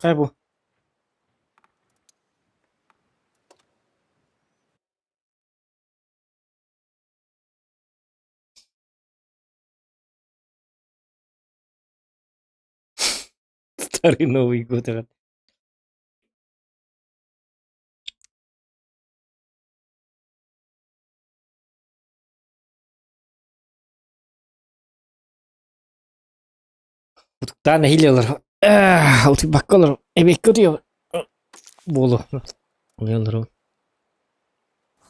Хайа бу? Старый Новый год аҕат. Утуктаан нэһиилэ олор. Утуйбакка олор. Эбиэккэ утуйабын. Буолуо. Олору.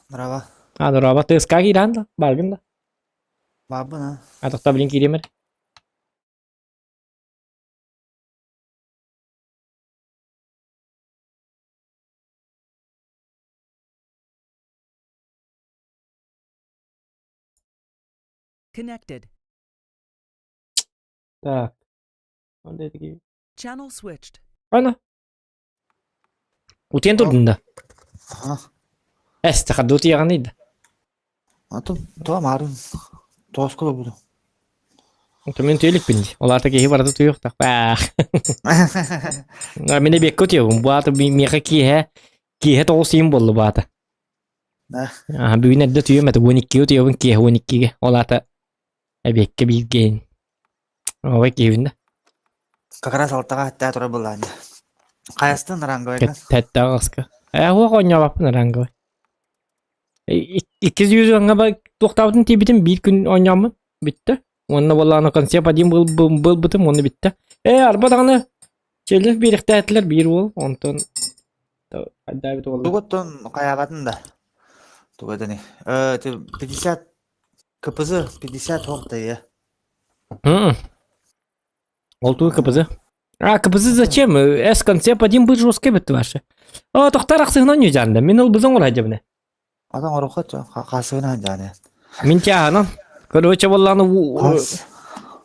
Браво. А, дороба, ТСК киирэн да? Баргын да? Баабын а. А тоқта билин киириэмэр. Connected. Так. Ондай такие. Channel switched. Ана. Утуйан турдун да? Аха. Эс, хадды утуйаҕын да. Атын туа маарын тооско да буду. Мин туйалыкпын дии. Ол аата киһи барыта туйуохтаах. Баах. Мин эбиэккэ утуйабын. Бу аата миэхэ киэһэ киэһэ тоҕус ыйым буолла бу аата. Аа, бүгүн эрдэ утуйуом этэ. Уон иккигэ утуйабын, киэһэ уон иккигэ. Ол аата эбиэккэ бииргэ Ой, киһибин да. Как раз алтаҕа хаттаа турар былаан. Хайастан ранговайга? Тэттэ аҕыска. Ээ, уох оонньообоппун ранговай. Иккис юзуҥҥа ба туохтаабытын тиийбитим биир күн оонньооммун бүттэ. Уонна буоллаҕына концепт один был бытым уонна бүттэ. Ээ, арба даҕаны челлендж биэриэхтээтилэр биир уол, онтон хайдаабыт уолла. Тугуттан хайаабатын да. Туга дани. Э, 50 КПЗ 50 хоқтайы. Ол тугу КПЗ? А, КПЗ зачем? С концепт один был жесткий бит ваше. О, тохтар ахсыгынан ньүдьаанда. Мин ол бызың ола дебне. Атан орохот хасыгынан жааны. Мин тяһанан. Короче, болланы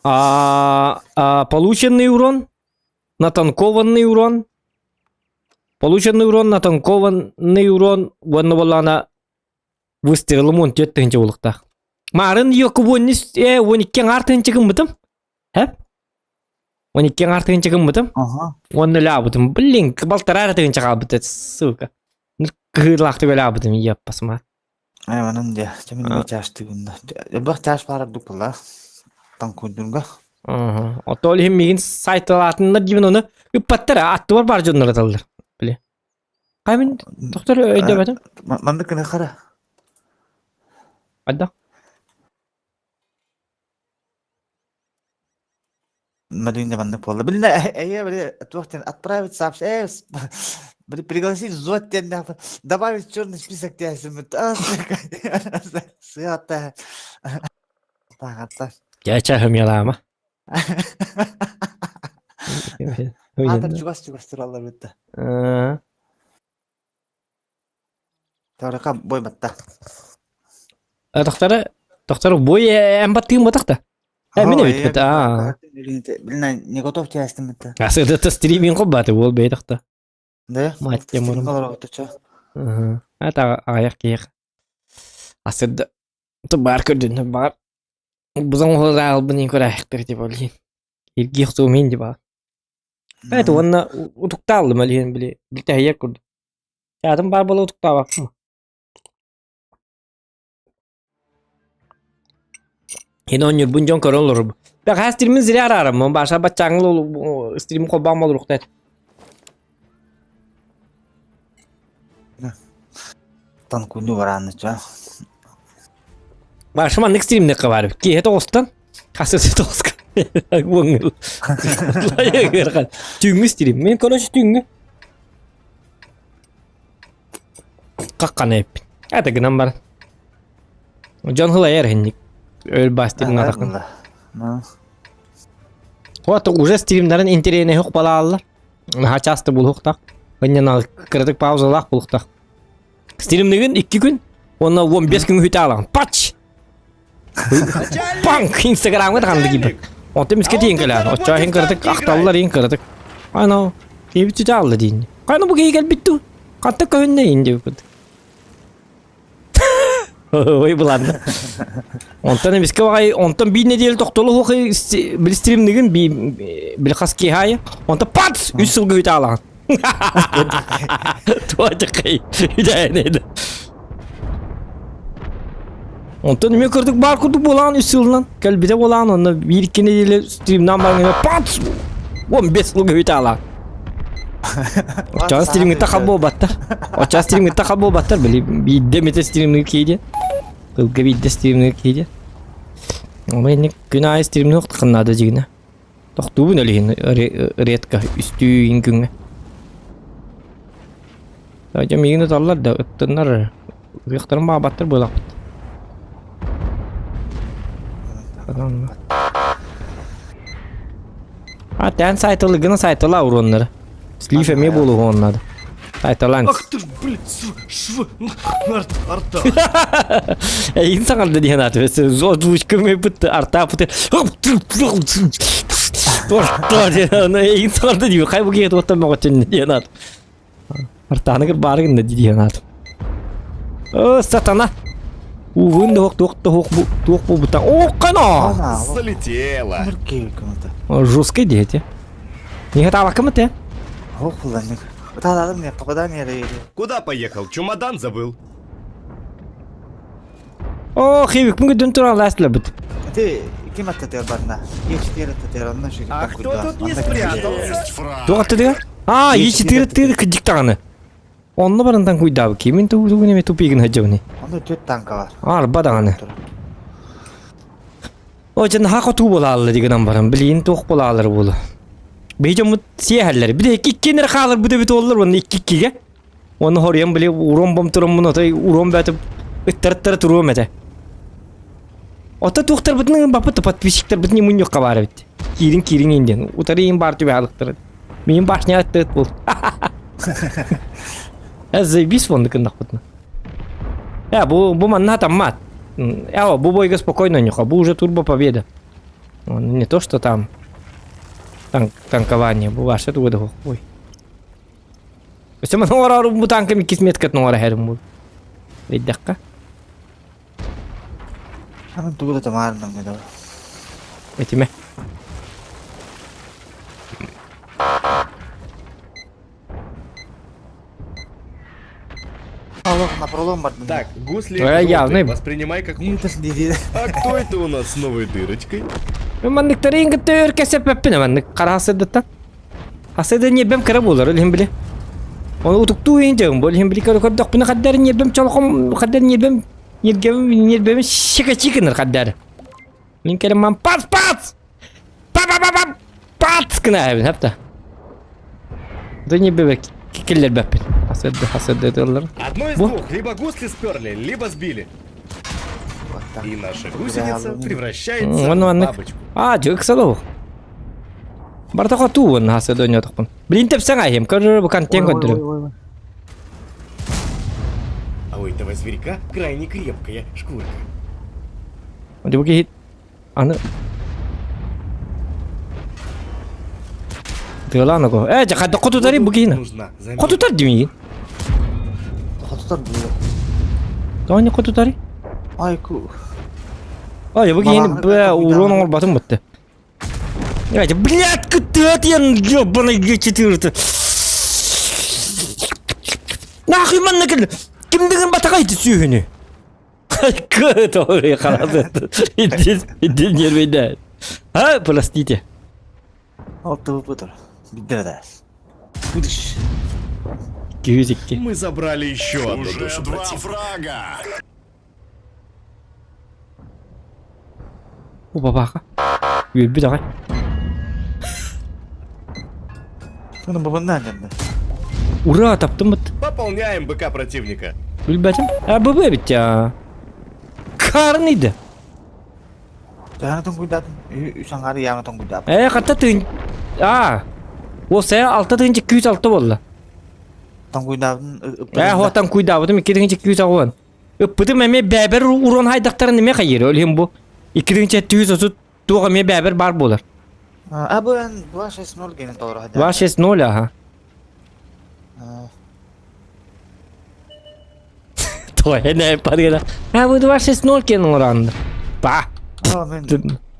а, а, полученный урон, натанкованный урон, полученный урон, натанкованный урон, уонна боллана выстрелым он төрт тыһынча булуктаах. Марын йоку уон э, уон икки аҥаар тыһынча гыммытым. Хэп? Он икки аҥаар тыһынча гыммытым. Ага. Уонна өлаабытым. Блин, балтараа эрэ тыһынча хаалбыт, сука. Кыһыылаахтык өлаабытым, еппасма. Э, манан дьэ, чэмин чаастыгын. Элбэх чаас баар ордук буолла. Таҥкуйдурга. Ага. Ото ол иһин миигин сайталаатыннар диибин ону ыппаттар, аттыбар баар дьоннор аталлар. Били. Хай мин доктор өйдөбөтүм. Маннык гына хара. Хайдах? Мадуинда маннык буолла. Блин, эйэ, били, туох диэн, отправить сообщение, били, пригласить зот диэн, добавить черный список диэн сыата. Тағатта. Я чахымялаама. Аатар чугас-чугас тураллар битта. Тарака бой батта. Тохтары, тохтары бой эн баттыым батахта. Э, мин эбит аа. Блин, не готов тястым это. Асыда стриминг баты бол бейтахта. Да? Мать тему. Это аяқ киэх. Асыда бар көрдүн бар. Бузан албын көрәхтер деп ойлайын. Иргиэх туумин деп Это уонна утуктааллым элиһин били билтэһийэр курдук. Чаатым баар буола утуктаабаппын. Хин оонньуурбун дьон көрөн олорор. Бэҕэһээ стримин зря араарым. Баша баччааҥҥы стрим холбоон болуруктайт. Танкунду барааныча. Баша маннык стримнекка бар. Киэһэ тоҕустан хасысы тоҕуска. Уоҥыл. Түүҥҥү стрим. Мен короче түүҥҥү. Какканы эппин. Это гынан бар. Дьон хылайар хинник. Өл бас стримҥа атакын. Вот уже стримнарын интэриэһинэй хук балааллар. Наһаа часто булуохтаах. Ынньана кыратык паузалаах булуохтаах. Стримныгын икки күн, уонна 15 күн үтэ алаҕын. Пач! Панк! Инстаграмҥа таханды киирбит. Онтон миске тиийэн кэлээн. Оччоо иһин кыратык ахталлар иһин кыратык. Ано, киһибит сүтэ алла диин. Хайна бу киһи кэлбит дуу? Ханта көһүннэ иһин диэбиппит. Ой буланна. Онтон эмискэ баҕай, онтон биир нэдиэлэ тохтолу суох били стримныгын били хас киһи онтон пац үс сылга үтаалаҕын. Туочакай үдээне. Онтон эмиэ кырдык баар курдук буолаҕын үс сылынан кэлбитэ буолаҕын онно биир икки нэдиэлэ стримнаан баран пац 15 сылга үтаалаҕын. Оччоҕо стримҥытта хал буолбаттар. Оччоҕо стримҥытта хал буолбаттар. Били биирдэ эмитэ стримныыр киһи диэн. Тылга биирдэ стримныыр киһи диэн. Ону инник күн аайы стримныыр наада дьигинэ. Тохтуубун өлүһүн редко үстүү иин күҥҥэ. Дьэ миигин ыталлар да ыттыннар ыһыахтарын баабаттар буолахпыт. А тэн сайтылы гына сайтыла уроннары. Слив эмиэ буолуо оннады. Сайталан. Ах ты ж, блин, св, шв, арт, арта. Эйин саҥарды диэн аты. Озвучка бытты арта пыты. Орто диэн эйин саҥарды дии. Хай бу киһи туохтан мөҕөтүн диэн ат. Артааныгар баары гынна дии диэн ат. О, сатана. Уһун да туох туох туох буолбута. О, кано! Залетела. Жесткий дети. Не готова ты? Ох, ладно. Да, мне попадание или... Куда поехал? Чемодан забыл. О, хивик мүгүдүн туран ласлабыт. Ты ким аттатыр барна? Е4 аттатыр, онно шүгү. А кто тут не спрятался? Туох аттатыр? А, Е4 аттатыр кыдьык даҕаны. Онно барантан куйдаабы кимин тугу неме тупигин хадьабыны. Онно төрт танка бар. Арба даҕаны. О, дьэ наһаа хотуу буолааллар дигынан баран, билигин туох буолаалар буолу. Биһи дьоммут сиэһэллэр. Били икки иккиэн эрэ хааларбыт эбит уоллар уонна икки иккигэ. Уонна хоруйан били урон бом тураммын отой урон бөтүп ыттар-ыттара туруом этэ. Ото туохтарбытын баппыт подписчиктарбытын мунньукка баар эбит. Киирин киирин индиэн. Утары иин баар түбэ алыктар. Миин башня ыттыт бул. Э, заебись вон кыннахпытына. Э, бу бу манна таммат. Э, бу бойга спокойно нюха, бу уже турбо победа. Не то, что там танк, танкование, бу ваше тугу Ой. Өссө маны оҥороору бу танкам иккис меткатын оҥоро иһэрим бу. Өйдөххө. Аны тугу да тамаарынан гына. Этиме. Аллах, на пролом бардым. Так, гусли Э, явный. воспринимай как хочешь. А кто это у нас с новой дырочкой? Манныктарын кытта өр кэсэппэппин маннык хараасырдыттан. Хасыда ньиэрбэм кыра буолар, ол иһин били. Ону утуктуу иһин дьэбин, ол иһин били көрдөхпүнэ хаддар ньиэрбэм чолхом, хаддар ньиэрбэм, ньиэргэбим, ньиэрбэм щекочи гынар хаддар. Мин кэлэн пац пац! па па па па пац гына эбин хапта. Да ньиэрбэбэр киллэрбэппин. Хасырды, хасырды тыллар. Одно из Во. двух. Либо гусли сперли, либо сбили. И наша гусеница превращается Вон в маннык. бабочку. А, дьык салов. Барта хоту вон хасырды ойнотохпун. Блин тэпсэҥ айым, көрөр бу контент көрдөрүм. А у этого зверька крайне крепкая шкурка. Бу киһи аны Тыалаан ого. Э, жа хадда хотутары бу киһини. Нужна замена. Хотутар димигин. Хотутар буолуо. Тони хотутары. Ай ку. Ой, бу киһини б урон оҥорботум бутты. Э, блядь, кытыат ёбаный Е4. Нахуй манна кэл. Ким деген батагай сүүһүнү. Который Иди, иди нервейдэ. А, простите. Алты бутыр. Биддердас. Будешь. Күүзикки. Мы забрали еще одну Уже душу два противника. фрага. О, бабаха. Үөлбүт аҕай. Bunu babından geldi. Ура, таптым быт. Пополняем БК противника. Билбэтим. А, ББ ведь а. Карныйды. Яна тоҥкуйдаатым. Үс аҥаары яна тоҥкуйдаатым. Э, хатта тыын. А. О, сэ алта тыынча күүс алта болла. Тоҥкуйдаабытын Э, хотан куйдаабытым икки тыынча күүс аҕуан. Ыппытым эмиэ бэбэр урон хайдахтарын эмиэ хайыр. Ол бу. Икки тыынча түүс отут туох эмиэ бэбэр бар буолар. А бу эн 2-6-0 генен толору 2-6-0, ага. Тоҕо парыгына. А вы 2.6.0 киэн оҥорооннор. Ба.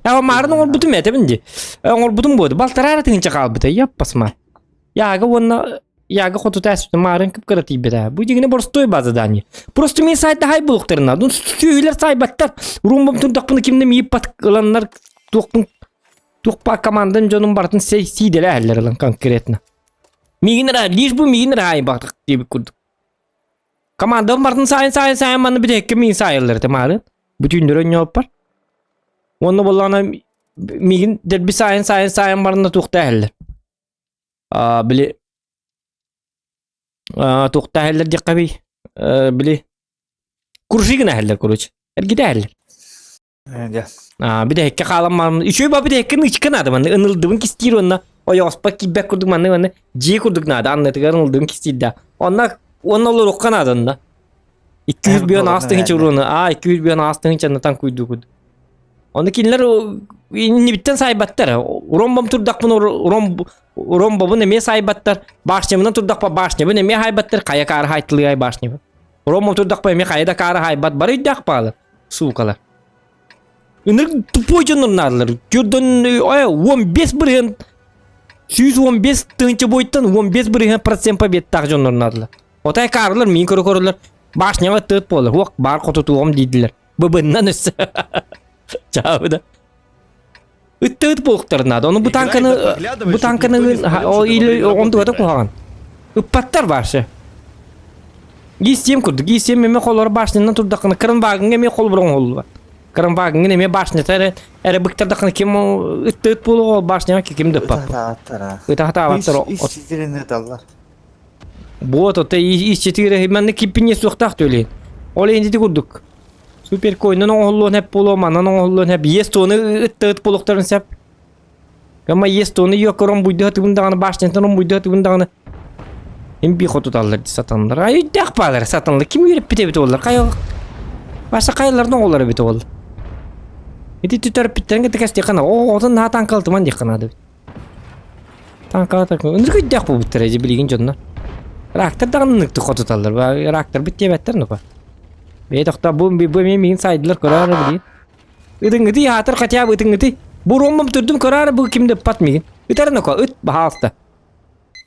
А маарын оҥорбутум этэбин дии. Оҥорбутум буолду. Балтараа эрэ тыһыынча хаалбыта. Яппасма. Яга уонна Яга хотута эспитэ маарын кып-кыра тиийбэтэ. Бу дьиҥинэ боростуой база задание. Просто мин сайта хай булуктарына. Ну сүөһүлэр сайбаттар. Румбам турдахпына кимнэ мииппат ыланнар туохпун туохпа командан дьонум барытын сиидэлээһэллэр ылан конкретно. Миигин эрэ лишь бу миигин эрэ хаайбатах диэбит курдук. Командам бартын сайын сайын сайын манна бүтэһиккэ миигин саайаллар этэ маарын. Бүтүүннөрө өнньооппар. Уонна буоллаҕына миигин дэрби сайын сайын сайын барына туохта эһэллэр. Аа били аа туохта эһэллэр диэххэ бий. Били куржи гына эһэллэр короче. Эргитэ эһэллэр. Дьэ. Аа бүтэһиккэ хаалан баран үчүгэй ба бүтэһиккэ нычка наада манна ынылдыбын кистиир уонна ойоҕоспо киирбэт курдук манна манна дьиэ курдук наада аннытыгар ынылдыбын кистиир да онно уонна олоруохха наада онно 200 бион аас тыһыынча уруону аа 200 бион аас тыһыынчаны таҥкуйдуу курдук Ону кинилэр иннибиттэн саайбаттар. Уромбом турдахпын уром уромбобун эмиэ саайбаттар. Башнябынан турдахпа башнябын эмиэ хаайбаттар. Хайа каары хаайтылыай башнябын. Уромбом турдахпа эмиэ хайа да каары хаайбат. Бары өйдөөх баалар. Суукалар. Ынырык тупой дьоннор наадалар. Түрдөн 15 бырыһын 115 тыһыынча бойттан 15 бырыһын процент победтаах дьоннор наадалар. Отай каарлар миин көрө көрөлөр. Башняга тыт буолар. Уох бар хотутуом диидилер. Быбыннан өссө. Чаабыда. Ыттыыт буолуктар наада. Ону бу танканы бу танканы онтугата куһаҕан. Ыппаттар башы. Гистем курдук. Гистем эме холор башнянан турдахына кырын багыңа эме холбор оҥоһуллубат. Кырын багыңын эме башнята эрэ эрэ быктардахына ким ыттыыт буолуо башняга ким да ыппат. Ытаатааттара. Ытаатаабаттар. Ис ситирин ыталлар. Вот, ота ис четыре манна киппине суохтаах төлөйүн. Ол инди курдук. Супер койнон оҥоһуллуон эп буолуо, манан оҥоһуллуон эп. Ес туону ыттыгыт буолуохтарын сөп. Гама ес туону йокорон буйдуха тыгын даҕаны башнятан ромбуйдуха тыгын даҕаны. Им би хотуталлар сатанлар. Ай өйдөөх баалар сатанлар. Ким үөрэппит эбит олар? Кай Баша кайларын оҕолор эбит ол. Ити түтөрпүттэрин кытта кэстиэххэ О, отон наһаа таҥкалтыман диэххэ наада. Таҥкала таҥка. Ынырык өйдөөх буолбуттар эдьи билигин дьонно. Рактар даҕаны ынырыктык хотуталлар. Рактарбыт диэбэттэр нупа. Бэйэ тохтоо бу бу эмиэ миигин сайдылар көрөөрө билигин. Ытыҥҥытый аатыр хотя бы ытыҥҥытый. Бу роммам түрдүм көрөөрө бу ким да ыппат миигин. Ытар ноко ыт баһаалыста.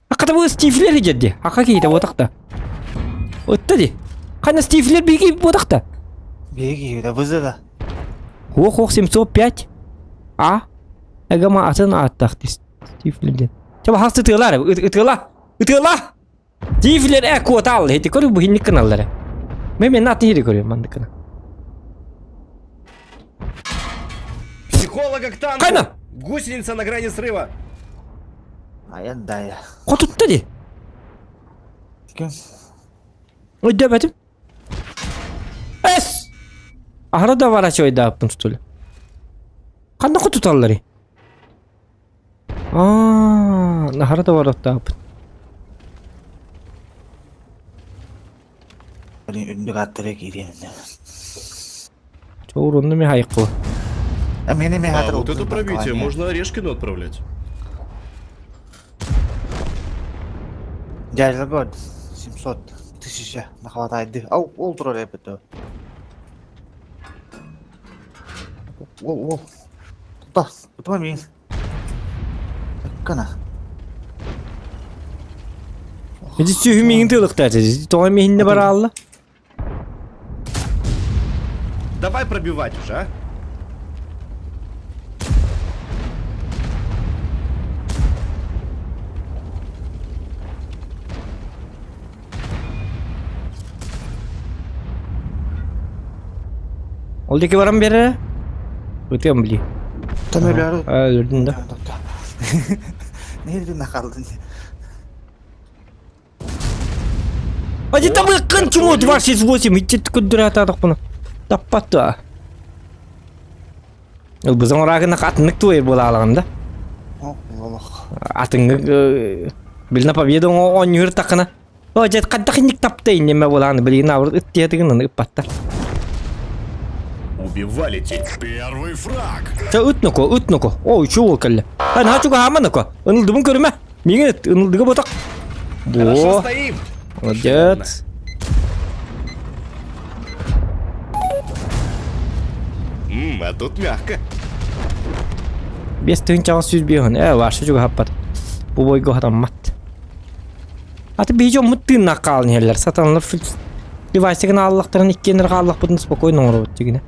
Аката бу Стифлер дьэрди. Ака киһитэ буотахта. Ытта ди. Хана Стифлер биги буотахта. Биги киһитэ бызы да. Ох ох 705. А? Эгама атын ааттаах Стифлер диэн. Чэ баһаалыста ытыалаар ытыала. Ытыала! Тифлер э куотаал эти көрү бу хинник кыналлара. Мен мен атын хири көрүм мандыкына. Психолога к танку! Кайна! Гусеница на грани срыва! Айан дая. Хотутта ди. Ким? Өйдөбөтүм. Эс! Ахара да бар ачы ойдааппын что ли? Ханна хотуталлары? Аа, наһара да барыахтаахпыт. Блин, үрдүк аттара киириэн иннэ. Чоурунну ми хайыккы. А мени ми А хатыр вот это пробитие можно Орешкину отправлять. Дядя год 700 тысяча нахватайды. Ау, ол турар эппит. Ол, ол. Тута, тутма мин. Кана. Ити сүһү миигин тыылыктаачы. Тоҕо миһинне бараалла? Давай пробивать уже, а? Ол диэки баран биэрэрэ? Ытыам били. Там өлөөрү. Өлөрдүн да. Нервин нахалдын. Ади там ыккын чуму 268 итти күддүрэ Таппатта. Ылбызың орагына атыннык туйыр буола алаҕын да. Олох. Атыҥҥы билна победа оонньуур тахына. О, дьэ хайдах инник тапта иннеме буолааны билигин абыр ыттиэтигин ыппаттар. Убивали те. Первый фраг! Чэ ыт ноко, ыт ноко. О, үчү уол кэллэ. Эн хачуга хаама ноко. Ынылдыбын көрүмэ. Миигин ыт, ынылдыга ботак. Хорошо Во, стоим! молодец. Хм, а тут мягко. 5805 ээ варша чугаһаппат. Бу бойго хатаммат. Аты биһи дьоммут тыыннаах хаалан иһэллэр. Сатанылар девайсигын ааллахтарын иккиэннэр хааллахпытын спокойно оҥоробут дигинэ.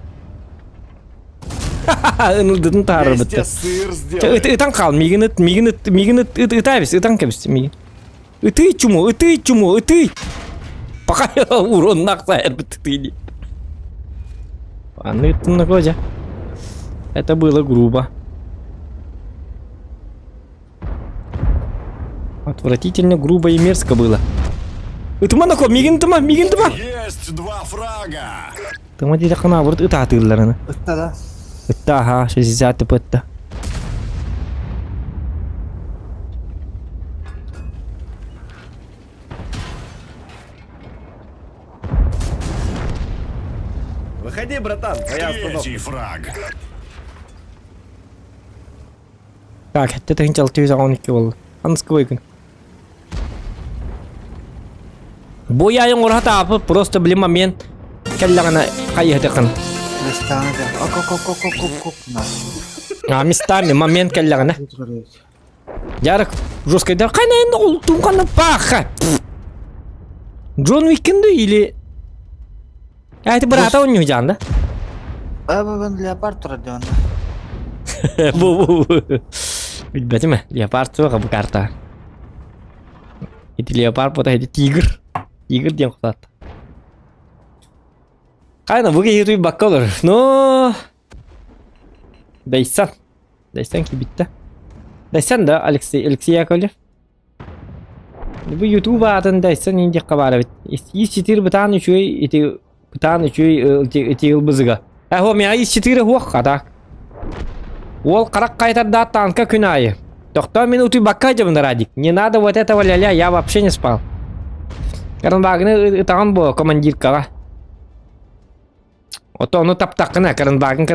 Ынылдытын таһаарарбыт. Вместе сыр сделаем. Ытан хаал, миигин ыт, миигин ыт, миигин ыт, ыт, ытаа бис, ытан кэбис миигин. Ытый чуму, ытый чуму, ытый! Пока урон нахсайарбыт ытый. Аны ыттын кожа. Это было грубо. Отвратительно грубо и мерзко было. Ытыма нако, мигин тыма, мигин тыма. Есть два фрага! Тыма диэтэххэ наоборот ытаатыылларына. Ытта да. Ытта аха, 60 ытта. Выходи, братан, твоя остановка. Третий фраг. Так, хэттэ тыһыынча 612 буолла. Анскыбай күн. Бу яйын ураһа таапы просто блин момент кэллэҕинэ хайыһытыкын. Местами да. Ок ок ок ок ок ок ок. А местами момент кэллэҕинэ. Ярык жесткайдар қайнайын ол туңқаны паха. Джон Уиккенду или А это брата он не да? Бабан леопард турар диэн. Бу бу. Билбэтим леопард суоҕа бу карта. Ити леопард бота ити тигр. Тигр диэн кутаат. Кайна бу киһи туйбакка олор. Но Дайсан. Дайсан кибитте. Дайсан да Алексей Алексей Яковлев. Бу YouTube аатын Дайсан индиэххэ баар эбит. Ис-четыре бытаан үчүгэй ити бытаан үчүгэй ити ылбызыга. Эһо миэхэ ис-четыре хуох хата. Уол харах хайтардаат танка күн аайы. Тохтоо мин утуйбакка дьабын Радик. Не надо вот этого ля-ля, я вообще не спал. Каранбаагыны ытаҕын буо командиркаҕа. Ото ону таптаххына каранбаагын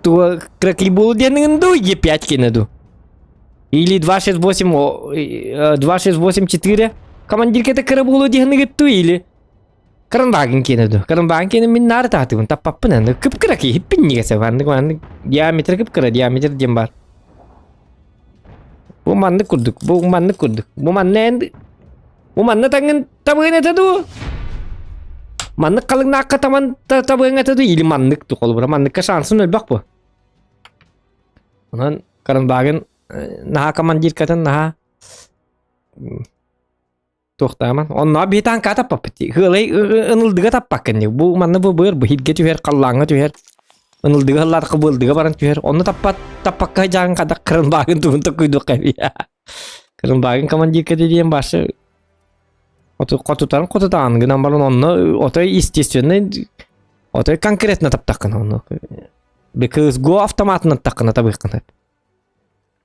туга кракибул диэниҥин дуу Е5 кинэ дуу. Или 268 2684 командирката кыра буолуо диэниҥит дуу или Каранбаагын киэнэ дуу. Каранбаагын киэнэ мин наары таатыбын таппаппын аны кып-кыра киһи хиппиннигэсэ маннык маннык диаметр кып-кыра диаметр диэн баар. Бу маннык курдук, бу маннык курдук. Бу манна эн бу манна таҥын табыан этэ дуу? Маннык халыҥнаахха таман табыаҥ этэ дуу или маннык дуу холобура манныкка шансын өлбөх бу. Онон Каранбаагын наһаа командиркатын наһаа Туохтааман. Онно биһи таанка таппаппыт дии. Ыалай ынылдыга таппаккын дии. Бу манна бу быар бу хиргэ түһэр, халлааҥҥа түһэр. Ынылдыга ыллаатахха быылдыга баран түһэр. Онно таппат таппакка дьааҥ хадах кырынбаагын тугун токуйдуохха эбии. Кырынбаагын командирката диэн башы хотутарын хотутаан гынан баран онно отой естественный отой конкретно таптаххын онно. Бекыз го автоматынан таххына табыххын.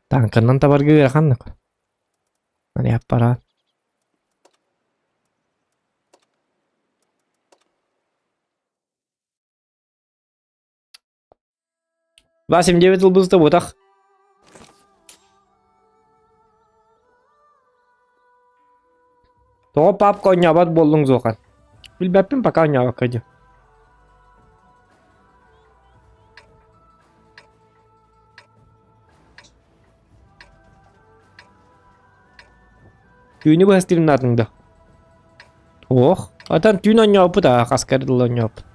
Танканан табарга ыарахан. Аппараат. 279 ылбыста бутах. Тоҕо папка оонньообот буоллуҥ Зохан? Билбэппин пока оонньообокко дии. Түүнү быһа стримнаатыҥ да? Ох, атан түүн оонньообуппут аа, хаска эрэ дылы оонньообуппут.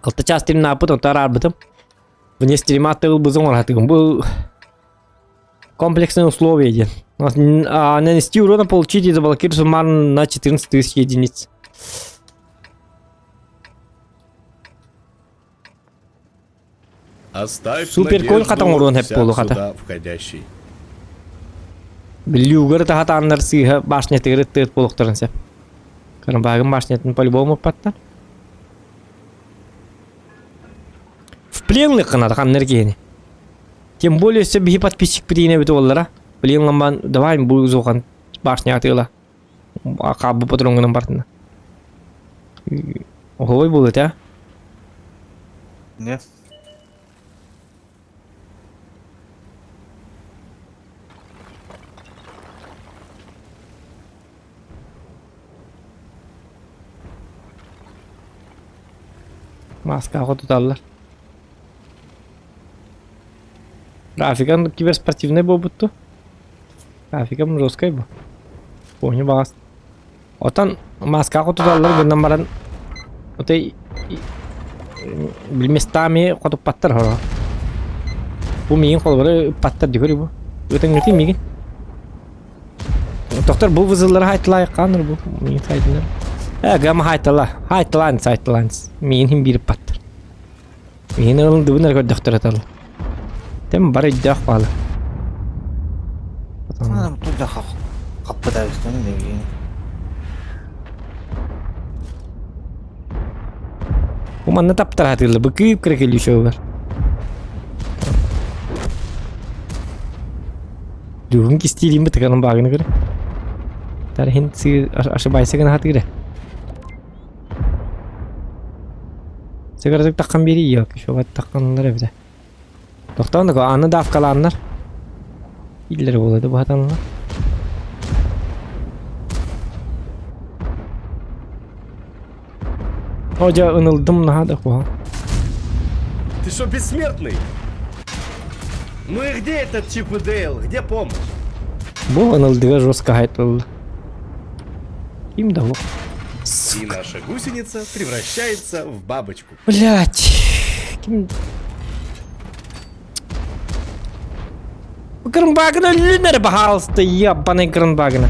Алта чаас стримнааппыт, онто араарбытым. Вне стрима ылбызы оҥоротыгым. Бу комплексные условия диэн. А, нанести урона получить и заблокировать суммарно на 14 тысяч единиц. Оставь Супер конь надежду хатан оруон хэп всяк буолу хата. сюда входящий. Люгар таһатааннар сыыһа башнятыгар ыттыыт буолуохтарын сөп. Карабагын башнятын по-любому ыппаттар. В пленных гынар ханнар киһини. Тем более өссө биһи подписчик битиинэ эбит уоллара. Пленламан давай бу зухан башня атыыла. Хаабы патроҥҥунан бартына. Оһуобай буолуо этэ. Не? Маскаҕа туталлар. Графикан киберспортивнай буолбутту. Графикам жесткай бу. Помню баҕас. Отон маскаҕа хотуталлар гынан баран отой местами хотуппаттар хоро. Бу миигин холобура ыппаттар дигөр бу. Ытыҥҥыты миигин. Доктор бу вызыллары хайтылайыккааныр бу. Миигин сайтынар. Э, гама хайтала. Хайталаан сайталаан. Миигин хим биир ыппаттар. Миигин ылындыбын эрэ көрдөхтөр атал. Тем бар өйдөөх баалы. Хаппыта үстэн дегин. Бу манна таптараатыылла бу кыып кыракелүү шоугар. Дүгүн кистиилиин бытыганын баагына көрө. Тарихин сыы ошибайся гына хатыыра. Сыгаратык таххан биэри иок, еще тахханнар эбитэ. Тохтоон да аны давкалааннар. Иллер буолады баһатаннар. Ожа ынылдым наһаа да куһаҕан. Ты что, бессмертный? Ну и где этот Чип и Дейл? Где помощь? Бу ынылдыга жестко хайтылды. Ким да бу? И наша гусеница превращается в бабочку. Блять. Ким... Гранбагна өлүнэр баһаалыста ебаный Гранбагна.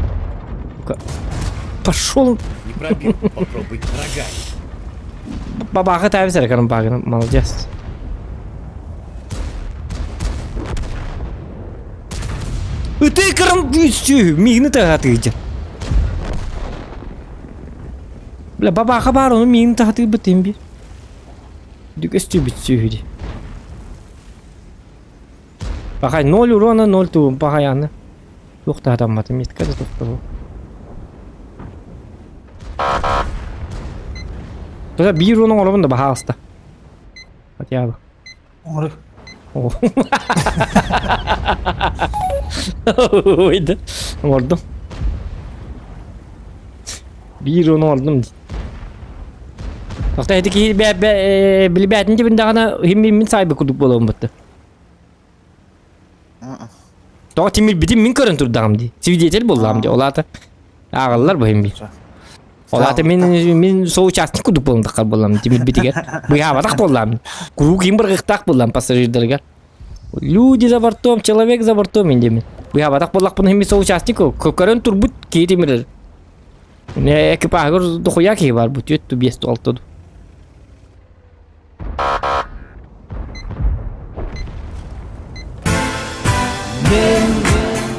Пошел. Не пробил, попробуй рогами. Бабаха тависер Гранбагна, молодец. Ыты кырым миигини тыһатыыдьа. Бля, бабаха баар, ону миигин тыһатыырбыт бир. Дүкөстүүбүт сүһү дии. Пахай 0 урона 0 туум пахай аны. Туох да хатамматым метка да тохтобу. Тута биир урона оҥоробун да баһаалыста. Хотя бы. Оҥору. Ой да. Оҥордум. Биир ону оҥордум дии. Тохто ити киһи билбээтин дибин даҕаны мин саайбы курдук буолуом бутта. Тоҕо тимирбитин мин көрөн турдаҕым дии. Свидетель буоллаҕым дии. Ол аата ааҕаллар бу хим Ол аата мин мин соучастник курдук буолан таххар буоллам тимирбитигэр. Быһаабатах буоллам. Куруук им быргыктаах буоллам пассажирдарыгар. Люди за бортом, человек за бортом индемин. Быһаабатах буоллахпын хим соучастник көрөн турбут киһи тимирер. Экипажыгар дохуя киһи бар бу түөт биэс алты.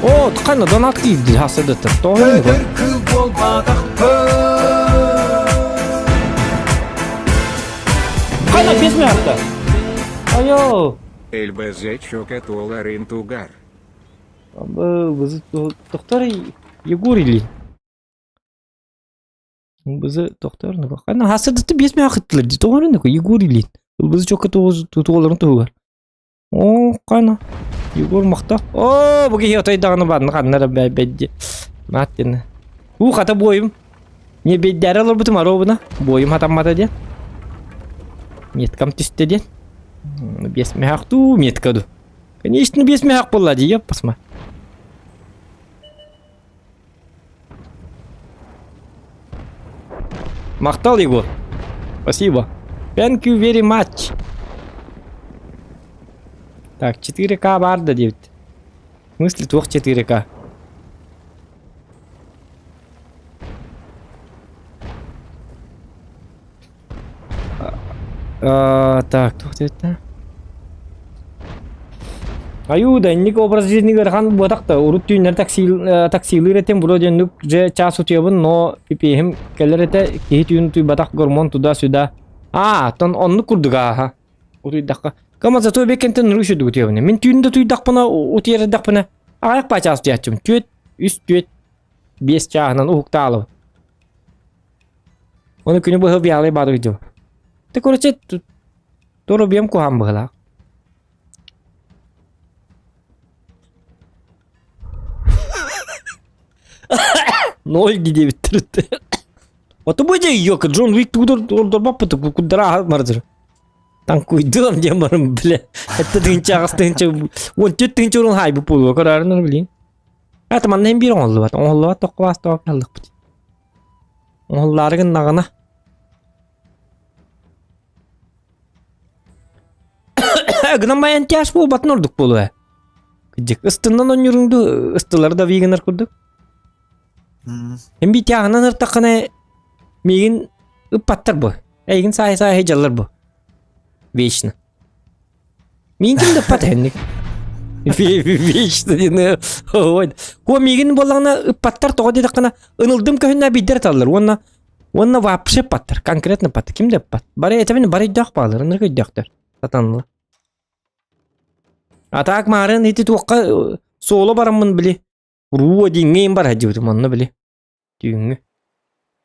О, қана донат киирди хасырдыттыр. Тоҕо Қана бес минутта. Айо. ЛБЗ чокатоларын тугар. Доктор Егор или? Бызы тохтор Ана хасырдыты бес миңа кыттылар ди тоҕо нөкө Егор Ильин. Бызы чокка туоларын туһугар. О, кана. Егор махта. О, бу киһи отой даҕаны барны ханнара бэйбэдди. Маттин. У хата буойум. Не бэйдээри олорбутум аробуна. Буойум хатаммата диэн. Меткам түстэ диэн. Бес мехахтуу метка ду. Конечно, бес мехах буолла дии, ёппасма. Махтал, Егор. Спасибо. Thank you very much. Так, 4К бар да диэбит. В смысле туох 4К? А, так, туох диэбит Айуу да инник образ жизни ыарахан буотах да урут түүннэр таксилыыр этим вроде нүк же час утуйабын но пипиэһим кэлэр этэ киһи түүн утуйбатах гормон туда-сюда аа оттон оннук курдук ааха утуйдахха кама зато беккентен нуру үчүдүк утуйабын мин түүн да утуйдахпына утуйар эрдэхпинэ аҕыйах паа чаас утуйааччыбын түөрт үс түөрт биэс чааһынан уһуктаалыбын Ону күнү быһа бьялай баадыр дьыл. Ты короче Тура биэм куһаан быһыылаах. Ноль диэбиттэр Ото бу дьэ ёка Джон Уик тугу ордорбаппыт куддара аһар мардыр. Танкуйдуом диэн баран бile. Этте тыынча аҕыс тыынча 14 тыынча урун хайбыт буолуо көрөөрүн билин. Это манна hem биир оҥоллубат. Оҥоллубат тоххо баас тоҕо каллыкпыт. Оҥоллаары гыннаҕына. Гынан байан тяж буолбатын ордук буолуо. Кыдьык ыстыннан онньуруҥду ыстылары да вигынар курдук. Hem bir тяғынан ыртаққана миигин ыппаттар бу. Эйигин саай-саай дьаллар бу. Вечно. Миигин ким да ыппат эһэнник. Вечно диэн ой. Куо миигин буоллаҕына ыппаттар тоҕо диэтэххинэ ынылдым көһүннэ биирдэр аталлар уонна уонна вообще ыппаттар конкретно ыппаттар ким да ыппат. Бары этэбин бары өйдөөх баалар ынырык өйдөөхтөр сатанылар. А так маарын ити туохха суолу бараммын били Уруу диҥҥэ бар сылдьыбытым онно били түүҥҥү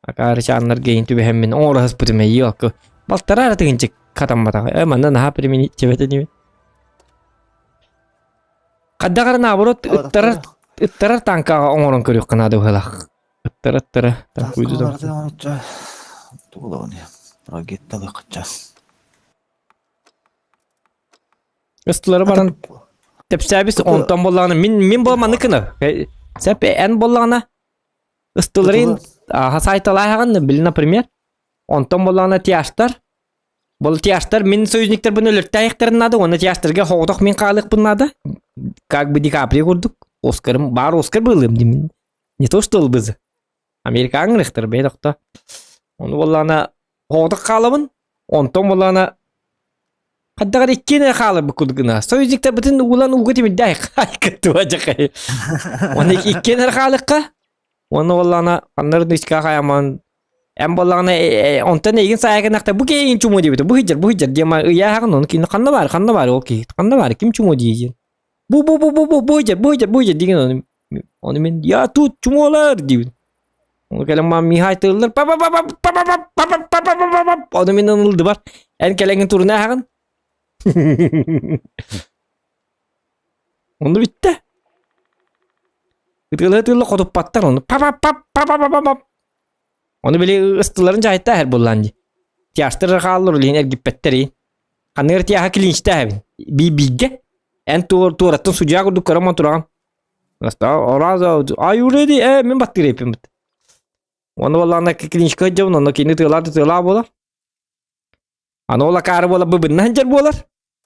акаарычааннарга иһин түбэһэммин оҥоро сыспытым эйии алка балтараа эрэ тыһыынча хатамматаҕа э манна наһаа применить этэ Хайдах эрэ наоборот ыттарар ыттарар танкаҕа оҥорон көрүөххэ наада быһыылаах ыттара ыттара танкуйду Ыстылары баран тэпсээбис онтон буоллаҕына мин мин буол маннык гынар. Сэп эн буоллаҕына ыстыларын аха сайталааһаҕын били например онтон буоллаҕына тиаштар Бол тиаштар мин союзниктарбын өлөртээйэхтэрин наада уонна тиаштарга хоҕотох мин хаалыахпын наада. Как бы Ди Каприо курдук Оскарым баар Оскар быылыам димин. Не то что ылбызы. Америкаҥ ырыхтар бэйэ тохто. Ону буоллаҕына хоҕотох хаалабын. Онтон буоллаҕына Хайдах эрэ иккиэн эрэ хааларбыт курдук гына. Союзниктарбытын уулан ууга тимирдээх кыттыба дьахай. Уонна иккиэн эрэ хаалыахха. Уонна буоллаҕына ханнары нычка хайаман эн буоллаҕына онтон эйигин саайа бу киһи эйигин чумуо диэбитэ бу сылдьар бу сылдьар диэн ыйааһаҕын ону кини ханна баар ханна баар ол киһи ханна баар ким чумуо диир бу бу бу бу бу бу сылдьар бу сылдьар бу сылдьар диген ону ону мин я тут чумуолар диибин Ону кэлэн маам Михай тыыллар па па па па па па па па па па па па па Ону мин ылдыбар. Эн кэлэҥин туруна аһаҕын. Ону бүттэ. Ытыылы ытыылы хотуппаттар ону па па па па па па па Ону били ыстыларын дьаһайта эһэр буллаан дии. Тяжтар хааллар улиһин эргиппэттэр и. Ханыгар тяха клинчтээбин. Би бииргэ. Эн туор туораттан судья курдук көрөн монтураҕын. Are you ready? Э, мин баттыыр эппин бит. Оны буоллаҕына клиничка сылдьабын, онно кини тыалаа да тыалаа буолар. Аны ол акаары буола быбынна сылдьар буолар.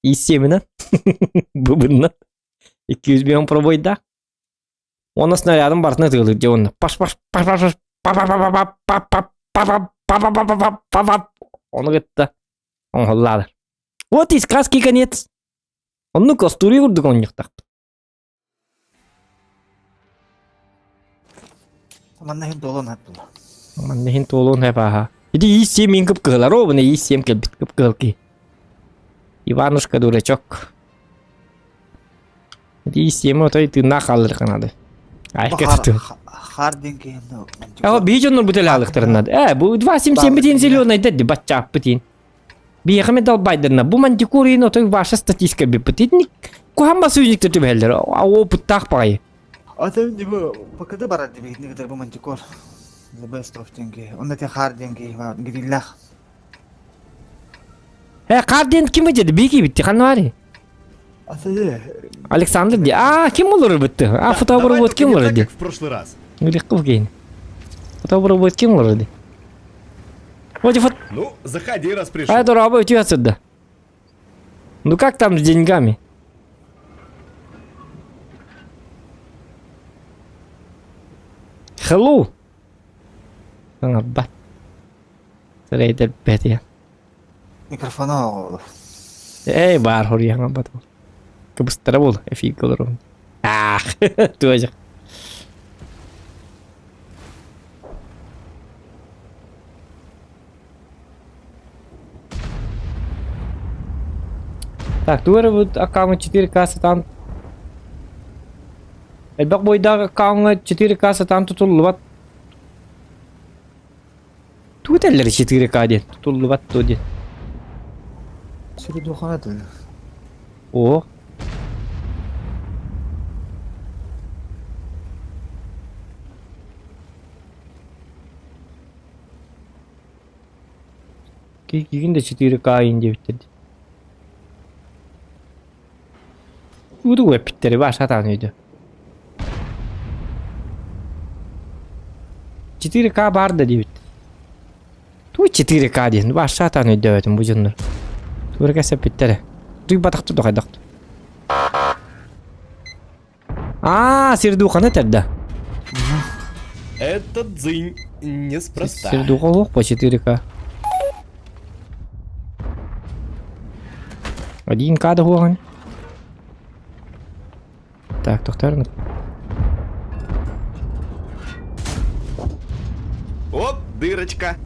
Иссиэминэн. Быбынна. 205 пробойдаах. Уонна снарядын барытын ытыалыыр дьэ уонна паш паш паш паш паш па па па па па па па па па па па па па па па Ону кытта оҥоһуллаалар. Вот и сказки конец. Оннук остуоруйа курдук оонньуохтаахпыт. Манна иһин туолуон сөп буолуо. Манна иһин туолуон сөп ааһа. Ити иис-сиэм мин кып-кыһыл ровно иис-сиэм кэлбит кып-кыһыл киһи. Иванушка дурачок. Ити иис-сиэми отой тыыннаах хаалларыахха наада. Айка туту. Хаар диэн киһи Аҕа биһи дьоннорбут элэ аалыктарын наада. Ээ, бу 277 битин зеленайда ди баччааппытин. Биһиэхэ медалбайдарына бу мантикорин отой ваша статистика биппит. Итинник куһаан басуйниктар түбэһэллэр. Опыттаах баҕайы. Атын бу ПКД барар дибитини кытары бу мантикор. The best of деньги. Онно те хаар деньги гириллах. Э, хаар диэн ким деді? Бики битти ханна бари? Александр ди. А, ким олорор битти? А, фотобробот ким олорор ди? в прошлый раз. Легко кейн. Фотобробот ким олорор ди? Вроде фото... Ну, заходи, раз пришел. А это работает отсюда. Ну как там с деньгами? Hello. Саҥарбат. Сэрейдер бэтиэ. Микрофона оҕолор. Эй, баар хоруйаҥа бат. Кыбыстара бол, эфиргэ олоробун. Аах, туожах. Так, тугу эрэ бу аккаунт 4К сатаан Элбэх буойдаах аккауҥҥа 4К сатаан тутуллубат. Тугу этэллэр 4К диэн? Тутуллубат дуо диэн. Сүрү духана тыл. О. Кигин да 4К иин диэбиттэр дии. Тугу эппиттэри баар сатаан өйдө. 4К баар да диэбит. Тугу 4К диэн баар сатаан өйдөөбөтүм бу дьоннор. Тугу эрэ кэпсэппиттэрэ. Туйбатахтар да хайдах. Аа, сирдуханы этэр да. Этот дзынь неспроста. Сирдуха суох по 4К. 1К да суоҕун. Так, тохтор. Оп, дырочка.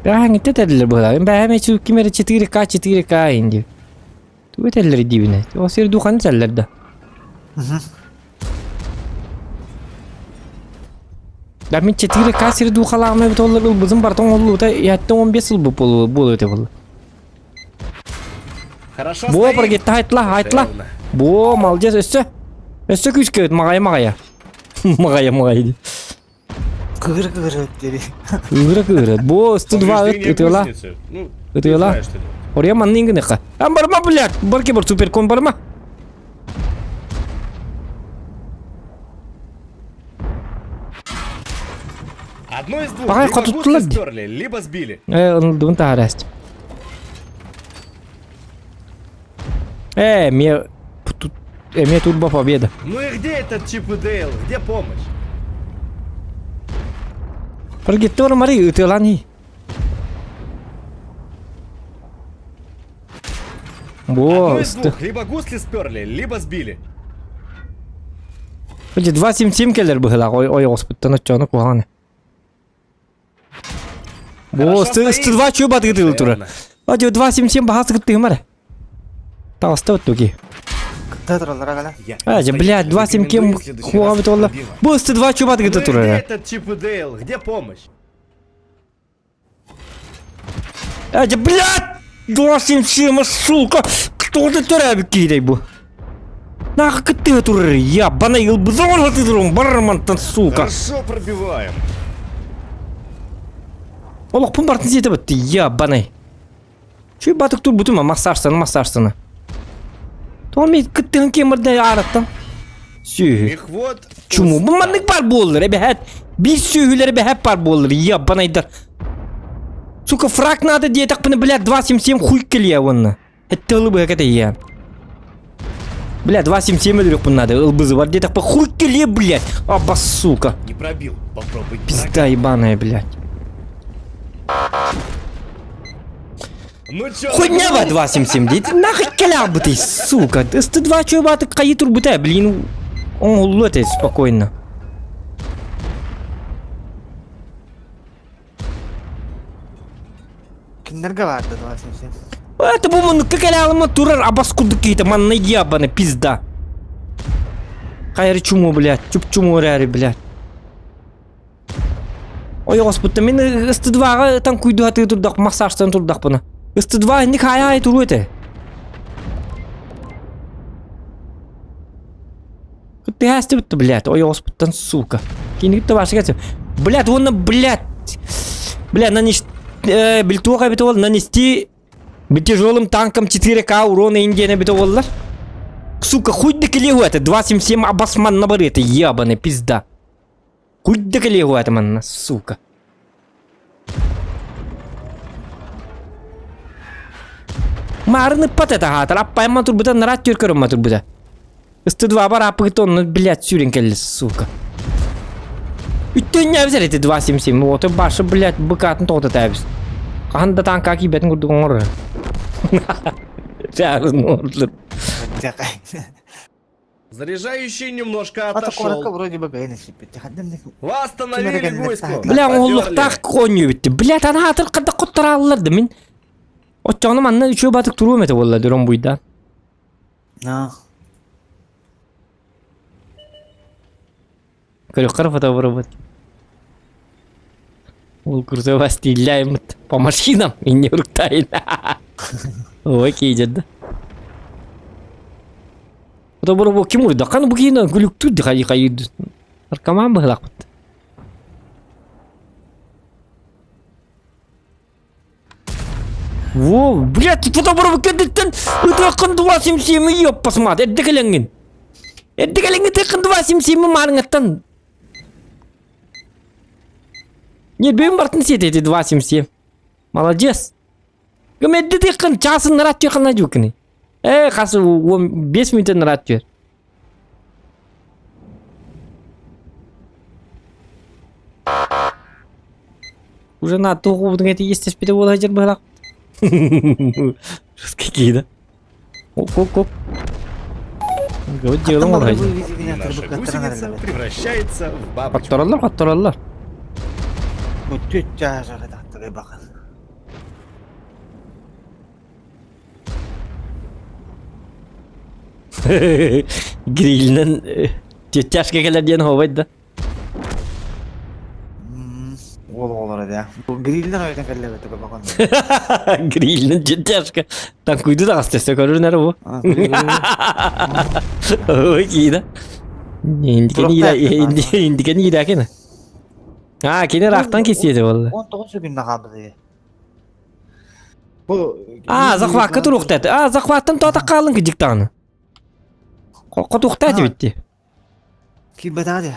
Бэҕэһээҥҥиттэн этэллэр быһыылаах. Бэҕэһээ эмиэ ким эрэ 4К 4К иһин диир. Тугу этэллэр диибинэ? Ол сир духаны этэллэр да. Да мин 4К сир духалааҕым эбит оллар ылбытым барытын оҥоһуллубута иһэттэн 15 сыл буолуо этэ буолла. Хорошо Буо стоим. прогетта айтла, айтла. Душевно. Буо, молодец, өссө. Өссө күүскэ эбит, маҕайа маҕайа. Маҕайа маҕайа дии. Кыгыр кыгыр дири. Кыыра кыыра. Бу 102 Повреждение ытыла. гусеницы. Ну, ты Ытыла. знаешь, что делать. Ория манны гыныха. Ам барма, блядь. Барки бар суперкон барма. Одно из двух. Пока Либо хоть гусли тут стерли, либо сбили. Э, ылдыбын таһараст. Э, мне тут мне турбо победа. Ну и где этот Чип и Дейл? Где помощь? Прогиттор Мари ытыалан Бо, Одно из двух. Либо гусли сперли, либо сбили. Били 2.77 кэлэр быһылаах ой ой оспуттан оччону куһаҕан. Бо, Хорошо 102 чүө батыгытыл тура. Верно. Адьо 2.77 баһа сыгыттыгым эрэ. Таҕыста оттуки. Кытта тураллар аҕала. Я А, же, блядь, 2.7 кем рекомендую в следующий хуа раз бит пробивать. Бу 102 чүө Ну батыгыта и тура где эрэ. этот Чип и Дейл? Где помощь? А, же, блядь! 2.77, сука! Кто ты төрөөбүт киһитэй бу? Нахуй кыттыга турар, я бана ылбызон хатыдырым бармантан, сука! Хорошо пробиваем. Олохпун бартын сиэтэ бытты, я банай. Чүй батык турбутум массажтаны массажтаны. Томи кыттыгын кемырда араттан. Сүүһү. Мехвод Чуму. Бу устал. маннык бар буоллар, эбэһэт. Биир сүөһүлэр эбэһэт бар буоллар, я банайдар. Сука, фраг надо диэтэхпинэ, блядь, 2.77 хуй кэлиэ уонна. Этте ылы кэтэйиэ. Бля, 2.77 өлөрүөхпүн наада, ылбызы бар диэтэхпэ хуй кэлиэ, блядь. Аба, сука. Не пробил. Попробуй. Пизда ебаная, блядь. Ну чё? Хуйня ба 2.77 дейді. Нахуй кэлэҕбытый, сука. СТ2 чуобаты хайы турбута, блин. Оҥоһуллуо этэ спокойно. Кинилэргэ баарда 277. Это бу муннукка кэлэҕилма турар абас курдук киһитэ манна ебаный пизда. Хайры чуму, блядь, чуп-чуму эрээри, блядь. Ойоҕоспуттан мин СТ2-ҕа ытан куйдуһатыы турдах, массажтан турдахпына. СТ2 инник хаайа туруо этэ. Кыттыһаастыбыт блядь, ойоҕоспуттан сука. Кинигит табашы кәсіп. Блядь, уонна, блядь. Бля, нанес... Э, бил туох эбит ол нанести тяжелым танком 4К урона индиана эбит оллар. Сука, хуй да кэлиэху это 277 абасман набары это ебаный пизда. Хуй да кэлиэху это манна, сука. Маарыны ыппат этэ аһаатар, аппайма турбута, нараат түөркөрөммө турбута. Ыстыдвабар ааппыгыт онно, блядь, сүүрэн кэллэ, сука. Үттүннээбис эрэ ити 277, уоту башы, блядь, быкаатын тоҕута тээбис. Хаһан да таанка киирбэтин курдук оҥорор. Чаарын оҥордулар. Заряжающий немножко Ата куоракка отошел. вроде бы бэйэн сиппит. Ханна Восстановили гуську. Бля, Потерли. оҥоһуллуохтаах оонньуу эбитти. Блядь, анаатыр хадда хотторааллар да мин. Оччоҕуна манна үчүгэй батык туруом этэ буолла дөрөм буйдаан. На. Көрүөххэ фотоборобут. Ол курсова стреляем по машинам и не урктайын. Ой, кейдер да. Фотоборобу ким урда? Каны бу кийин күлүктүр хайы хайы. Наркоман быһылаахпыт. Во, блядь, фотобору кэнниттэн ытыаххын дуа симсиэми ёппасмаат, эрдэ кэлэҥҥин. Эрдэ кэлэҥҥин ытыаххын дуа симсиэми маарыҥаттан. Не, бэйэм бартын сиэтэ ити 2,77. Молодец. Кым эрдэ тыаххын чаасын нараат түөххын надюкины. Э, хас 5 минут нараат түөр. Уже на туох эти естеспите буола сылдьар быһалаах. Какие, да? Оп-оп-оп. Вот делом Хаттан ол бары И наша гусеница превращается в бабочку. Хоттороллор, хоттороллор. Бу түт чаажаҕа тахтары бахан. Грилинэн тяжка кэлэр диэн хообайт да. Уол оҕолоро да. Грилинэн ойутан кэллэбит бахан. Грилинэн тяжка. Танкуйду да астеса көрүнэр бу. Ой, киина. Индикен ииракина. А, кини рахтан кисиэти болла. 19 күннэ хаалбыт. Бу А, захватка туруктат. А, захваттан тота қалың кидиктаны. Хотухтат битти. Кибетаа де.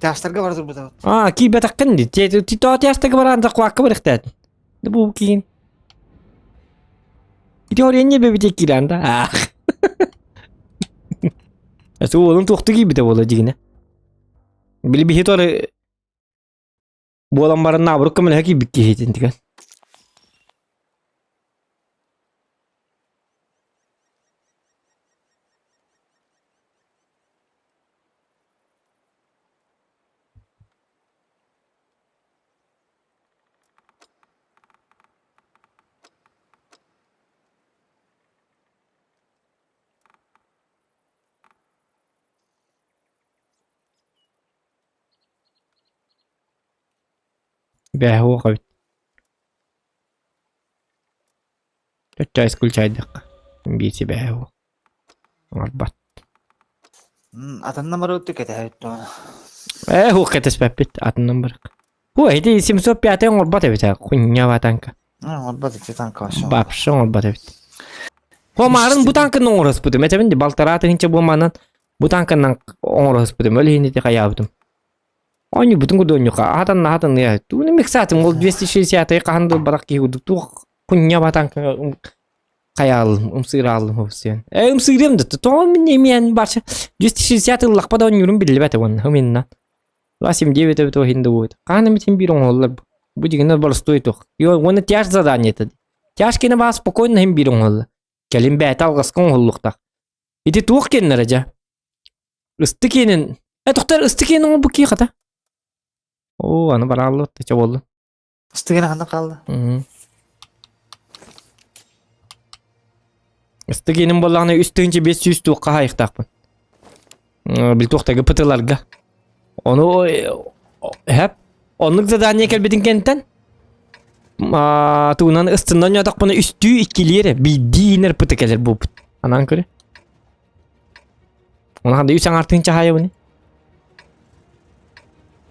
Тастарга бар турбута. А, ки бетаккын ди. Ти то тястага баран захватка барыктат. Бу киин. Ити оренне бебите киранда. Ах. Асу олун туохту кийбите бола дигине. Били биһи торы буолан баран наоборот көмөлөһө кийбит киһитин тигэн. Бээ эбит. Чачча исключайдахха. Биити бээ Оҥорбот. Атынна барыт кэтэһэбит туон. Ээ хуох кэтэспэппит атыннан барык. Ху ити 705 оҥорбот эбит хуйня танка. Оҥорбот ити танка вообще. Вообще оҥорбот эбит. Хо маарын бу танканы оҥороспутум. Этэбин ди балтараа тыһынча буоманан бу танканан оҥороспутум. Ол иһин ити хайаабытым. Оонньуубутун кудуонньуха аһатан аһатан ыа тууну миксаатым ол 260 хаһан да барах киһи курдук туох кунньа батанка хайаалым ымсыыраалым хобсуйан э ымсыырыам да тоҕо мин эмиэн барча 260 ыллахпа да оонньуурум биллибэт уонна ыминна 29 эбит иһин да будет хаһан эмитин биир оҥоһуллар бу бу дигинер боростуой туох уонна тяж задание это тяж кини баа спокойно иһин биир оҥоһуллар кэлин бэйэтэ алҕаска оҥоһуллуохтаах ити туох киэннэрэ дьэ Ысты киэнин э тохтор ысты киэнин оҥорбут киһи хата оо аны барааллыбыт чэ буоллун Ысты киэнэ ханна хаалла? Ысты киэнин буоллаҕына үс тыһыынча биэс сүүс туохха хаайыахтаахпын били туохтарга ПТ-ларга ону хэп оннук задание кэлбитин кэнтэн тугунан ыстыннан ньотохпуна үстүү иккилиэрэ биирдии инэр ПТ кэлэр буолбут анаан көрө Ону үс аҥаартыын чаһаайабын.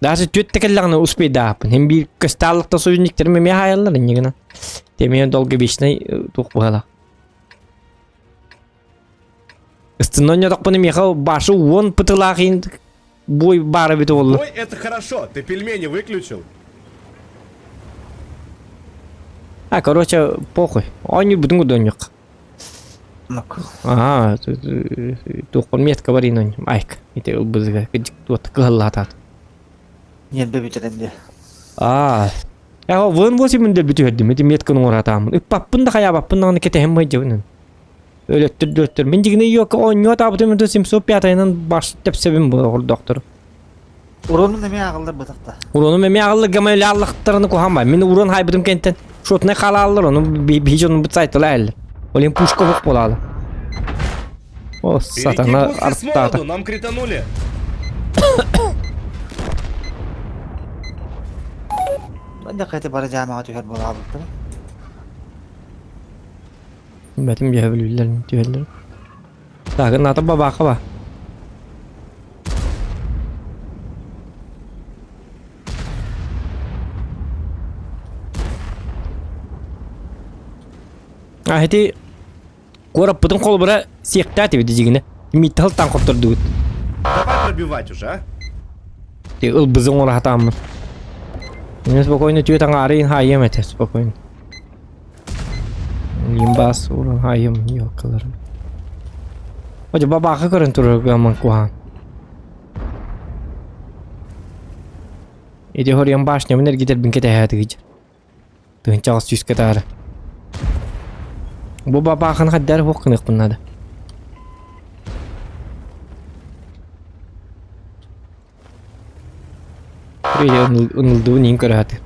Даже түөт да кэллэҕинэ успейдаахпын. Һин биир көстааллыкта союзниктерим эмиэ хаайаллар инньэ гынан. Эмиэ долговечнай туох быһалаах. Ыстынна ойнотохпуна миэхэ башы уон пытылаах иин бой баара эбитэ буолла. Ой, это хорошо, ты пельмени выключил? А, короче, похуй. Оонньуурбутун курдук оонньуохха. Аа, туохпун метка барыйын айк ити ылбызыга кыдьык кыһаллаатаат. Ньиэрбэ бүтэрэн диэ. Аа. Ээ вон восемь мин бүтүһэрдим ити метканы оҥоратааммын. Ыппаппын да хайаабаппын даҕаны кэтэһэн майдьабын. Өлөттөр дөттөр. Мин дьигинэ йока оонньуу атаабытым 705-айынан баш тэпсэбин бу ордоохтору. Уронун эмиэ ааҕыллар бытахта. Уронум эмиэ аҕаллар гамайле аллахтараны куһаан бай. Мин урон хайбытым кэнтэн шотнай халааллар ону биһи дьонум бут сайтала эллер. Олен пушка хоқ болаалы. О, сатана арттаата. Нам кританули. Банда кайта бара жаамаға түһэр буолаабыттар. Бэтим дьэ билбиллэр түһэллэр. Так, ната бабаха ба. А ити куораппытын холобура сиэхтээтибит дьигинэ. Мииттэ халтаан хоттордубут. Давай пробивать уже, а? Ти ылбызы оҥоро сатааммын. Мен спокойно түөт аҥаарыйын хаайыам этэ спокойно. Имбаас ууран хаайыам ёлкаларым. Одьа бабаахы көрөн турар гаман куһаан. Ити хоруйан башнябын эргитэрбин кэтэһээтигит. Тыһынчаҕас сүүскэ таары. Бу бабаахын хаддар хуох гыныахпын наада. Ынылдыбын иин көрөһөтү.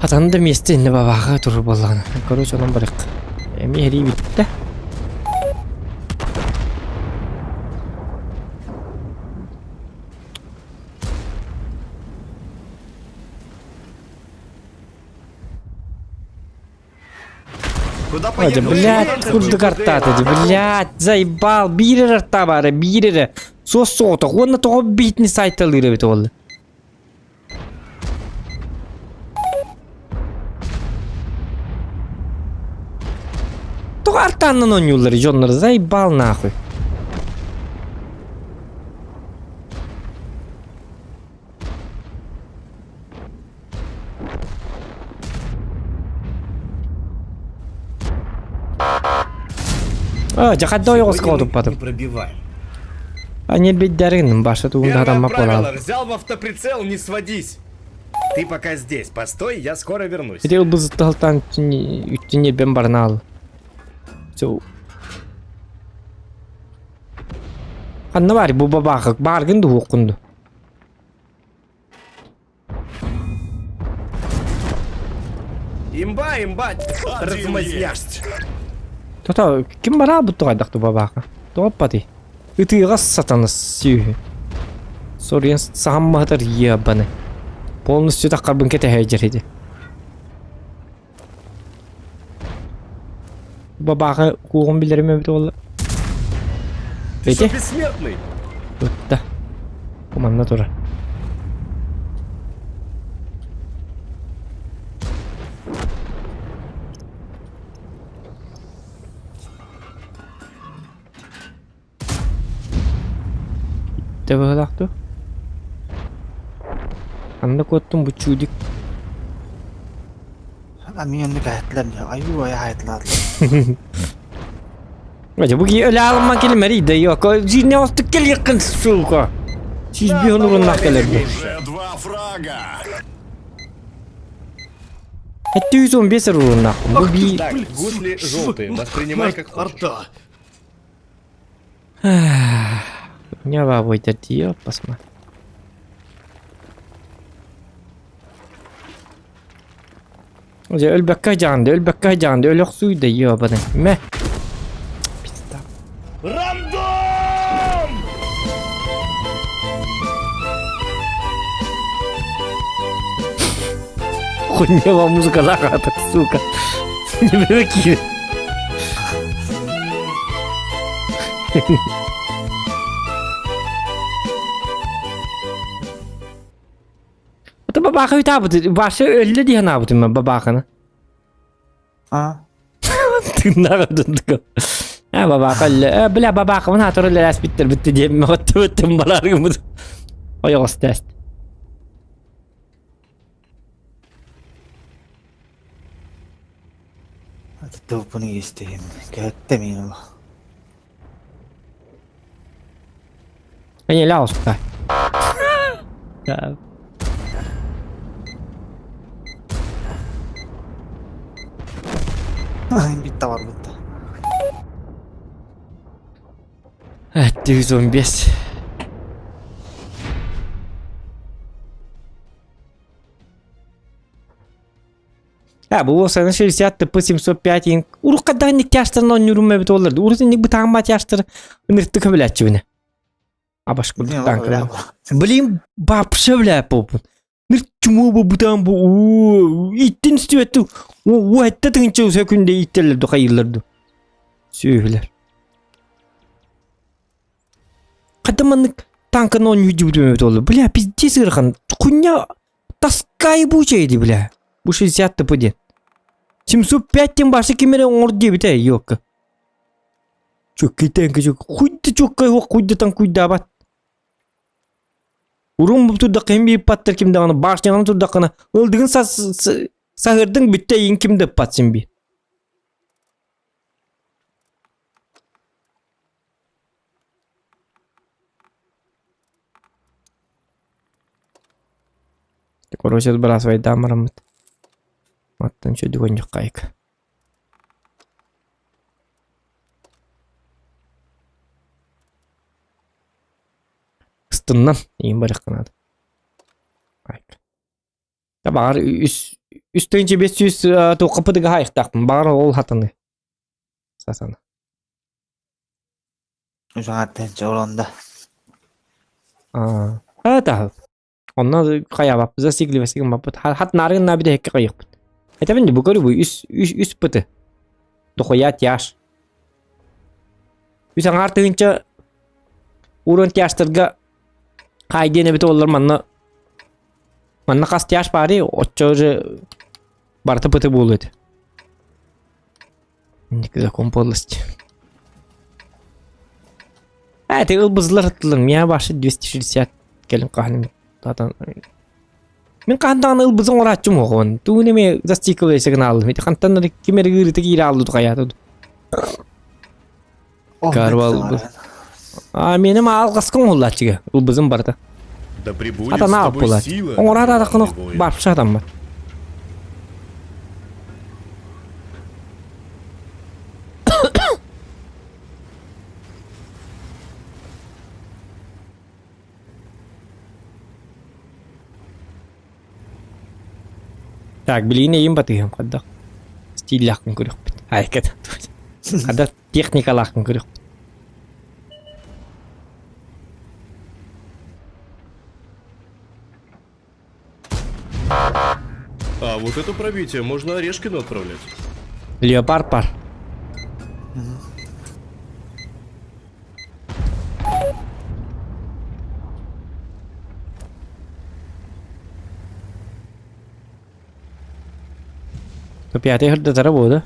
Хатан да миэстэ инне бабааха турur буоллаҕына. Короче, онон барык. Эми эрии бүттэ. Куда Ой, поехал? блядь, курдук артааты дии, блядь, заебал, биир эрэ арта баара, биир эрэ. Суос соҕотох, уонна тоҕо биитини сайталыыр эбит ол. Тоҕо артааннан оонньууллар дьоннор, заебал нахуй. А, дьэ ойоҕоско Сегодня мы туппатым. не пробиваем. Они беддэрин баша тугун Первое хатаммак правило, буолаал. взял в автоприцел, не сводись. Ты пока здесь, постой, я скоро вернусь. Ити ылбызытталтан үттүн барнаал. Ханна баар бу бабаахык бааргын дуһуоххун ду. Имба, имба, Один размазня. есть. Тото ким бараабыт тугайдах ту бабааха. Тооппати. Ытыыга сатанас сүүһү. Соруйан саһаммаһытар ебаны. Полностью таххарбын кэтэһэ дьэр Бабааха куугун билэрим эбит уолла. Ты что, Эти? бессмертный? Ытта. Манна турар. Иттэ быһыылаах дуо? Ханна куоттум бу чудик? А мин оннук аһаттылар айуу ай аһаттылар. Бача бу киһи өлө аалымман кэлимэрий да йоко жизня остук кэлиэххин сука. Сүүс уруннаах кэлэргэ. Уже два фрага. 715 уруннаахпын. Бу бии Так, гусли желтые, воспринимай как хочешь. Арта! Не бабойдар дии басма. Дьэ өлбөккө дьаанды, өлбөккө дьаанды, өлөхсүй да ёбаны. Мэ. Пизда. Рандом! Хуйня музыка захваток, сука. Не прикинь. Это бабаха үтабыт, башы өллө диэн аабытым мен бабаханы. А? Тыыннаах дындык. А бабаха өллө. Э, бля бабаха мына атыр өллө әспиттер бітті диэн мөҕөттө бөттүм баларгымыт. Ойоҕос тест. Тылпыны истиһим. Кэттэ мин ол. Эне ляуста. Да. Битта бар бутта. 715. А, бу сана 60 ТП 705 ин. Урукка ник тяштырын оннюрум эбит олар. Урут ник бутаан тяштыр. Ынырты көбүләчүбүнэ. Абаш курдук танк. Блин, вообще бля попун. Ныр чуму бу бутаан бу. Иттин стүөттү. О, этте тыгынча сөкүндө иттелерди хайырларды. Сүйүлөр. Кадаманнык танкын оннюрум эбит олар. Бля, пиздец ырхан. Хуйня таскай бу чейди, бля. Бу 60 ТП ден. 705 тем башы кимере оҥор диэбитэ ёкка. Чөккөйтөн чөк хуйда чөккөй хуох хуйдатан куйдаабат. Урун турдахха хим бииппаттар ким даҕаны башняҕын турдаххына ылдыгын саһырдың бүттэ иин ким да ыппат син би. Короче, сбрасывайдаан бараммыт. Маттан чөдүгөнньүк Ыстыннан иин барыахха наада. Баҕар үс үс тыһыынча биэс сүүс туохха пытыга хаайыахтаахпын. Баҕар ол хатаны. Сасана. Үс олонда. Аа. А, Онно хайаабаппыт, зацикливаться гыммаппыт. Хат наарыгын наабыт эһэккэ хайыахпыт. Этэбин бу көрү бу үс үс үс пыты. Дохуя тяж. Үс аҥаар тыһыынча урон тяжтарга хаай диэн эбит оллар манна манна хас тяж баарый оччо уже барыта пыты буолуо этэ. Закон подлости. А, это ылбызлар аттылар. Меня башы 260 келин каханым. Татан. Мен кантан ылбызын орааччым оҕон. Тугун эме застикл эсеген алдым. Ити хантан кимер ыырыты киире алды тухаяту. Карвал. А меним алгаскын оллачыга. Ылбызын барда. Да пребудет Ата с наап тобой буолар. сила, Оҥорор неверный атакын воин. барпша адаммат. Так, билигин эйим батыһым хайдах стиллаахпын көрүөхпүт. Айкат. Хайдах техникалаахпын көрүөхпүт. А вот это пробитие можно Орешкину отправлять. Леопард пар. Пятый хырдатара буолда.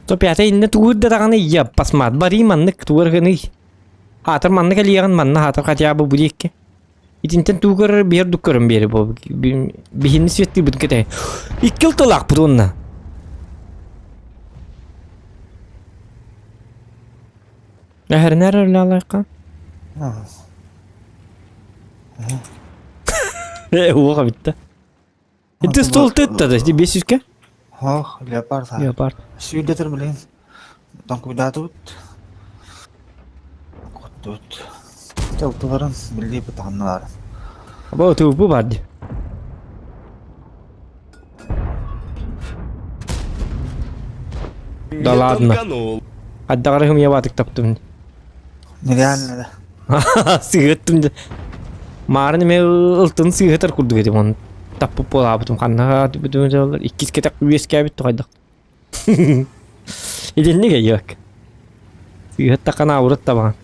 То пятый инне тугур да даҕаны я пасмаат барыы маннык тугар гыный. Хаатыр маннык элиэҕин манна хаатыр хотя бы бу диэкки. Итинтэн тугу көрөр биэр дук көрөн биэри бу биһинни светтыыбыт кэтэй. Икки ылталаахпыт уонна. Эһэринэр өллөалайха. Э, уоха битте. Ити стол тытта да, бес үскэ? Ох, леопард. Леопард. Сүүрдэтэр билигин. Тоҥкуйдаатыбыт. Куттубут. Тылтыларын билии бытаанналар. Бу тупу бар ди. Да Не ладно. танканул. Аддаҕарыһым ябаатык таптым. Нереально да. Сыһыттым да. Маарын эме ылтын сыһытар курдук этим он. Таппып буолаабытым ханна бүтүмү иккис кетек үөскээбит тухайдах. Итинник эйиэк. Сыыһыттаххына урут табаҕын.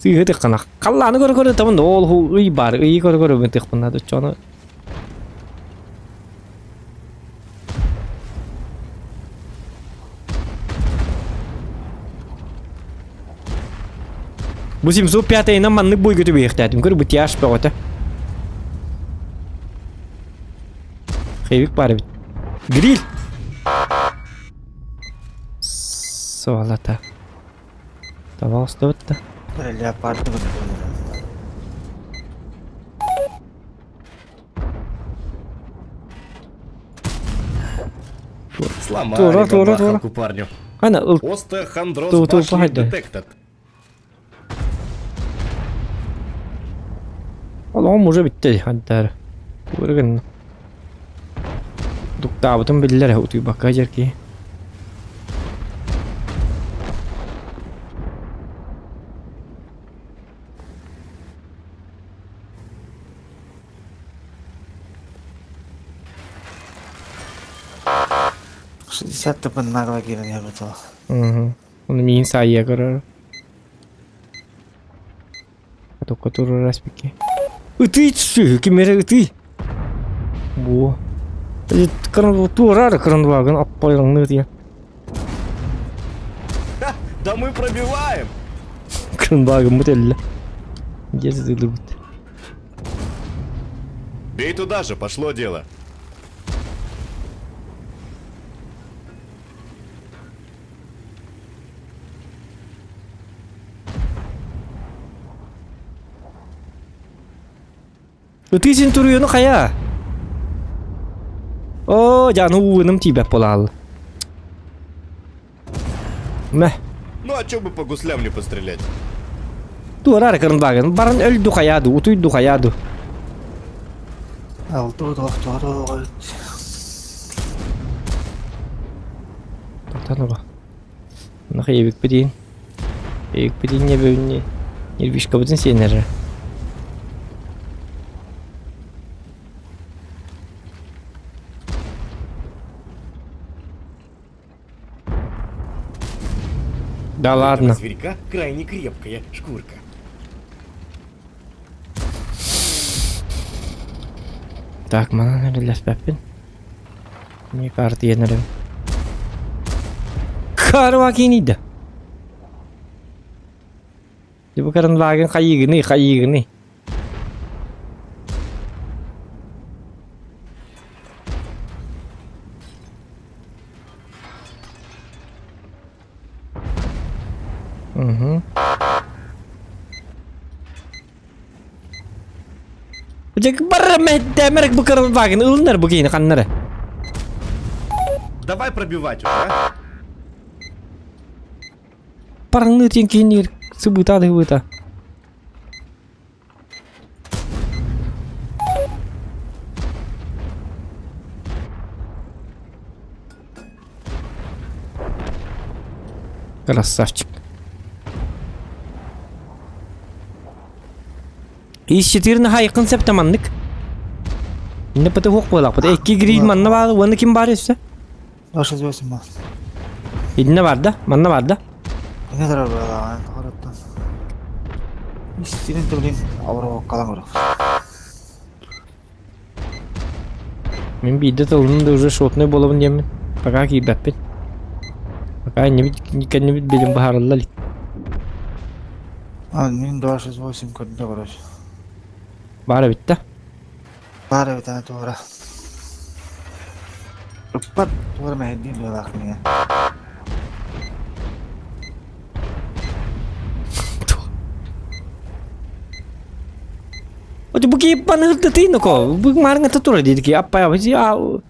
Сыыһытыххына халлааны көрө-көрө табын ол ый баар ыйы көрө-көрө бытыахпын оччону Бу 705-инэн маннык буйга түбэһиэхтээтим. Көр бу тяж бөҕөтө. Хейвик баар эбит. Гриль! Суолата. Таба остубут да. Леопард Сломали Тура, тура, тура. бабахалку парню. Ана ыл Остеохондроз Ту- ту- башни пахайда. детектед. Олоҕум уже бүттэ хантаар. Көргөн. Дуктаабытым биллэр утуйбакка дьэрки. 60 тыпын нагло киирэн иһэбит ол. Оны миин саайа көрөр. Только турурас бики. Ытый түсү, ким эрэ ытый. Бу. Туорар кыран аппайраңны ытыйа. Да мы пробиваем! Кырынбагыммыт элле. Дезилибит. Бей туда же, пошло дело. Ытыы син туруйуну хайа? О, дьааны ууным тиийбэт буолаалла. Мэ. Ну а чё бы по гуслям не пострелять? Туорар кырынбагын баран өлдү хайаду, утуйду хайаду. Алты тохтору Тохтан Нахай эбикпитин. Эбикпитин не бөбүнне. Нервишкабытын сиэннэрэ. Да У этого ладно. зверька крайне крепкая шкурка. Так, манан эрэлэспэппин. Мне карты енерем. Карвакинида. Бу каранваген хайыгыны, хайыгыны. Угу. Барра бу каранваген ылынар бу кейini ханнары. Давай пробивать уже, а? Параңны тен кейинер сыбыта дыбыта. Красавчик. Ис четырны хайқын сәптаманнык. Не пыты хоқ болақ бұд. Экки грил манна бар, оны ким бар өссө? 268 был. Идіне бар да, манна бар да. Не тұрар бұлаған, хораттан. Истинен блин, ауыр қалан көріп. Мен бейді тылының да уже шотный болабын деймін. Пока кийбәппин. Пока не бит не бит белем бахарылла лик. А, мен 268 көрді, короче. Бары битті. Бары бит ана тура. Ыппат тура мәһеддин буолаах миҥэ. Оти бу кийиппан ыһырдытыйын око. Бу марыңа тура диди ки аппая бу а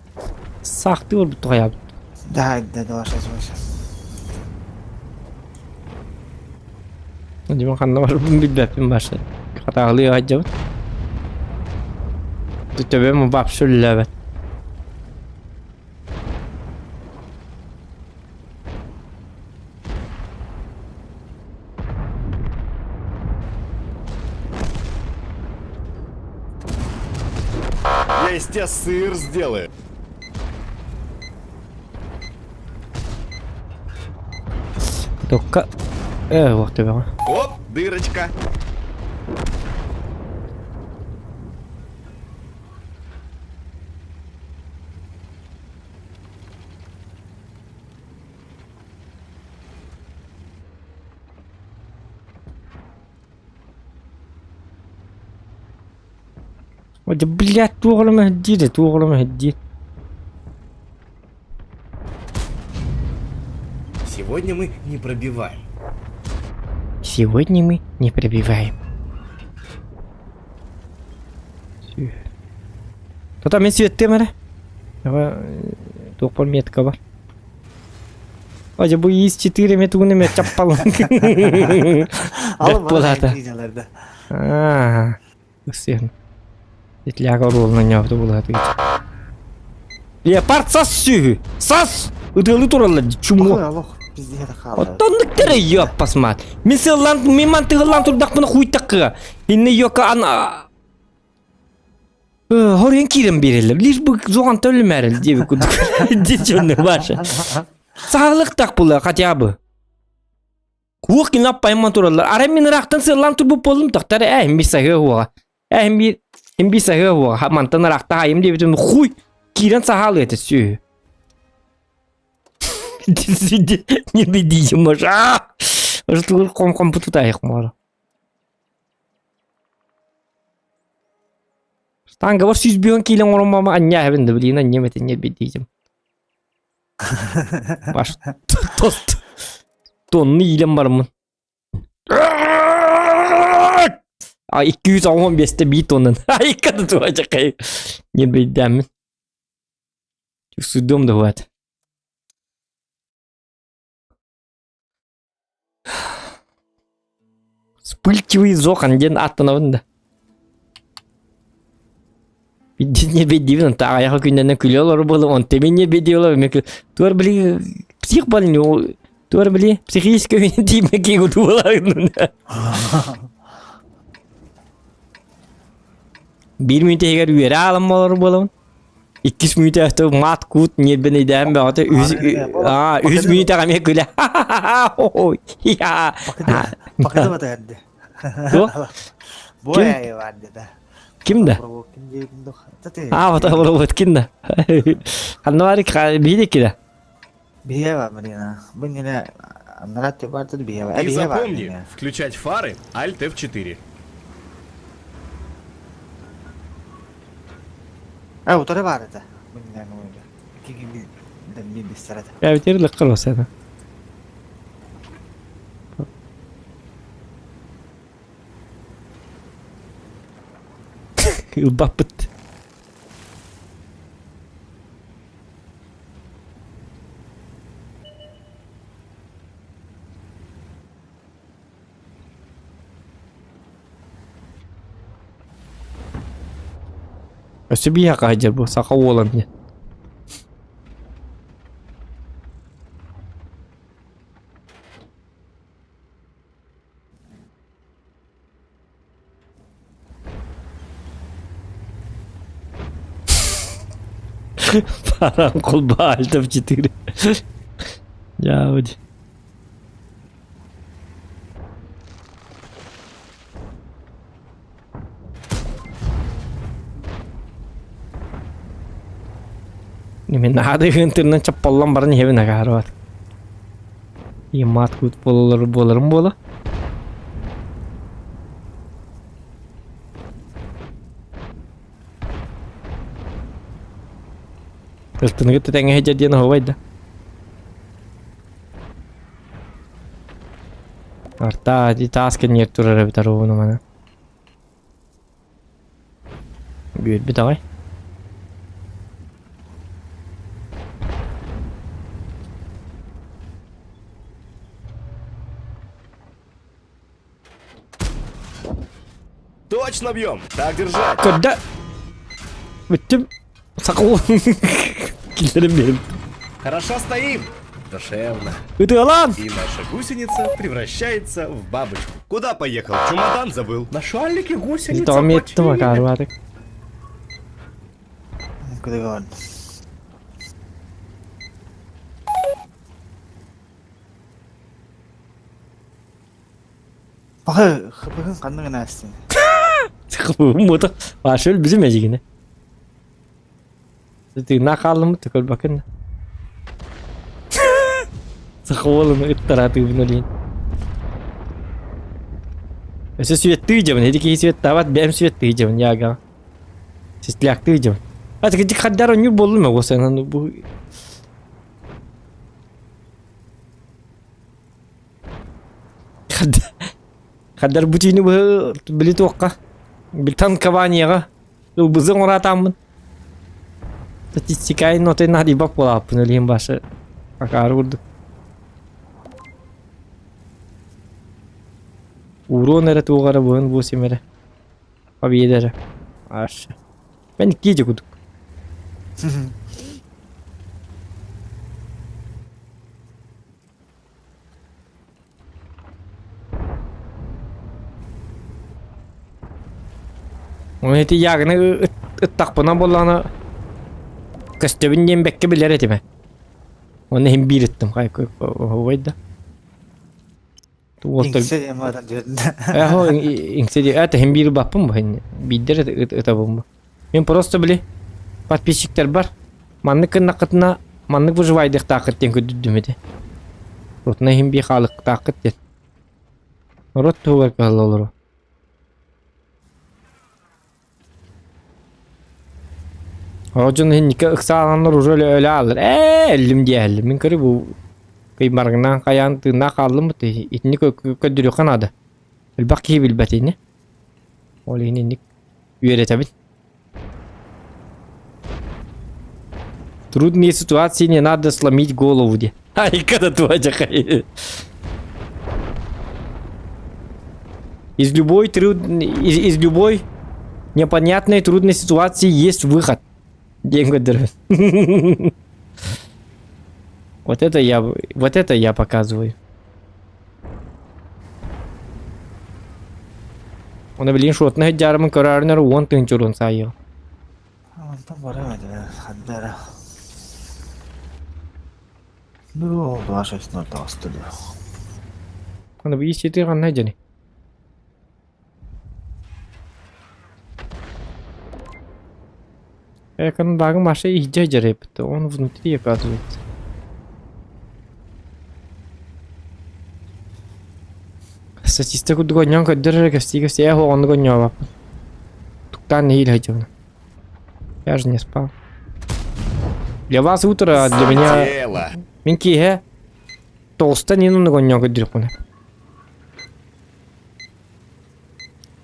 сахты ол бут тоя. Да, да, 268. Димон ханна бар бу билбеппин башы. Хатаглы ажабыт. Төбөм бап сүлләбет. Я из тебя сыр сделаю. Токка э вот төбөҕө. Оп, дырочка. Ой, блядь, туоҕалама диир, туоҕалама диир. Сегодня мы не пробиваем. Сегодня мы не пробиваем. Тота мен сүөттем эрэ. Ава туох метка бар. Ой, бу ис 4 метугуна ме чаппал. Алып буолаата. видеоларда. Аа. Сен. Итляга оруолна ньообду буолаата. Леопард сас сүүһү. Сас! Ытыалы туралла чуму. Алох, пиздец хаалар. Оттоннук тере ёппас мат. Мин сыллан мин мантыгыллан турдахпына хуйтаккыга. Инне ёка ан. Хорен киирэн биэрэллэр. Лишь бы зоҕан төлүмээрэл диэбит курдук. Дичонны баша. Саалыктах була хотя бы. Куох кин аппайман тураллар. Арай мин ыраахтан сыаллаан турбут буоллум тохтар ээ би саһыа уоҕа. Ээ би би саһыа уоҕа. Мантан ыраахта айым диэбитим хуй киирэн саһаалыы этэ сүөһү. Не беди, можа. Что ком ком путутаях мора. Штанга бар 101 киилэ оҥорон мама анньаа эбин да блин анньам этин ньэрбидиитим. Баш тост тонны иилэн бараммын. А 215-те биир тоннан. Айка да туачакай. Ньэрбидиэммин. Судом да хватит. Вспыльчивый зохан диэн ааттанабын да. Не бедивин, та аяғы күннен күле олар болы, он теме не беди олар, мен туар били псих больной, туар били психический тиме кигу туалар. Биир мүнөтэ үөрэ аалам олор буолабын. Иккис мүнөтэ маат куут ньиэрбэн өйдөөн бөҕөтө үһүс аа үһүс мүнөтэҕэ эмиэ күлэ Пакыта батарды. Ким да? Аа вот вот ким да? Ханна барик биһиги кида? Биһиэ бар Марина. Бу иннинэ анараа баартын биһиэ бар. И запомни, включать фары Alt F4. Э, утары бар это. Бу иннинэ Икки бистер это. Эбитер лыккыр осена. Ылбаппыт. Өссө биһиэхэ сылдьар бу саха уолан диэн. Баран кулба альтов 4. Дьаабыт. Мен наһаа тырнан чаппаллан баран иһэбин агаар Имаат кут буолалар буоларым буола. Ылтыныгы тэҥҥэ сылдьар диэн оһуобай да. Арта ди таас кэннигэр турар эбит оруобуна маны. Бүөрбүт аҕай. Точно бьем! Так держать! Когда? Бүттүм. Сакал. Киллэрим берим. Хорошо стоим! Душевно. Ытыалаан! И наша гусеница превращается в бабочку. Куда поехал? Чемодан забыл. На шалике гусеница Тоом еттим починит. акаарбатык. Куда говорит? Баха хыпыгын ханнык гына астын. Мута. Ашөл bizim эжигине. Тыына хааллыммыт көрбөккүн. Саха уолун ыттараатыыбын олиин. Өссө сүөттүү дьабын, ити киһи сүөттаабат, бэйэм сүөттүү дьабын, яга. Сисляктыы дьабын. А так хаддар онньур буоллум ээ, уосанан бу Хаддар бу түүнү быһы били туохха били танкованияҕа ылбызы оҥораатааммын статистикай нотой наадыйбат буолааппын өлүһүн башы акаары курдук уруон эрэ туох эрэ быһын буосим эрэ победа эрэ аш мен икки кудук Оны ити ягны ыттахпына буоллаҕына көстөбүн диэн бэккэ билэр этим ээ. Уонна иһин биир ыттым оһуобай да. Уолтар Иҥсэ диэн баатан дьүөтүн. Эһо иҥсэ диэн это иһин биир баппын бу биирдэр ытабын бу. Мен просто били подписчиктар бар. Маннык гыннаххытына маннык выживайдыахтааххыт диэн көрдүрдүм этэ. Ротна иһин бии хаалыктааххыт диэн. Рот туһугар кыһалла олору. Ордьон иһинникке ыксааланнар уже өлө ааллар. Ээ, өллүм диэһэллэр. Мин көрү бу кыймаргынан хайаан тыыннаах хааллым бут. Итини көрдөрүөххэ наада. Элбэх киһи билбэт ини. Ол иһин инник үөрэтэбин. Трудные ситуации не надо сломить голову де. Айка да туачахай. Из любой труд... из, из любой непонятной трудной ситуации есть выход. Диэн көрдөрөбүн. Вот это я, вот это я показываю. Оны билин шотна хеджарымын көрөрүнөр уон тыынчурун сайы. Онтон барам этэ ханна эрэ. Ну, 2-6-0 таҕыста дуо? Аны бу исчити ханна дьэни? Экон багы маша иһдьэ дьэрэппит. Он внутри оказывается. Статистика курдук онньоон көрдөр эрэ кэпсии-кэпсии ээ оннук онньообоппун. Туктаан нэһиилэ сылдьабын. Я же не спал. Для вас утро, а для меня... Дело. Мин киэһэ тоҕустан иин оннук онньоон көрдүрүкпүнэ.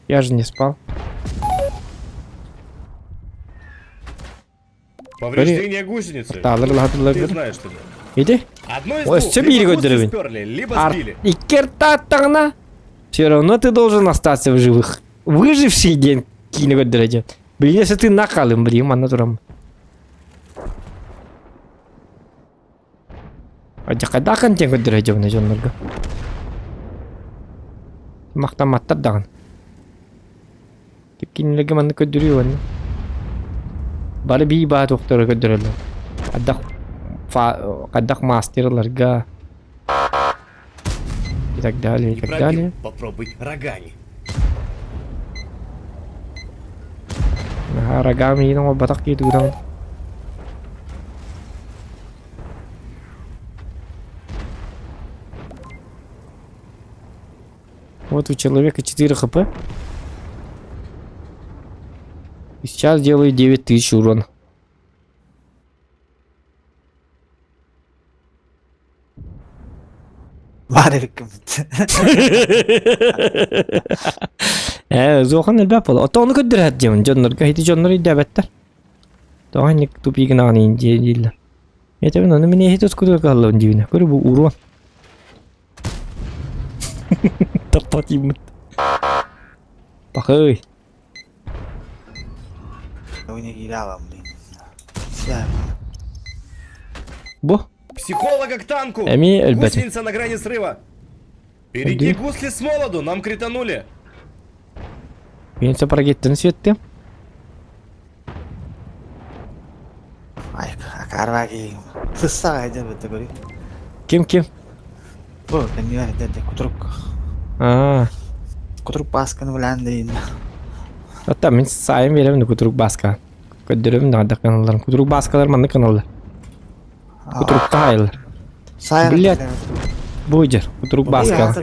Я же не спал. Повреждение гусеницы. Таалар Ты знаешь, что делать. Иди. Одно из Ой, двух. все Либо биир гусли көрдөрөбүн. сперли, либо Ар... сбили. Иккертааттаҕына все равно ты должен остаться в живых. Выживший диэн киинэ көрдөрө диэн. Блин, если ты нахалым, блин, манна турам. Адьакайдахан диэн көрдөрө дьонно дьоннорго. Махтамматтар даҕаны. Кинилэргэ маннык көрдөрүү уонна бары бии баа туохтары көрдөрөллөр. Хайдах хайдах мастерларга и так далее, и Не так пробил. далее. Попробуй рогами. Наһаа рогами иин оҥорботох киһи тугунан Вот у человека 4 хп. И сейчас делаю 9000 урон. Баар эбиккин. Ээ, зохан элбэх буолла. Ото ону көрдөрөр диэмин дьоннорго ити дьоннор өйдөөбөттөр. Тоҕо инник тупигынаҕын иин дииллэр. Этэбин ону мин эһи тускутуга кыһаллабын диибинэ. Көрү бу урон. Таппат ииммит. Пахый. Бу Психолога к танку! эмиэ өлбөтүм. Гусеница на грани срыва! Береги Иди. гусли с молоду, нам кританули! Мен сапаргеттин сүөттүм. Ай, акарваги. Сысса айден бетте көрүй. Ким ким? Бу, кэннигэр деді кутурук. Аа. Кутурук баасканы билэн дейин. Оттон мин сайын биэрэбин кутурук бааска. Көрдөрөбүн да каналларым. Кутурук бааскалар маннык каналлар. Кутурукка хаайылар. Блядь. Бу дьэр, кутурук бааскалар.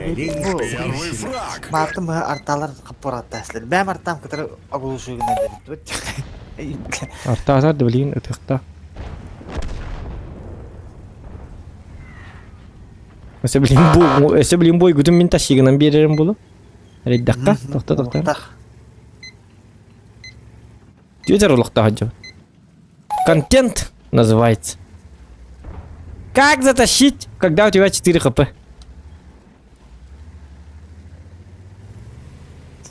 Маартым арталар хаппаратта Бэм артам кытары оглушугuna дебит. Артаатар да билигин ытыахтаах. Өссө билигин бу өссө билигин буойгутун мин тащигынан биэрэрим буолуо. Эрэйдэххэ, тохто тохто. Түөтэр олохтоох дьон. Контент называется. Как затащить, когда у тебя 4 хп?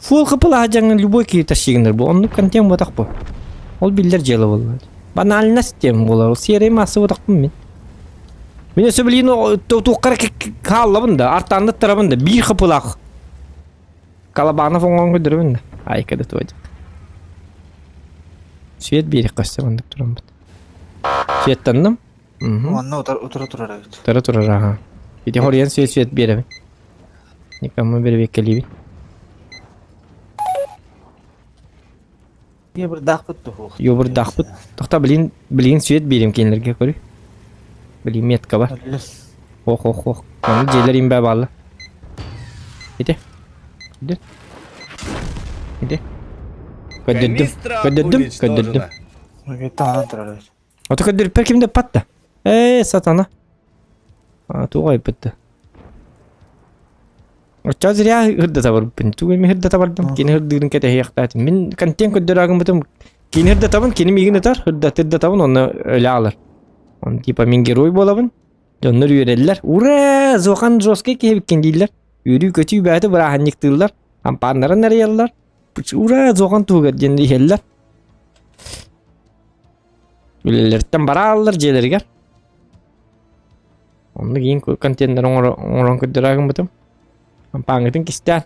Фул хп-лаах дьаҥын любой киһи тащигыныр бу. Оннук контент буотах бу. Ол биллэр дьыала буолла. Банальность тем буолар. Ол серый масса буотахпын мин. Мин өссө билигин туохха эрэ хааллабын да, артаанныттарабын да, биир хп-лаах. Колобанов оҥоон көрдөрөбүн да. Айка да туодьах. Свет биэриэххэ сөп оннук тураммыт. Светтанным. Мгм. Онно утары утары турар эбит. Утары турар аха. Ити хоруйан свет свет биэрэбин. Никому бэрэбиэккэлиибин. Йобурдаахпыт туһуох. Йобурдаахпыт. Тохта блин, блин свет биэрим кинилэргэ көрүй. Блин метка бар. Ох, ох, ох. Аны дьиэлэр имбэ баалла. Ити. Ити. Ити. Көрдөрдүм. Канистра Көрдөрдүм. Көрдөрдүм. уничтожена. Таһынан турар эбит. Ото көрдөрүппэр ким да патта. Ээ, сатана. А, туох айбытта. Оччо зря ырдата барбын. Тугу эми ырдата бардым. Кини ырдыырын кэтэһиэхтээтим. Мин контент көрдөрөөгүммүтүм. Кини ырдатабын, кини миигин ытар, ырдат ырдатабын, онно өлө аалар. Он типа мин герой буолабын. Дьоннор үөрэллэр. Ура! Зохан жесткий киһи эбиккин дииллэр. Үөрүү-көтүү бэйэтэ бырааһынньыктыыллар. Ампааннарын арыйаллар. Ура! Зохан туһугар диэн иһэллэр. Үлэлэриттэн барааллар дьиэлэригэр. Оннук иин контейнер оҥорон көрдөрө гыммытым. Ампааҥҥытын кистээн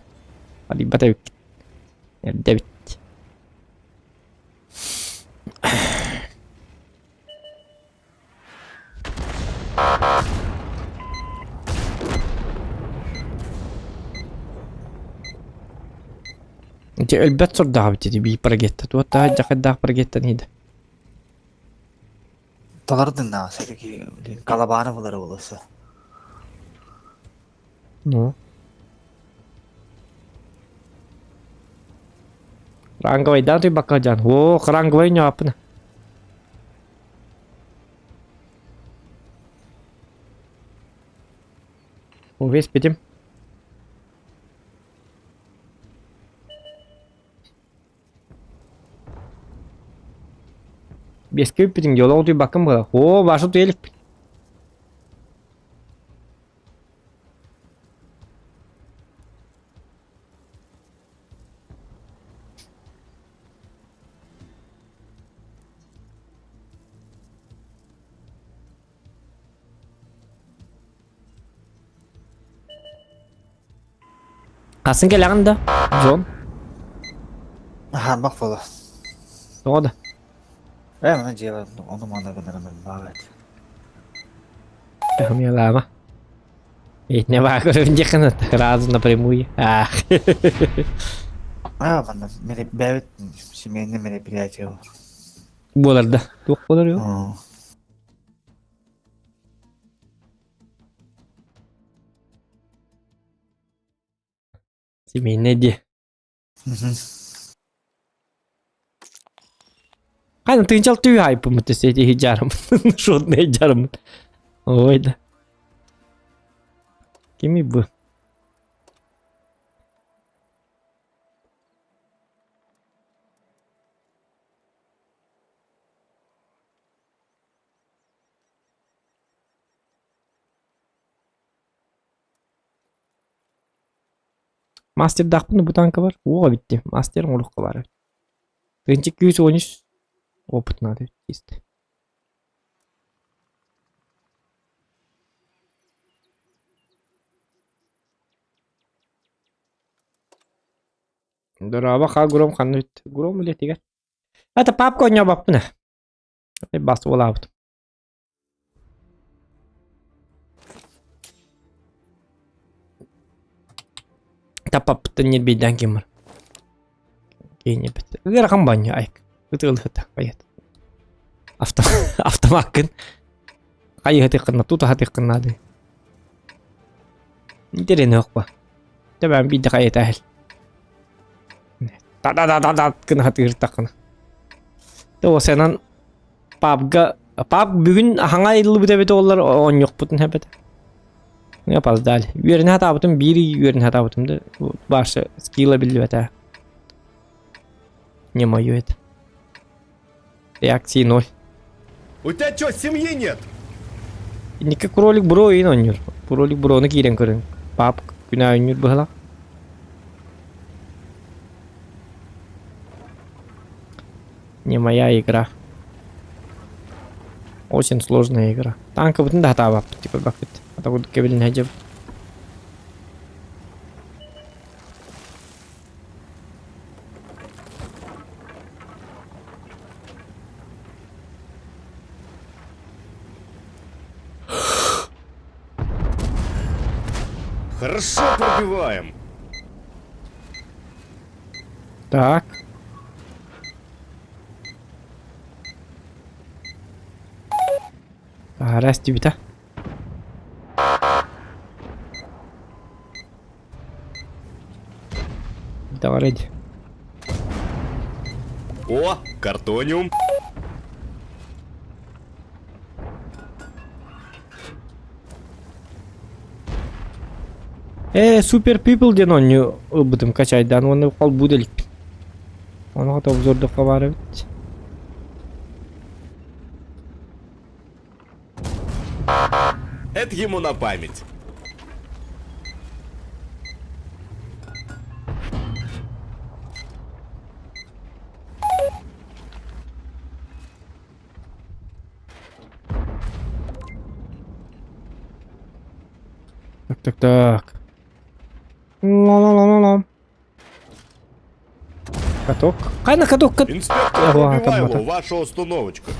арыйбат эбиккит. Эрдэ эбит. Ити өлбөт сурдаҕа эбит ити биир парагетта. Туоттаах дьахайдаах парагеттан иһдэ. Талардын все-таки колобаны булары болоса. Ну. Ранговайдаан туйбакка дьан. О, ранговай ньааппына. Увесь битим. Биэскэ бүппүтүҥ дии, олох утуйбаккын быһа. Оо, баша утуйа иликпин. Хасын кэлэҕин да, Джон? Хааммах буола. Тоҕо да? Ээ, маны дьиэбэр ону маны гынарым баҕат. Милама. Ведь не баа көрөбүн диэххин сразу напрямую. Ах. Аа, манна бэйэбит семейное мероприятие Буолар да. Туох буолар юу? Семейное дии. Хайна тыынчал түү хайпымыт эти жарым. Шотный жарым. Ой да. Кими бу? Мастердаахпын бу танка бар. Уоҕа бүттэ. Мастер оҥоруохха баар эбит. Тыынча күүс уонус опыт наада эбит чисто. Дорообо хаа Гром ханна бүттэ? Гром үлэтигэр. Это папка оонньообоппун ээ. Бас уолаабыт. Таппаппыттан ньирбийдээн ким бар. Киинньэппит. Ыарахан банньа айк. Ытыалыһыта хайат. Авто автомаккын хайыһытыаххына тутаһатыаххын наада. Интэриэһинэй охпа. Тэбээн биирдэ хайата иһэл. Та-да-да-да-да гына хатыыртаххына. Тоосенан Пабга паб бүгүн аһаҥа айыллыбыт эбит оҕолор оонньуохпутун эбит. Не опоздали. Үөрэнэ сатаабытым биир ый үөрэнэ сатаабытым да барса скилла биллибэтэ. Не мое это. Реакции ноль. У тебя что, семьи нет? Инники кролик бро иин оонньуур. Кролик брону киирэн көрүҥ. Пап күнэ оонньуур быһалаах. Не моя игра. Очень сложная игра. Танкабытын да хатаабаппыт типа бакпыт. Ата курдук кэбилин хадьабыт. Хорошо пробиваем. Так. Таһара эстибитэ. Давай. О, картониум. Э, Super People диэн оонньуу ылбытым качайдаан уонна холбуу да иликпин. Ону хата обзордукка баар эбит. Это ему на память. Так, так, так. Ла-ла-ла-ла-ла. Каток. Хайна каток, кат... Инспектор Ага, там Пробивайло, это. ваша установочка.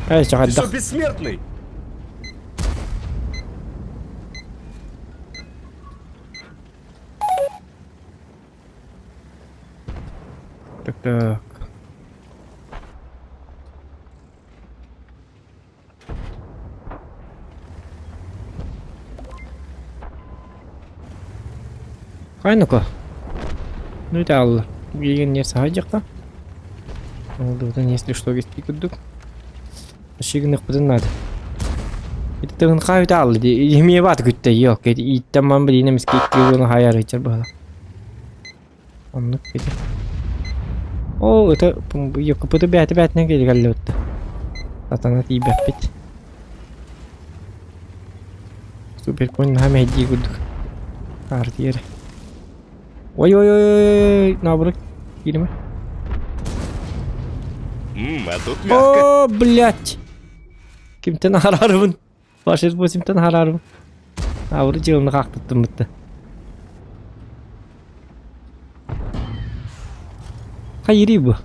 Эй, Ты что, чаҕайдах. бессмертный? Так, так. Хайнука. Ну это алла. Билигин не сахайдьахта. Олдубутун если что кистии курдук. Шигыныхпытын наада. Ити тыгын хаайыта алла ди имиэ баат күттэ йок ииттэн ман билиинэ эмискэ икки уону хаайар ыйчар быһала. Оннук ити. Оо это йокупуту бээтэ бээтинэн кэллибитта. Сатана тиийбэппит. Суперконь наһаа мэһэйдии курдук. Хаартыйар. Ой ой ой наоборот кииримэ. Ммм, а тут мягко. О, блядь! Кимтэн хараарбын? Фашист 8-тэн хараарбын. Ауры дьылны хаахтыттым бытта. Хайырый бу.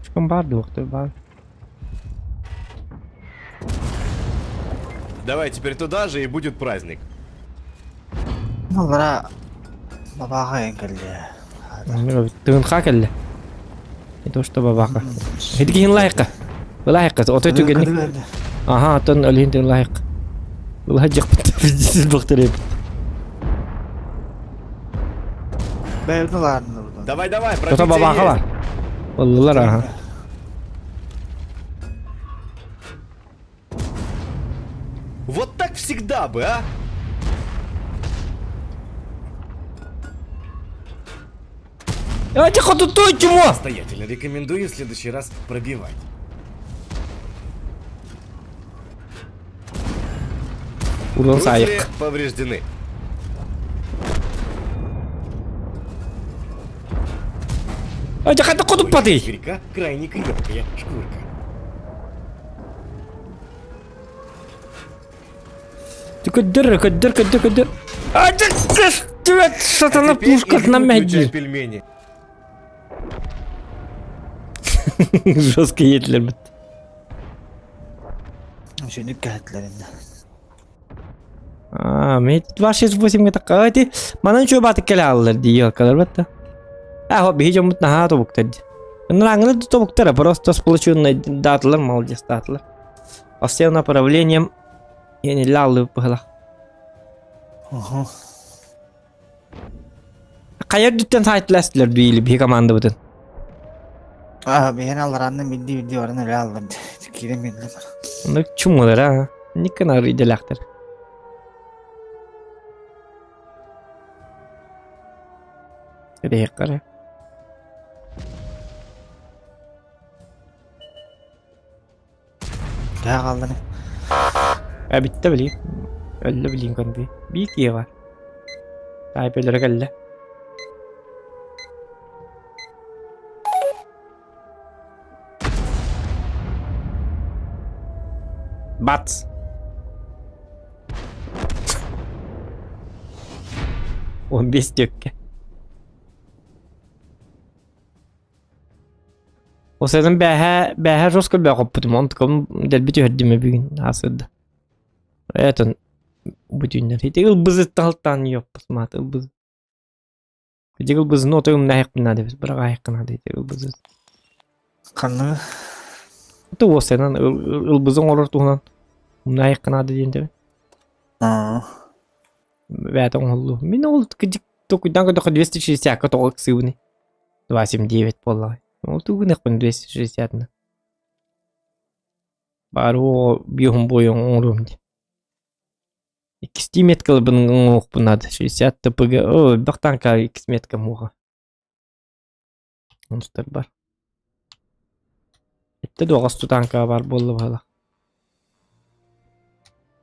Шком бар дуохты бар. Давай теперь туда же и будет праздник. Аллара бабаҕа айан кэллэ. Тыынха кэллэ. Не то что бабаха. Хитгин лайка. Лайка. Отой түгенник. Аха, оттон өлүн тын лайк. Лайк бахтырып. Бэйбин ылаарныбытын. Давай, давай, Тота пробитие бабаха есть. бар. Оллулар аха. Вот так всегда бы, а? А тихо тут той чмо! Настоятельно рекомендую в следующий раз пробивать. Урон Русли сайык. повреждены. А тихо тут паты. Зверька крайне крепкая шкурка. Көддөр, көддөр, көддөр, көддөр. А сатана А теперь пушкатынан иди выключай мәдир. пельмени. Жестко етілер бит. Үшөнүк кэһэтлэр иннэ. А, мен 268 такка эти манан чөө батык келе аллар ди елкалар батта. А, хоп, биһи дьоммут наһаа тобуктар ди. Ыныраңылар да тобуктара, просто сплоченный даталар, молодец даталар. По всем направлениям я не лалы быһылах. Уһу. Хайа үрдүттэн саайтыластылар дуу биһи командабытын. Аа, биһиэн аллараанна бидди-бидди баран өлө аллар киирэн биэрдим. Оннук чумулар а. Никканар идэлээхтэр. Кэдэһиэххэ Төһө хаалланы? Эбиттэ билигин. Өллө билигин көрбүй. Биир киһи баар. Таайп өлөрө кэллэ. Бац! 15 түөккэ. Осетын бээһэ бээһэ жестко бөҕөппүтүм, онтукам дэлби түһэрдим бүгүн аасырда. Этон бүтүннэр. Ити ылбызыттан алтаан ёппус маат ылбыз. Ити ылбызын отой умнаһыахпын наада эбит, быраҕаайаххын наада ити ылбызы. Ханныгы? Ити уоссайынан ылбызы оҥорор туһунан умнаһыахха наада диэн тэбин. Аа. Бэйэтэ оҥоһуллуу. Мин ол кыдьык токуйдаан көрдөххө 260-ка тоҕо ыксыыбыный? 279 буоллаҕай. Ол тугу гыныахпын 260-на? Баар оо биэһун буойуҥ оҥоруом дии. Иккистии меткаларбын оҥоруохпун наада. 60 ТПГ. Оо, элбэх танка иккис метка муоха. Онустар бар. Эттэ дуоҕас тутанка бар буолла баһыла.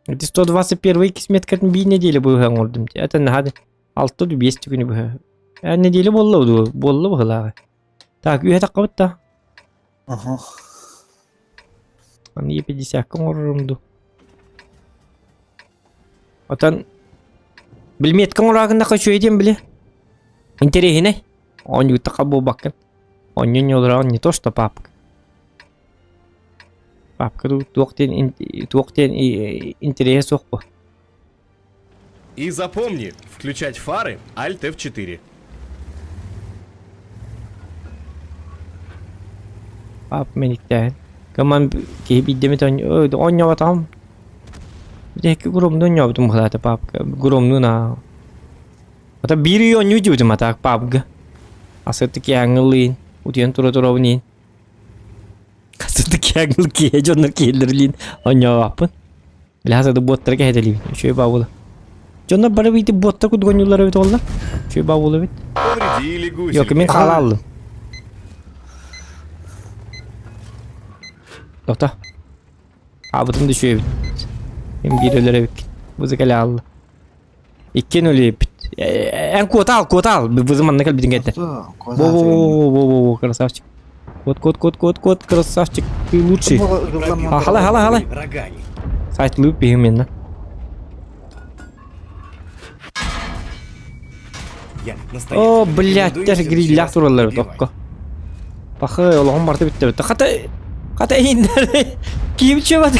Ити 121 иккис меткатын биир неделя быһа оҥордум. Это наһаа алта ду биэс күнү быһа. Э, неделя буолла дуо? Буолла быһылааҕы. Так, үһэ таххабыт да. Аха. Аны 50 оҥорорум ду. Отон билметка оҥораагыннахха үчүгэй диэн били. Интэриэһинэй. Оонньууттахха буолбаккын. Оонньуу ньуолараҕын не то что папка. Папка туох диэн туох диэн интэриэһэ суох буо. И запомни, включать фары Alt F4. Пап мэниктээһин. Кыман киһи биирдэмит оонньооботоҕум. Биһикки громну оонньообутум быһыылаата папка. Громну на. Ата биир ый оонньуу дьиэбитим атаак папга. Асыты киэҥҥыллыын, утуйан тура туробун Асыты киэҥҥыл киһи дьоннор киһилэрилиин оонньообаппын. Билэ сады буоттара кэһэтэлиибин. Үчүгэй баабыла. Дьоннор бары биити буоттар курдук оонньууллар эбит оллар. Үчүгэй баабыла эбит. Повредили Йок, гусельки. мин хаала аллым. Тота. Аабытым да үчүгэй эбит. Мин биир өлөр эбиккин. Музыка алла. Иккиэн өлүөппүт. Эн куотаал, куотаал. Бызы манна кэлбитин кэннэ. Во-во-во-во-во-во, красавчик. Кот, кот, кот, кот, кот, красавчик. Ты лучший. А, халай, халай, халай. Сайт луп именно. О, блядь, даже грилля тураллар токко. Пахы, олоҕум барыта бүттэ бүттэ. Хата, хата иһиннэр киим чөбөт.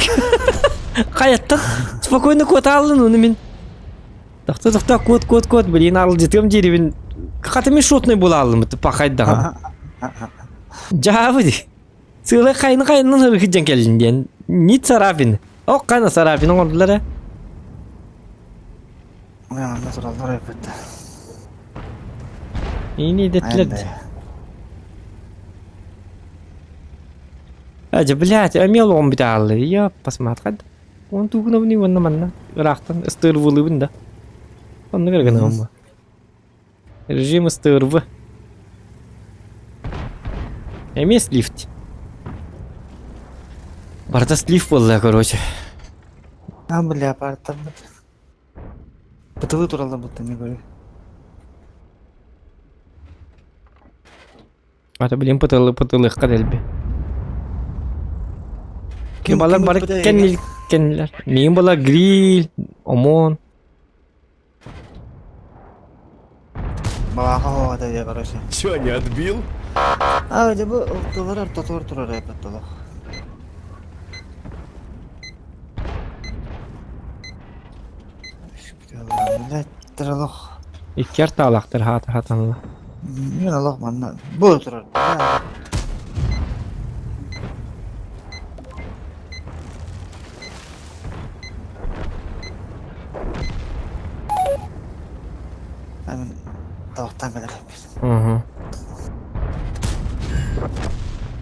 Хайаттан спокойно куотааллын уну мин. Тохто тохто куот куот куот блин арылдьытыам диирибин хата мин шотный буолааллым пахайдаҕым. Дьаабы ди. Сыала хайны хайнын ырыхыдьан кэллин диэн. Нит Сарафин. Ок хайна Сарафин оҥордулар э. Манна тураллар эбит. Ини деттилер. Ажа, блядь, эмиэ олоҕум бүтэ хаалла. Я посмотри. Уон тугунабын уонна манна ыраахтан ыстыырбылыыбын да. Оннук эрэ гынабын Режим ыстыырбы. Эмиэ слифт. Барыта слив буолла, короче. А, бля, партаммыт. Бытылы тураллар будто не говори. Ата билин пытылы пытылыхха дэлби. Ким Балар ким бары ыппыта кэннил кэннилэр. Миин була гриль, ОМОН. Балаха хоҕата дьэ короче. Чё, не отбил? А, дьэ бу ортолор ортотугар турар эбит олох. Блядь, олох. Икки артаалаахтар хаата хатанла. Мин олох манна бу турар. Мен тавақтан кэлэр Угу.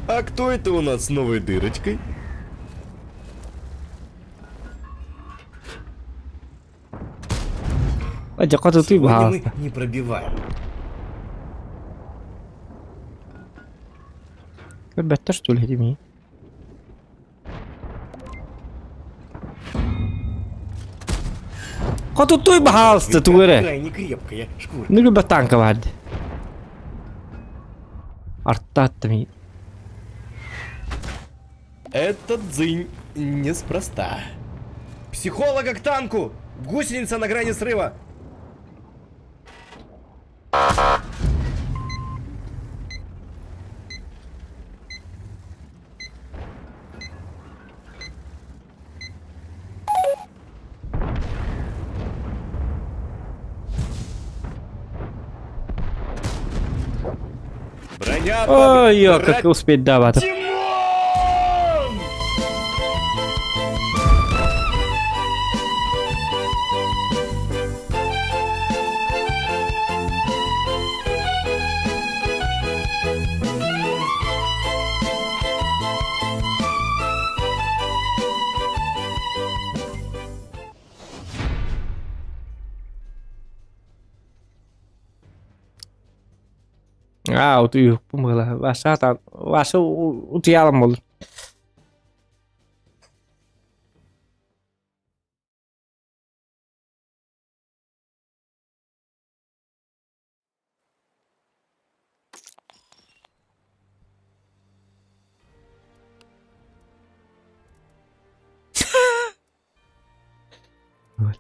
А кто это у нас с новой дырочкой? Дьэ хотутуй Сегодня мы баһаалыста. не пробиваем. Көрбөттөр что ли димей? Хотутуй баһаалыста тугу эрэ. Крайне крепкая шкура. Ну любэ танка баар дии. Артааттым. Этот дзынь неспроста. Психолога к танку! Гусеница на грани срыва! Броня Ой, ё, как успеть давать. Димон! Аа, утуйуохпун быһыылаах. Ваша та Ваша утуйаалым буоллун. Вот.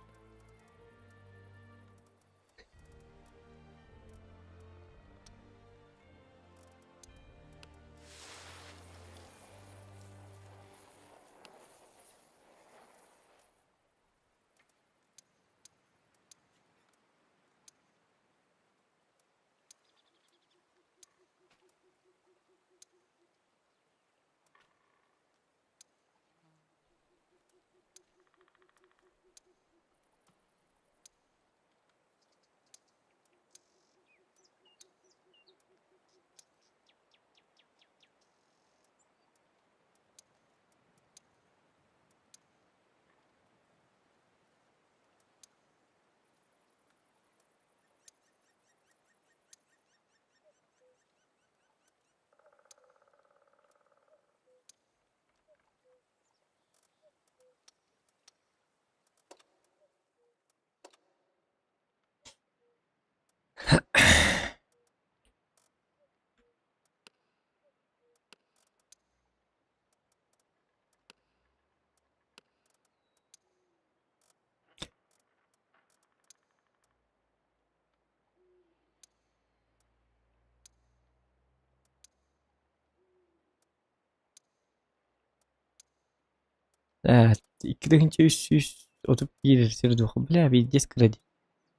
2331 сир духа. Бля, везде кради.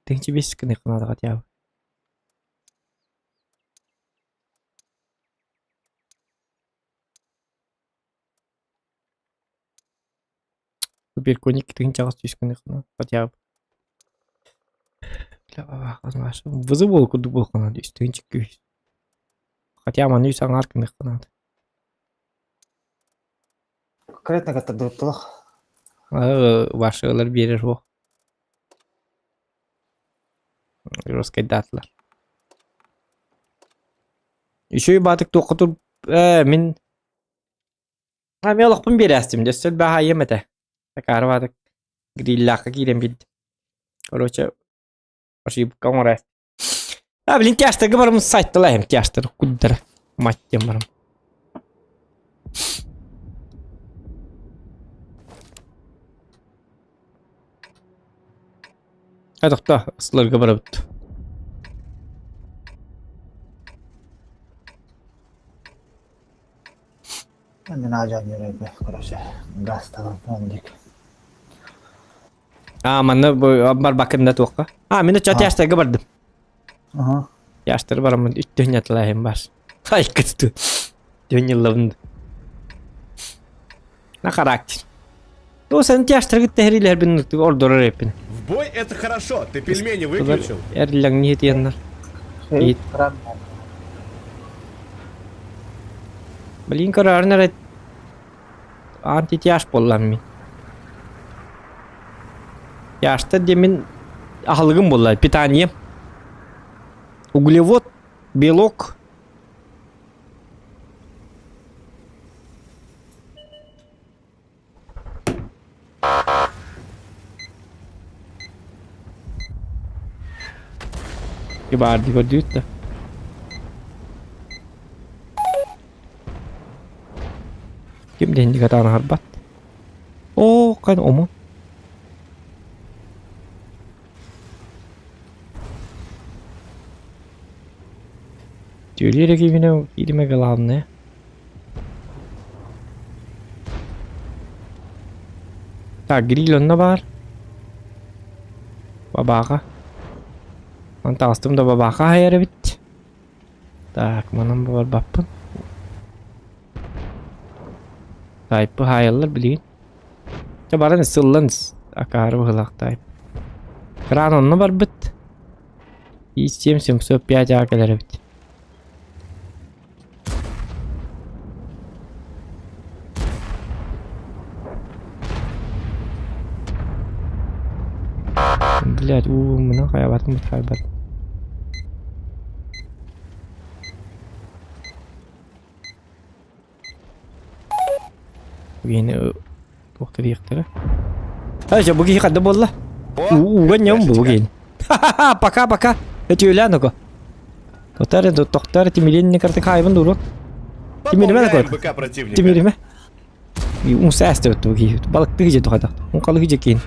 1005 гына хотя бы. Суперконик 1800 гына хотя бы. Бля, вызывал курдук буолхана 3 күүс. Хотя маны үс аҥаар гыныахха Конкретно каттардыбыттылах. Вашылар биэрэр суох. Роскайдаатылар. Үчүгэй баатык туохха тур ээ мин Ами олохпун биэрээстим өссө элбэх этэ. Такаары баатык гриллаахха киирэн биэрдим. Короче, ошибка оҥороо. А, блин, тяжтарга барым сайтталаем тяжтар куддара. Мать тем барым. А тохто, ысыларга барабыт. Мен ажан yürüybe, короче, газ табан дик. А, манна барбакында туохха. А, мен чат яштарга бардым. Ага. Яштар барамын үттүн ятылайым бар. Ай, кытты. Дүн йыллабын. На характер. Ну, сен тяштар гитте бин ордорор эпин. В бой это хорошо, ты пельмени выключил? Эрләң не тиеннер. Ит. Блин, көрөрнер антитяж боллам мин. Яшта демин аһылыгым болла, питание. Углевод, белок. Барды көрдүт да. Ким денди катаан харбат. О, кан омо. Тюлери кимине кириме главное. Так, гриль онно бар. Бабаға. Антастым да бабаға хайыр бит. Так, манан барбаппын. Тайпы хаайаллар билигин. Чэ баран сыллан акаары быһылаах тайп. Кран онно барбыт. И7 705 а кэлэр эбит. Блядь, уу, мына хайабатын бит хайбат. Бугини туох диэхтэрэ. Ай, бу киһи ханна буолла? Ууга ньом бу киһини. Пока, пока. Өтүөлээн око. Тотар, тохтор, тимирин карты хайбын дуру. Тимириме Пополняем да БК противника. Тимириме. Умса эстебет бу киһи. Балыкты же тухадах. Ункалы же киин.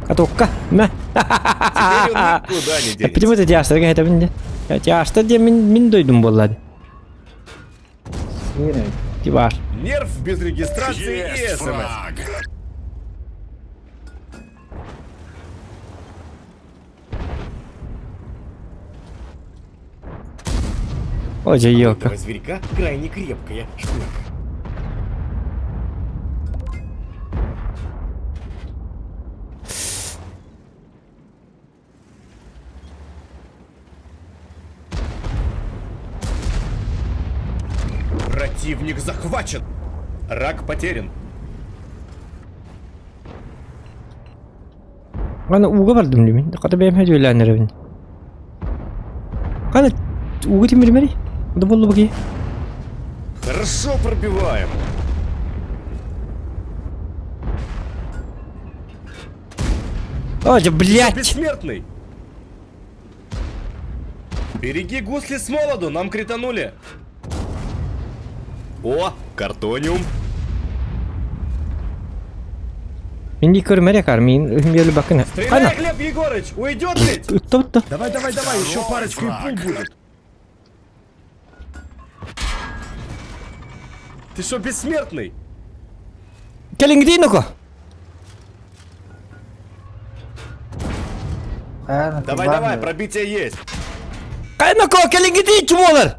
Катокка. Мэ. Теперь он никуда не денется. Почему ты тяжтарга хэтабын де? Тяжтар де мин мин дойдум буолла. Тибар. Нерв без регистрации и Есть СМС. фраг. Ой, У елка. этого зверька крайне крепкая шкурка. Противник захвачен. Рак потерян. Аны ууга бардым димин. Хата бэйэм хөдүөлээн эрэбин. Хана ууга тимиримэри? Да буолла бу Хорошо пробиваем. О, да блядь! Бессмертный. Береги гусли с молоду, нам кританули. О, картониум. Мин дии көрүмэр якар, мин үһүм бакына. Стреляй, Хана! Глеб Егорыч, уйдет ведь? Ытта ытта. Давай, давай, давай, еще парочку и пул будет. Ты что, бессмертный? Кэлиҥҥитий ноко! Давай, давай, пробитие есть. Хайа ноко, кэлиҥҥитий чумолар!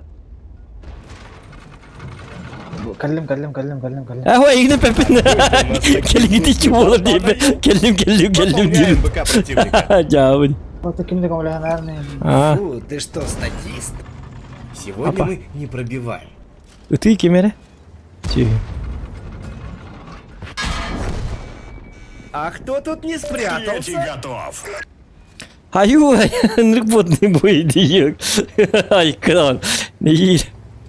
Кэллим, кэллим, кэллим, кэллим, кэллим. Ахуа, игнэ пеппин. Кэлиҥҥитий чумолар диэбэ. Кэллим, кэллим, кэллим Пополняем диир. БК противника. Дьаабын. Вот таким таком легендарным. Аа, Фу, ты что, статист? Сегодня Опа. мы не пробиваем. ытыы ким эрэ? Чү. А кто тут не Третий спрятался? готов. Аю, ынырык буотный бой диир. Ай, кран. Диир.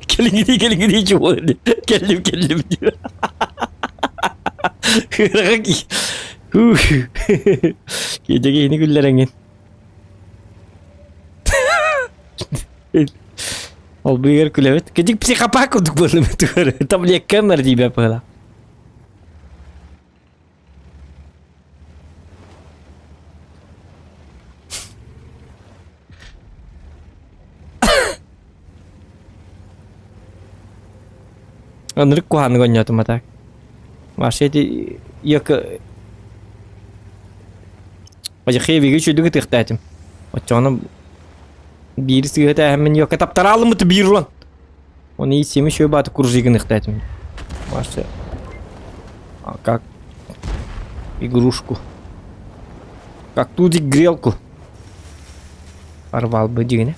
Кэлиҥҥитий, кэлиҥҥитий чумолар дии. Кэллим, кэллим диир. Киэдэгиини күллэрэҥин. Ол быыгар күлэбит. Кедик психопат курдук буоллум Таблетка мэр диибэ пыла. Ынырык куһаҕаны гонньоотум а так. Вообще ити йөкө Хебиги үчүгдүк ытыахтаатым. Оччоҕуна биир сыыһа тээһэммин йөкө таптараалыммыт биир уран. Оны исеми шөй бааты кружигын ыхтаатым. Вообще а как игрушку. Как тудик грелку. Порвал бы дигине.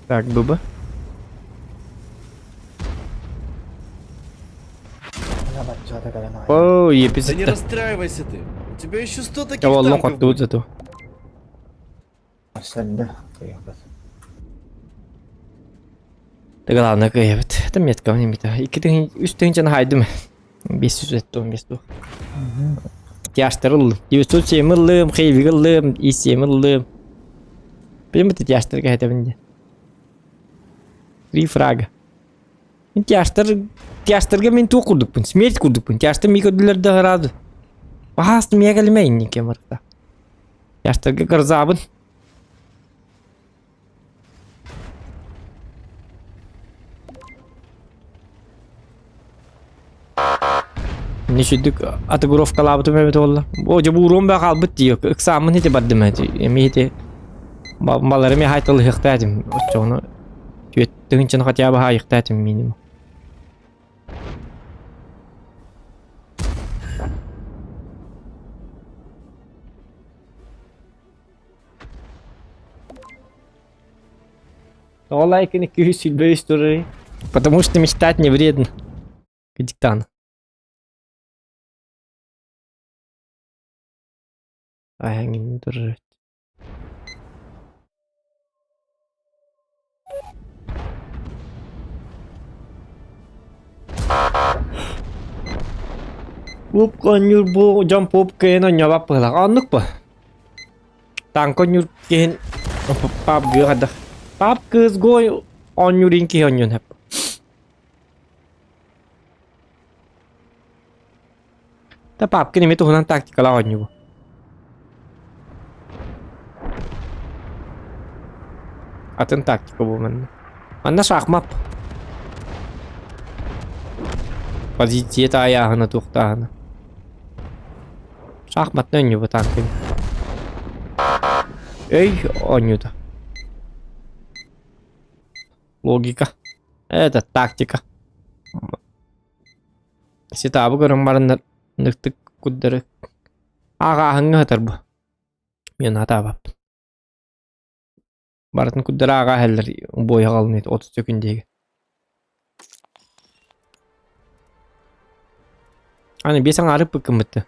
Так, дуба. О, Да не еписитта. расстраивайся ты. У тебя еще сто таких Оллон танков хоттубут будет. зато. Да главное кыайбыт. Это метка не мета. Икки тыһын үс тыһынчаны хайдым. 515 туох. Тяжтар ыллым. 907 ыллым, хейвиг ыллым, И7 ыллым. Билим тяжтарга хэтэбин дии. Три фрага. Мин тяжтар тяжтарга мин туох курдукпун, смерть курдукпун. Тяжтар ми көрдүлэр да ыраады. Баһаас миэхэ кэлимэ инники барта. Тяжтарга кырзаабын. Инни сүрдүк атыгыровкалаабытым эбит буолла. О, дьэ бу баа хаалбыт дии. Ыксааммын ити бардым эти. Эми ити баларым хайталыһыахтаа этим. Оччоҕуна түөт тыһынчаны хотя бы хаайыахтаа этим минимум. Тоҕо лайкын 223 турарый? Потому что мечтать не вредно. Диктант. Айаҥын турар. Поп оонньуур бу дьон поп кыайан оонньообот быһыылаах. Оннук бу. Танк оонньуур киһин пап гыа Пап кыыс гой оонньуурин киһи оонньуон сөп. Да папкин эмиэ туһунан тактикалаах оонньуу. Атын тактика бу манна. Манна шахмат. Позиция таайааһына туохтааһына. Шахматны оонньуу танкин. Өй оонньуута. Логика. Это тактика. Ситаабы көрөн бараннар ныктык курдары ааҕааһыҥҥа сытар бу. Мен атаабаппын. Барытын курдары ааҕа иһэллэр буойаҕалын 30 секунд диэки. Аны биэс аҥаары ыккыммытты.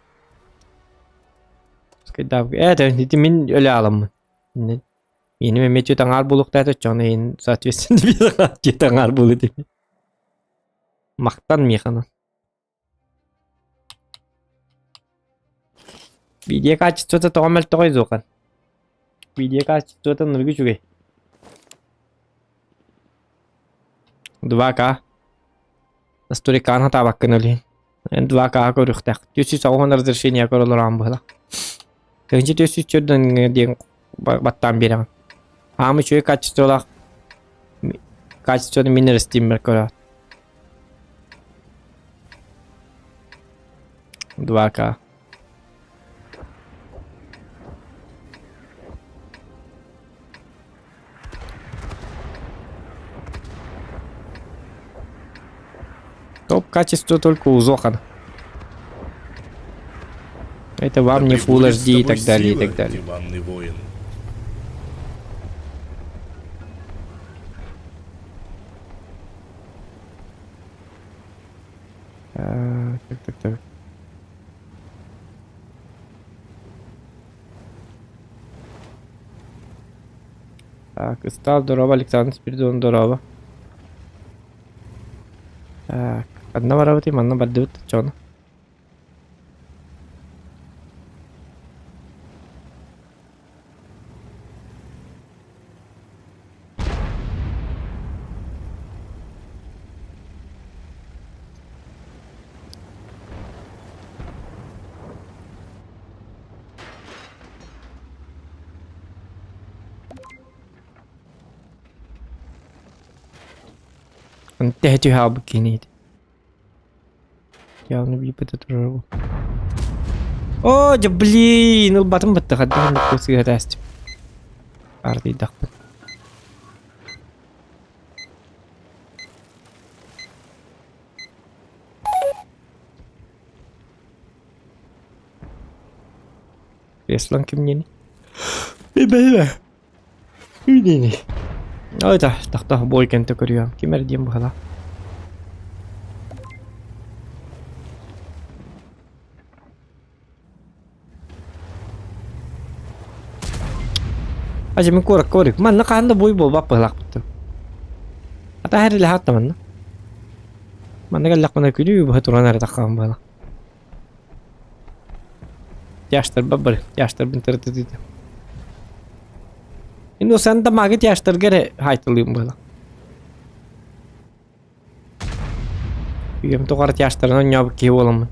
Ээ, ити мин өлө ааламмын. Иним эмиэ түөт аҥаар буолуохтаах оччоҕуна иһин соответственно түөт аҥаар буолуо этим. Махтан миэхэ Видео качествота тоҕо мөлтөҕөй дуохан? Видео качествота ныргы үчүгэй. 2К. Настройкаҕын хатаабаккын өлүһүн. Эн 2К көрүөхтээх. 490 разрешение көрөлөр быһыла. Кыһынчы 404 диэн баттаан биэрэҕин. Аам үчүгэй качестволаах качествоны мин эрэ көрөҕүт. 2К. Топ качество только у Зохана. Это вам Да не Full пребудет с HD и тобой так далее, и сила, так далее. диванный воин. Так, так, так. Так, Став здорово, Александр Спиридон здорово. Так, одна барабыт манна бардыбыт чоно. Тэһэ түһэ кини. Явно бииппитэ турар Оо, дьэ блин, ылбатым бытта хаддаһын сыыһа тээстим. Ардыйдахпын. Креслоҥ кимниэний? Бэйбэ. Кимниэний? Ой да, тахта бой кэнтэ көрүөм. Ким эрэ диэн быһалаах. Ажы мин куоракка барык. Манна хаһан да буй буолбат быһалаахпыттан. Ата эрилэһэ атта манна. Манна кэллэхпинэ күнүү быһа туран эрэ таххаҕым быһалаах. Тяжтарбар бары, тяжтарбын тырытытыта. Инно sen да маги тяжтарга эрэ хайтылыым быһалаах. Үйэм тухары тяжтарынан оонньообут киһи буоламмын.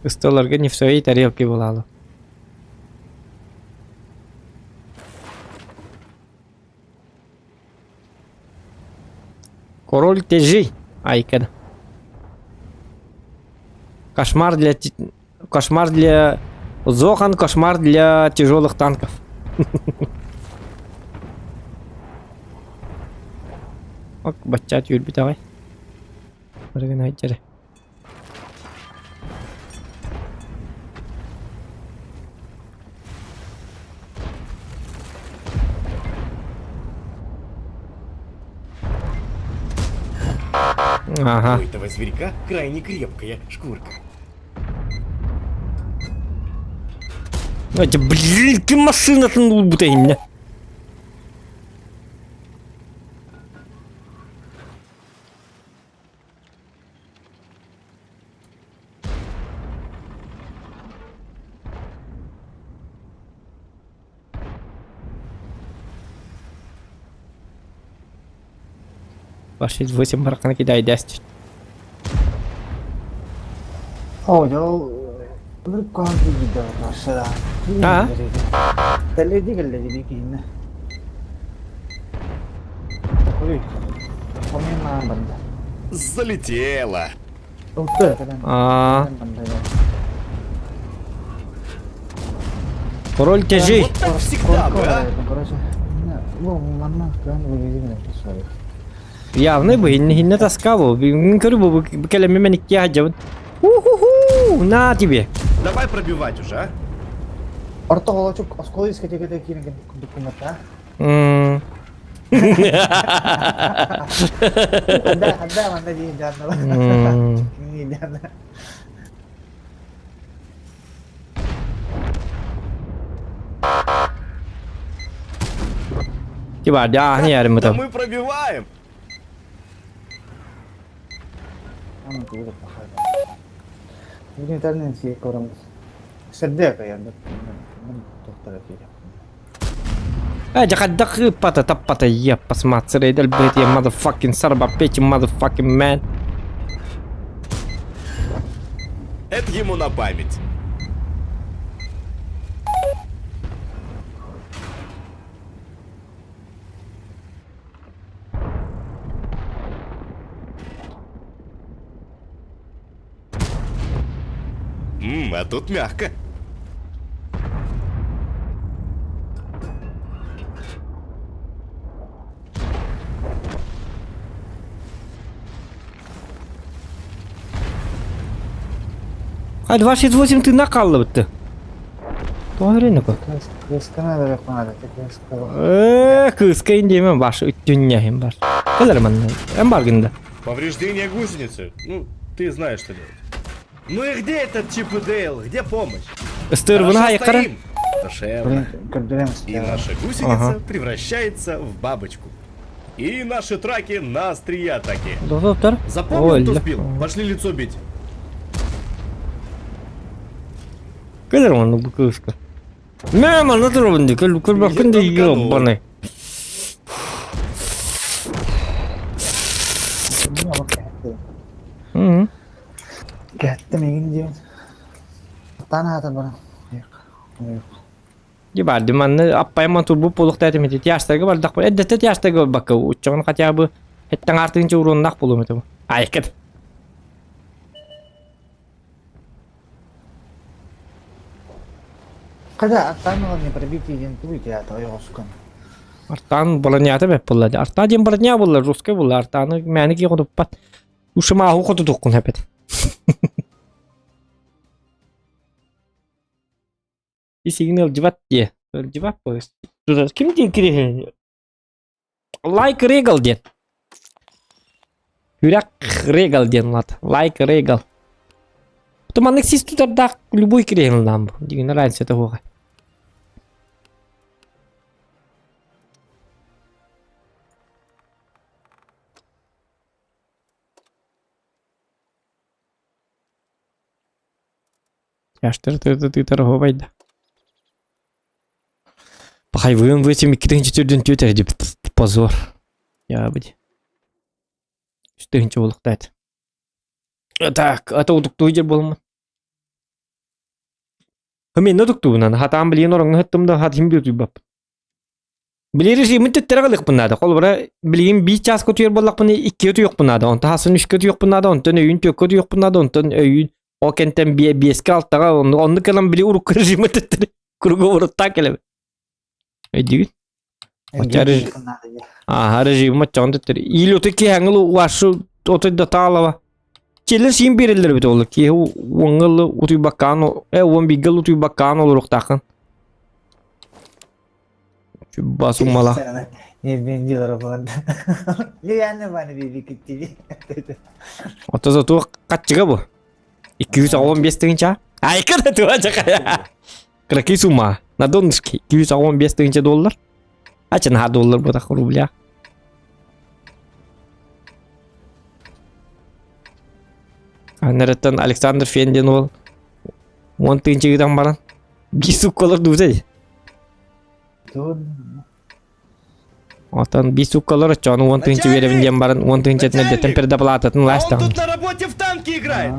Ысталарга не в своей тарелке буолаалы. Король тежи айкада. Кошмар для кошмар для Зохан, кошмар для тяжелых танков. Ок, бачча түүрбүт аҕай. Барыгын айдьары. Ага. У этого зверька крайне крепкая шкурка. Эти, блин, ты машина будто именно. Пошли 8 марканы кидай дәст. О, дьол ынырык куһаҕан киирдэ барсара. А? Тэлэди кэллэ дии киһинэ. Ой, хомуйан маан барда. Залетела. Ылты кэлэн. А, Кэлэн барда. король тяжей. Вот так всегда бы, а? Короче, бу манна кыан выглядит sorry. Явный бы, хинне тоска бу. Мин көрү бу кэлэмми мен икки хаджабын. Уху-ху! На тебе. Давай пробивать уже, а? Орто холочук оскола дискотекада киирэн документа. М. Ханда ханда манна дии дьаанна. М. Дьаанна. Тиба, да, не ярым Да это. мы пробиваем. Аны тугу пахада. Гуманитарный сиекором сэрдэ каянда. Тоқтара киирэ. Э, дьахаддах ыппата таппата еппас мацерейдел бэт я motherfucking son of a bitch motherfucking man. Это ему на память. Ммм, а тут мягко. А 268 ты накалывать-то. То время как. Кыскана да бек кыска. Э, кыска индемен баш үттүннәһим бар. Кэлэр манна. Эм бар гында. Повреждение гусеницы. Ну, ты знаешь, что делать. Ну и где этот Чип и Дейл? Где помощь? Ыстырвына Хорошо хайкара. стоим. Душевно. И наша гусеница Ага. превращается в бабочку. И наши траки на острие атаки. Доктор. Запомнил, кто сбил? Пошли лицо бить. Кэлэр манна бу кыска. Мэ манна турабын кэл кэл бакын да ёбаный. Мм. Кәттем эгин диэн. Тан аата баран. Дьэ баар манна аппайма турбут буолуохтаах этим ити тяжтарга бардахпын эрдэттэн тяжтарга барбакка уччаҕын хотя бы эттэн аартыгынча уруоннаах буолуом этэ айкат Когда аттан не пробитие диэн тугуй театр ойоҕоскун. Артаан бронята бэп буолла дии Артаа диэн броня буолла русскай буолла Артааны мээнэ киһи хотуппат ушумааһу хотутуоххун эппит Исигин ыалдьыбат диэ. Ыалдьыбат буолуо. Ким диэн кириһин? Лайк Регал диэн. Үрэх Регал диэн улаат. Лайк Регал. Туманнык сис тутардаах любой кириһин ылаан бу. Дигинэ разница суоҕа. Яштыр тыытар оһуобайда. Пахайвыын вытим икки түрдүн түөтэр дип позор. Я быть. Үстүһүнчэ буолуохтаат. Так, ата утуктуу дьэр буолуммун. Мен утуктуубунан хатаан билигин ороҥҥо сыттым да хат иһин утуйбаппын. Били режимин төттөрө ылыахпын наада. Холобура, билигин биир чааска утуйар буоллахпына иккигэ утуйуохпун наада. Онтон хасын үскэ утуйуохпун наада, онтон өйүүн түөккэ утуйуохпун наада, онтон өйүүн Ол кэнтэн бие биэскэ алтаҕа онну оннук кэлэн били урукку режимэ төттөрү круговоруттаан кэлэбин. Өйдүүгүн? Оччо режим Ааһа режим оччоҕун төттөрү. Или ото киһэҥил вашу отой да таалава. Челлер сиин биэрэллэр эбит ол киһи уоҥҥа утуйбаккаан э уон бииргэ утуйбаккаан олоруохтааххын. Бас уммала. Ото зато хаччыга бу. 215 тыһыынча. Айка да туа жакая. Кыракый сумма. На донышке 215 тыһыынча доллар. Ача наһаа доллар бутах рубля. Анараттан Александр Фен диэн уол 10 тыһыынча ыытан баран биир суккалар дуузай. Отон биир суккалар оччону 10 тыһыынча биэрэбин диэн баран 10 тыһыынчатын эрдэттэн предоплататын А он лаастаҕын. тут на работе в танке играет!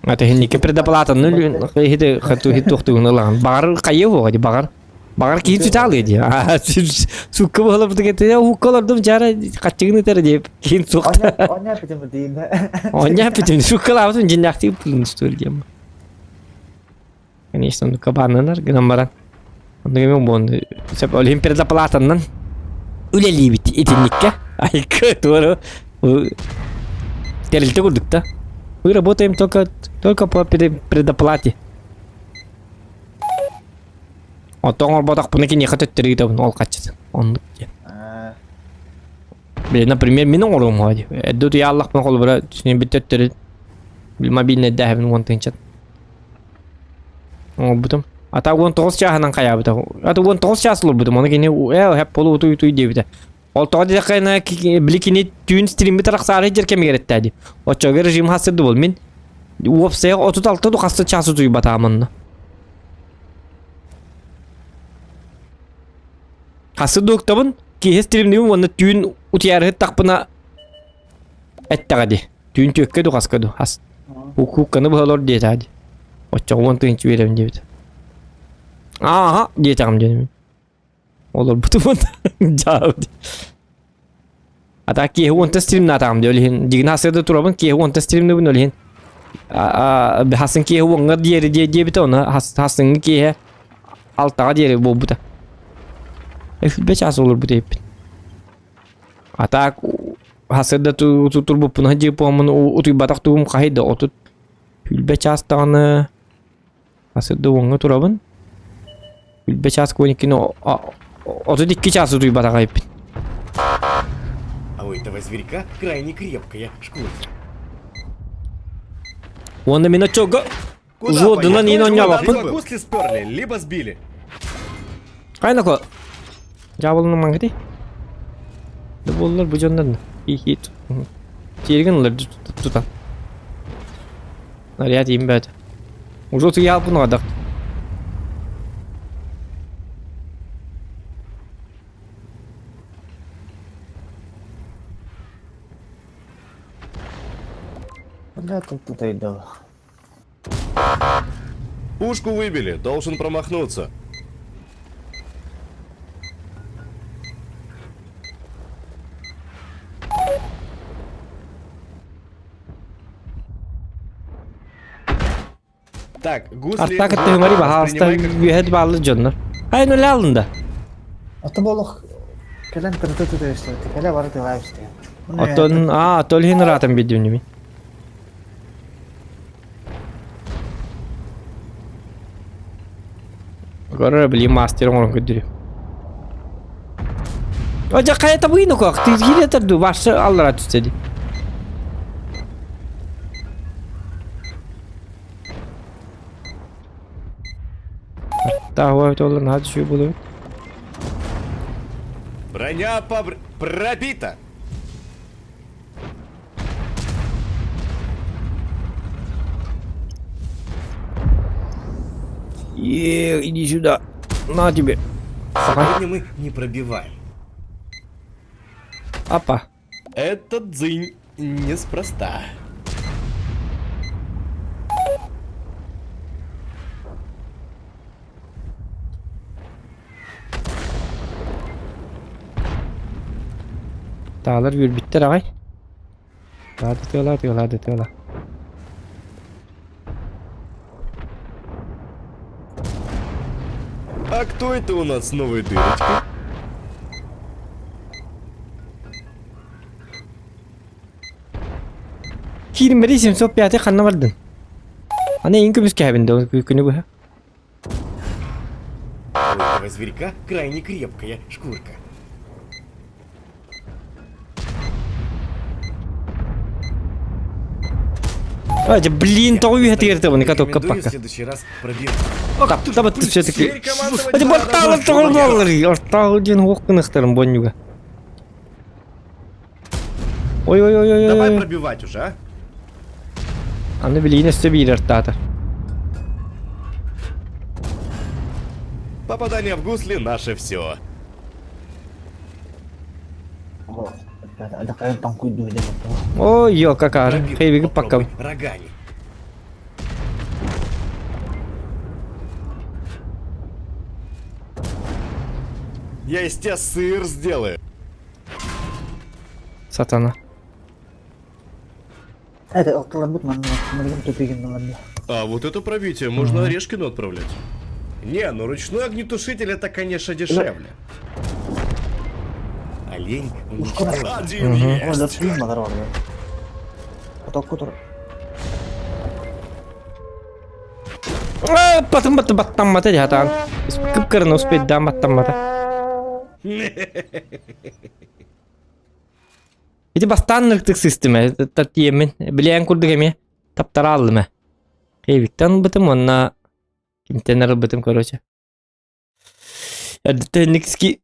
А тэһинники предоплатаны иһити хату хит туохтугун ылаҕын. Баҕар хайы уоҕа ди баҕар. Баҕар киһи сүтаалыы ди. Сукка буолабытыгар те укка олордум жара хаччыгын ытар дип киин суохта. Оня бүтүн бутуйун. Оня бүтүн суккалаабытын дьиннээхтик пулун устур диэм. Конечно, ну кабананар гынан баран. Онно кеме буон сөп олим предоплатаннан үлэлиибит итинникке. Айка туору тэрилтэ курдук да. Мы работаем только только по предоплате. Оттон оҥорботохпуна киниэхэ төттөрү ыытабын ол хаччытын. Оннук диэн. Били, например, мин оҥоруом уһа дии. Эрдэ утуйааллахпына холобура түнэбит төттөрү мобильнай дэһэбин уон тыһыынча оҥорбутум. Ата 19 чааһынан хайаабыта. Ата 19 чаас олорбутум. Ону кини ээ хэп полу утуй утуй диэбитэ. Ол тоҕо диэтэххэ били кини түүн стриммит арахсаары дьэр кэмигэр эттэди. Оччоҕо режим хасырды бол мин уопсайа 36 ду хаста чаас утуйбатаам онно. Хасы дуоктабын киһи стримнибин уонна түүн утуйаарыһыттахпына эттэҕэ ди. Түүн түөккэ ду хаска ду хас. Укканы быһалор диэтэ ди. Оччоҕо уон тыһыынча биэрэбин диэбит. Ааха диэтэҕим диэн. Олорбутум дьаабыт. А так киэһэ уонта стримнаатаҕым дии ол иһин дьигин сарсыарда турабын киэһэ уонта стримныбын ол иһин хасын киэһэ уоҥҥа диэри диэбитэ ону хасыҥҥы киэһэ алтаҕа диэри буолбута. Үһүлбэ чаас олорбут эбиппин. А так сарсыарда турбуппун дьиэппоммун утуйбатах тугум хаһый да отут хүлбэ чаас даҕаны Сарсыарда уоҥҥа турабын. Үлбэ чаас 12 32 чаас утуйбатах эбиппин. А у этого зверька крайне крепкая шкура. Уонна мин оччолго Куда взводунан поехал? иин оонньообоппун. Либо гусли сперли, либо сбили. Хайнако. Дьаабылынан маҥкыты. Да буоллар бу дьоннор хи-хи тиэргэн ылар тутан. Наряд иимбэт. Уже утуйаалпын оҕодох. Бля, тут тут айдал. Пушку выбили, должен промахнуться. Так, гусли... Артаа кытта үҥэри баһаалыста воспринимай как үөһэ бааллар дьоннор. Ай, ну алында. Ото болох кэлэн тырыта тута истэ. Кэлэ бары тыла истэ. Оттон аа, тол иһин ыраатан биэрдим мин. Көрөр били мастер оҥорон көрдөрүм. Ожа хайа табыйны кох, тизгире тарду, башы аллара түстеді. Таа олар наһаа түшүү буолуо. Броня побр... пробита! Е, иди сюда. На тебе. Сегодня мы не пробиваем. Апа. Этот дзынь неспроста. Таалар үөрбүттэр аҕай. Тыала, тыала, тыала. А кто это у нас с новой дырочкой? Киирмэри 705 ханна бардын? Аны ең көмүскэһэбин да күнү быһа. У этого зверька крайне крепкая шкурка. А, блин, тоҕо үһэ тигэртэ буну катокка Рекомендую в пакка. следующий раз пробил. Таптабат все-таки. Теперь командовать Ати надо бортаалар тоҕор Ортаал диэн хуох гынахтарын бонньуга. Ой ой ой ой Давай ой. пробивать уже, а? Аны билигин өссө биир артаата. Попадание в гусли наше все. Ой, ё, какая. Хейвиги пока. Рогами. Я из тебя сыр сделаю. Сатана. Это орталарбыт манна мылгым тупигин ыларда. А вот это пробитие можно Орешкину отправлять. Не, ну ручной огнетушитель это, конечно, дешевле. Олень уничтожен. Один есть. Олар тыймалар бар. Поток тур. Батым баты баттаммата дьатаан. Кып-кырын успейдаан баттаммата. Ити бастаан ыртык сыстым тиэммин билээн курдук эмиэ таптара аллым ээ. Киевиттэн ылбытым уонна кимтэн ылбытым короче. Эрдэттэн ски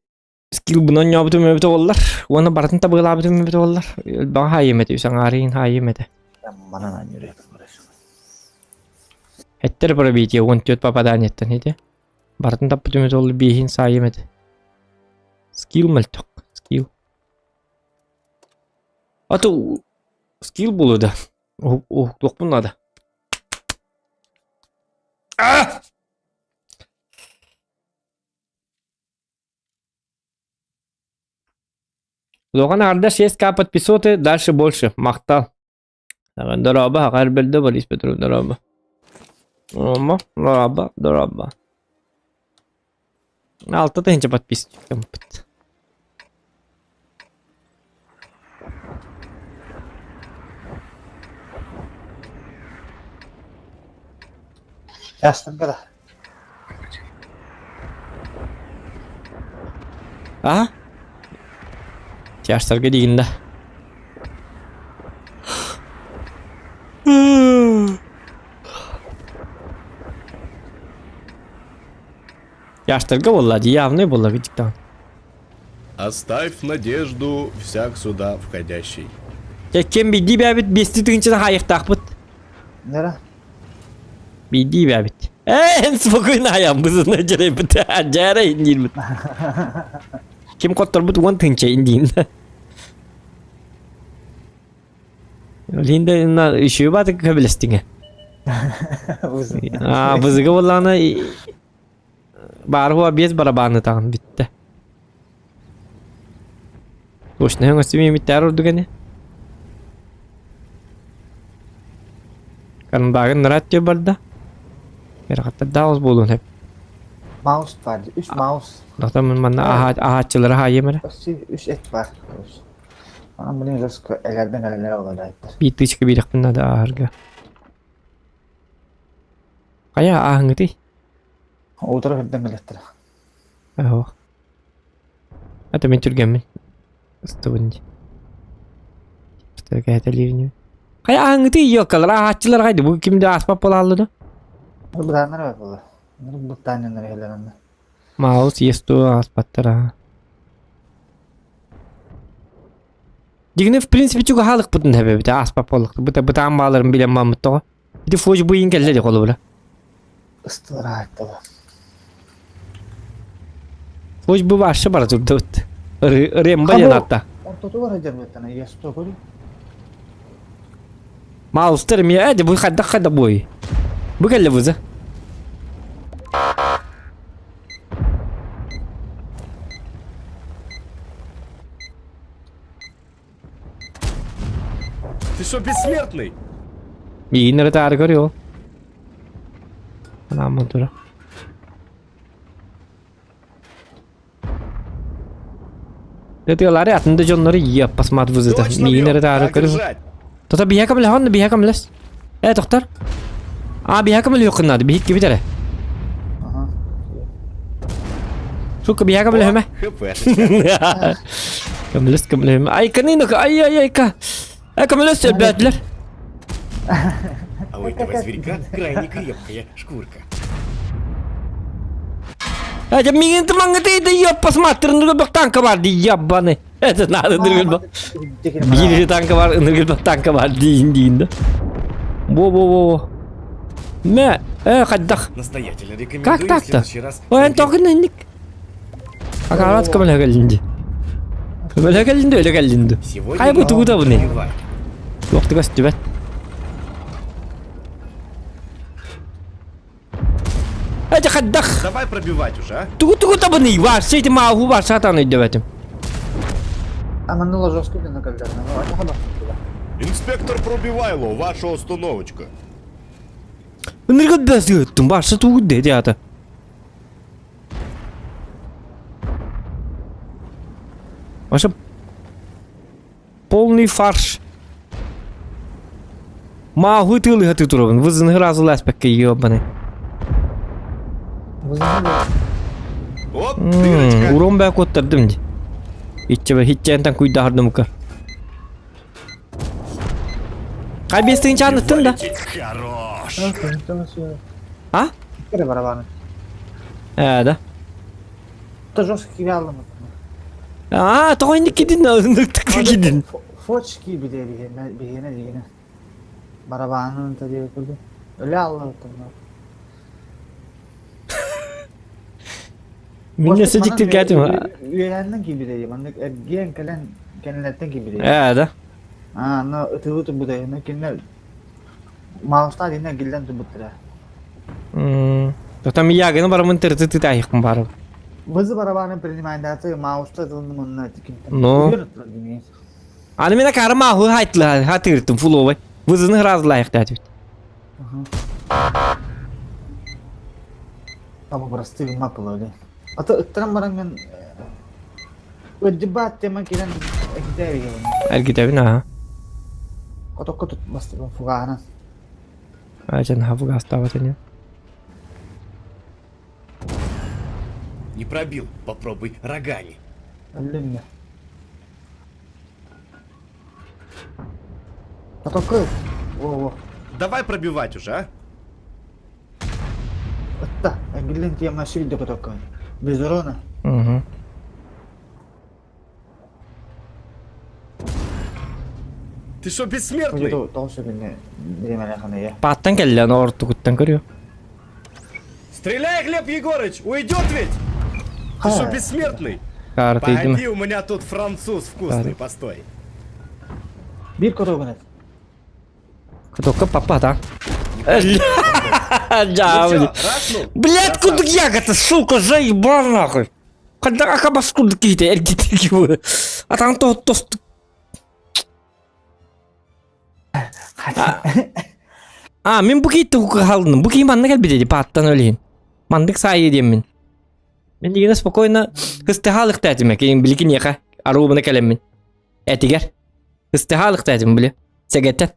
скилбын оонньообутум эбитэ буоллар уонна барытын табыылаабытым эбитэ буоллар элбэҕи хаайыам этэ үс аҥаарыйын хаайыам этэ. Манан анньырыа Эттэр пробитие 14 попаданиеттан ити. Барытын таппытым эбитэ буоллар биэһин саайыам этэ. Скилл мөлтөх. Скилл. А то скилл буолуо да. Уһуктуохпун наада. А! Лоған арда 6К подписоты, дальше больше. Махтал. Дороба, Харбельда, Борис Петров, дороба. Ома, дороба, дороба. Алта тыһынча подписчик. Ястан да. А? Тяжтарга диигин да. Тяжтарга буолла дии, явный буолла кырдьыктаан. Оставь надежду всяк сюда входящий. Дьэ, кем биирдии бээбит биэстии тыһыынчаны хаайыахтаахпыт. Нера? Биирдии бээбит. Ээ, спокойно айаммызына дьэрэйбит. Дьээрэй диирбит. Ким хотторбут уон тыһыынча индиин. Линда еще баты көбүлэстиҥэ. Аа, бызыга буоллаҕына баар биэс барабааны таҕын бүттэ. Точно өҥөстүм миттээр ордук ини. Карандаагын нараат диэ барда. Ыарахаттардаах буолуон сөп. Маус бар. Үс маус. Оттон манна аһааччылары хаайыам эрэ. Үс эт бар. Анан блин жестко элэрден элэлэр олорайттар. Биир тысяча биэриэхпин наада ааһарга. Хайа ааһыҥҥытый? Утары үрдэн билэттэр. Оһох. Это мин түргэммин. Ыстыбын дии. Кэһэтэлиир Хайа ааһыҥҥытый елкалар ааһааччылар хайды бу ким да ааспат буолаалла да? Бытааннар бар буолла. Бытааннар иһэлэр Маус есту ааспаттар аа. Дигини в принципе чугаһаалыкпытын хэбэбит ааспат буоллахта. Быта бытаан бааларын билэн бааммыт тоҕо. Ити фоч быйын кэллэ ди холобура. Ыстылар ааттала. Фоч бу вообще бара турдубут. Ремба диэн аатта. Ортотугар сылдьар есто көрү. Маустар эмиэ ээ бу хайдах хайдах буой. Бу кэллэ буза. Ты что, бессмертный? Миигин эрэ таары көрүө ол. Анааммын тура. Тыалаары атын да дьоннору иэппас мат вызыта. Точно Миигин бьем. эрэ таары Так көрүө. держать. Тота биһиэхэ көмөлөһөн, биһиэхэ көмөлөс. Э, тохтор. А, биһиэхэ көмөлөһүөххүн наада, биһик кибит эрэ. Ага. Сука, биһиэхэ көмөлөһүмэ. ХПшечка. Көмөлөс, көмөлөһүмэ. Айканы ай ай айка. Э, көмөлөс өлбөөтүлэр. А у этого зверька крайне крепкая шкурка. Э, дьэ миигин тымаҥҥытый да ёппас мааттырын бөх танка бар дии яббаны. Это надо дыргылба. Биир танка бар, ыныргылба танка бар диин диин да. Во-во-во. Мэ, э, хайдах. Настоятельно рекомендую Как в так-то? следующий раз. Ой, эн тоҕун инник. Акаарат көмөлөһө кэллинди. Көмөлөһө кэллинди, өлө кэллинди. Сегодня Хайа бу тугу да буны? убивать. Туохты көстүбэт. Эти хайдах. Давай пробивать уже, а? Тугу тугу табыный, вообще эти маагу бар сатан өйдөбөтүм. А маннула жестко на когда. Ну, а хаба. Инспектор Пробивайло, ваша остановочка. Ыныргыт бәсгөттүм, барсы тугу деди ата. Вообще полный фарш. Маагу тылыга ты турабын, вызыны разы ласпекке ебаный. Оп, дырочка. Урон бә коттардым ди. Итчебе хитчентен куйдахардым ка. Кай бестин чаныттын да. Хорош. А? Кere барабаны. Э, да. То жесткий вялым. А, тоҕо инник кидин, ынырыктык кидин. Фочки биде бигене бигене дигене. Барабанын та диye kurdu. Öyle Allah'tan. Минне сыдьыктыр кэтим. Үөрэннэн киирбитэ маннык эргиэн кэлэн кэннилэртэн киирбитэ. Ээ, да. Аа, но ытылы турбута, но кинилэр маустаа динэ гиллэн турбуттара. Там яганы барамын тырты тытайықпын барып. Вызы барабаны принимайдаты мауста тылын мунна тикинтен. Ну. Аны мен акары маху хайтлы хатыртым фуловой. Вызыны раз лайық дәтіп. Там простые макулы. А то ыттаран баран мен Өддібат тема кирен экидеби. Әргитәбин аха. Котокко тут бастырбын фугаана. Ажан хавуга астабат эне. Не пробил, попробуй рогами. Өллүм Котокко. Во-во. Давай пробивать уже, а? Ытта. Эгиллен тема шилде котокко. Без урона. Угу. Ты что, бессмертный? Тоҕо сөбүнэ биремэлэ ханая. Паттан кэллэн ортугуттан көрүө. Стреляй, Глеб Егорыч, уйдет ведь! Ты что, бессмертный? Карта идем. Погоди, у меня тут француз вкусный, Погоди. постой. Бир котогунет. Котокка папа да. Ну Жабы. чё, рашнул? Блядь, кудук ягода, сука, заебал нахуй. Когда акабас кудук ките, эргитеки бу. Атан то тост. А, мен бу кейтті хука халдым. Бу кейм манна кэлбит эди, пааттан өлейін. Мандык сайы диэн мин. Мен дегене спокойно хыстыхалык тәтиме, кейин биликин яха, арубына кэлэммин. Этигер. Хыстыхалык тәтим биле. Сэгеттен.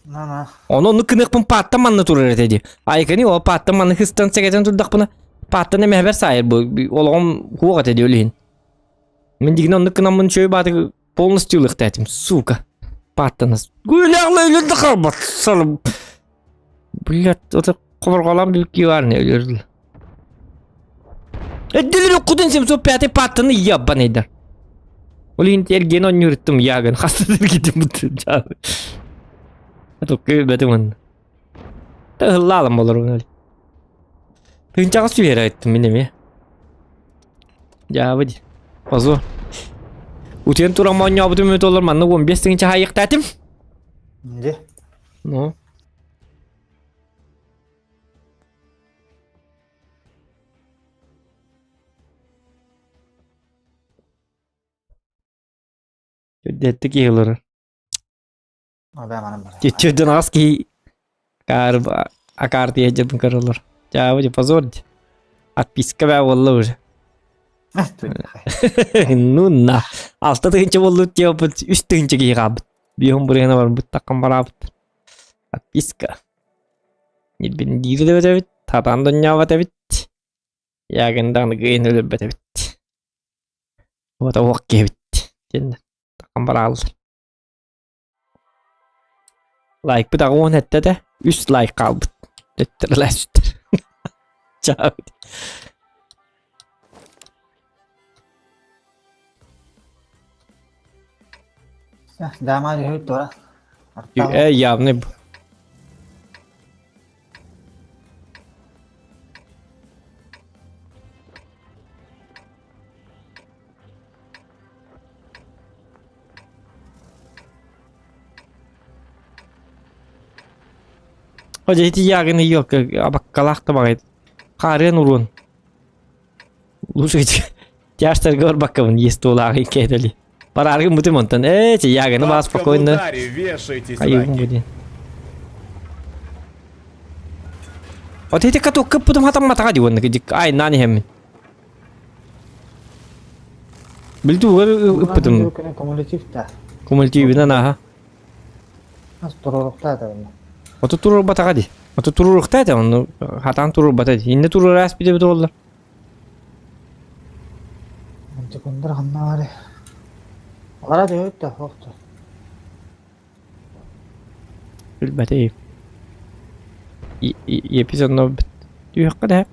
На-на. Ону онну кыныхпын пааттан манна турар этэ дии. Айкани ол пааттан манна хыстан сэгэтэн турдахпына пааттан эмэһэбэр саайар бу олоҕум хуох этэ дии өлүһүн. Мин дигинэ оннук гынаммын чөй баатыгы полностью ылыахтаатым, сука. Пааттанас. Гүлэҕлэ өлөрдө хаалбат салым. Блядь, это хоборҕолоон бүкки баар не өлөрдүл. Эддилер оккутун 705 пааттаны ебаныйдар. Ол иһин эргиэн онньуруттум ягын хаста китим Тукка бэтим онно. Тыһыллаалам болор ол. Тыынчаҕа сүһэрэ айттым мин эмиэ. Дьаабы дии. Позор. Утуйан туран моонньообутум үмүт олор манна 15 тыһыынча хаайыахтаатым. Дьэ. Ну. Үрдэттик киһи олорор. Түөрдэн аҕыс киһи акаар тиэйдэрбин көрөллөр. Дьаабы дьэ позор дьэ. Отписка бээ буолла уже. Ну на. 6 тыһыынча буоллут диэбит 3 тыһыынча киһи хаалбыт. Биэһин бырыһына барбыт таккан бараабыт. Отписка. Ньирбин диир да эбит, татаан донньообот эбит. Ягын даҕаны кыайан өлөрбөт эбит. Вот уох киһи эбит. Диэн таккан барааллар. Лайкпыт 87 этэ, үс лайк хаалбыт. Төттөрүлээсүттэр. Чао. Дама дьүһүй тура. Э, явный бу. О, дьэ ити ягын ёлка абаккалаах да баҕайы. Хаарыан уруон. Лучше тяжтарга барбаккабын есть туолааҕы кээтэли. Барааргын бутум онтон. Ээ, чи ягыны баа Бабка в спокойно. ударе, вешайтесь, Хайыгын раки. бу диэн. Вот эти каток кыппытым хатамматаҕа дии уонна дик айнаан иһэммин. Билдугар ыппытым. Кумулятив да. Кумулятивынан аха. Туруруктаа да. Ото туруорбатаҕа дии. Ото туруоруктаа этэ онну хатаан туруорбата дии. Инне туруораас бит буолла. Секундар ханна бары. Алара дөйөт да охто. Билбэтэ. Епис онно түһүөххэ да.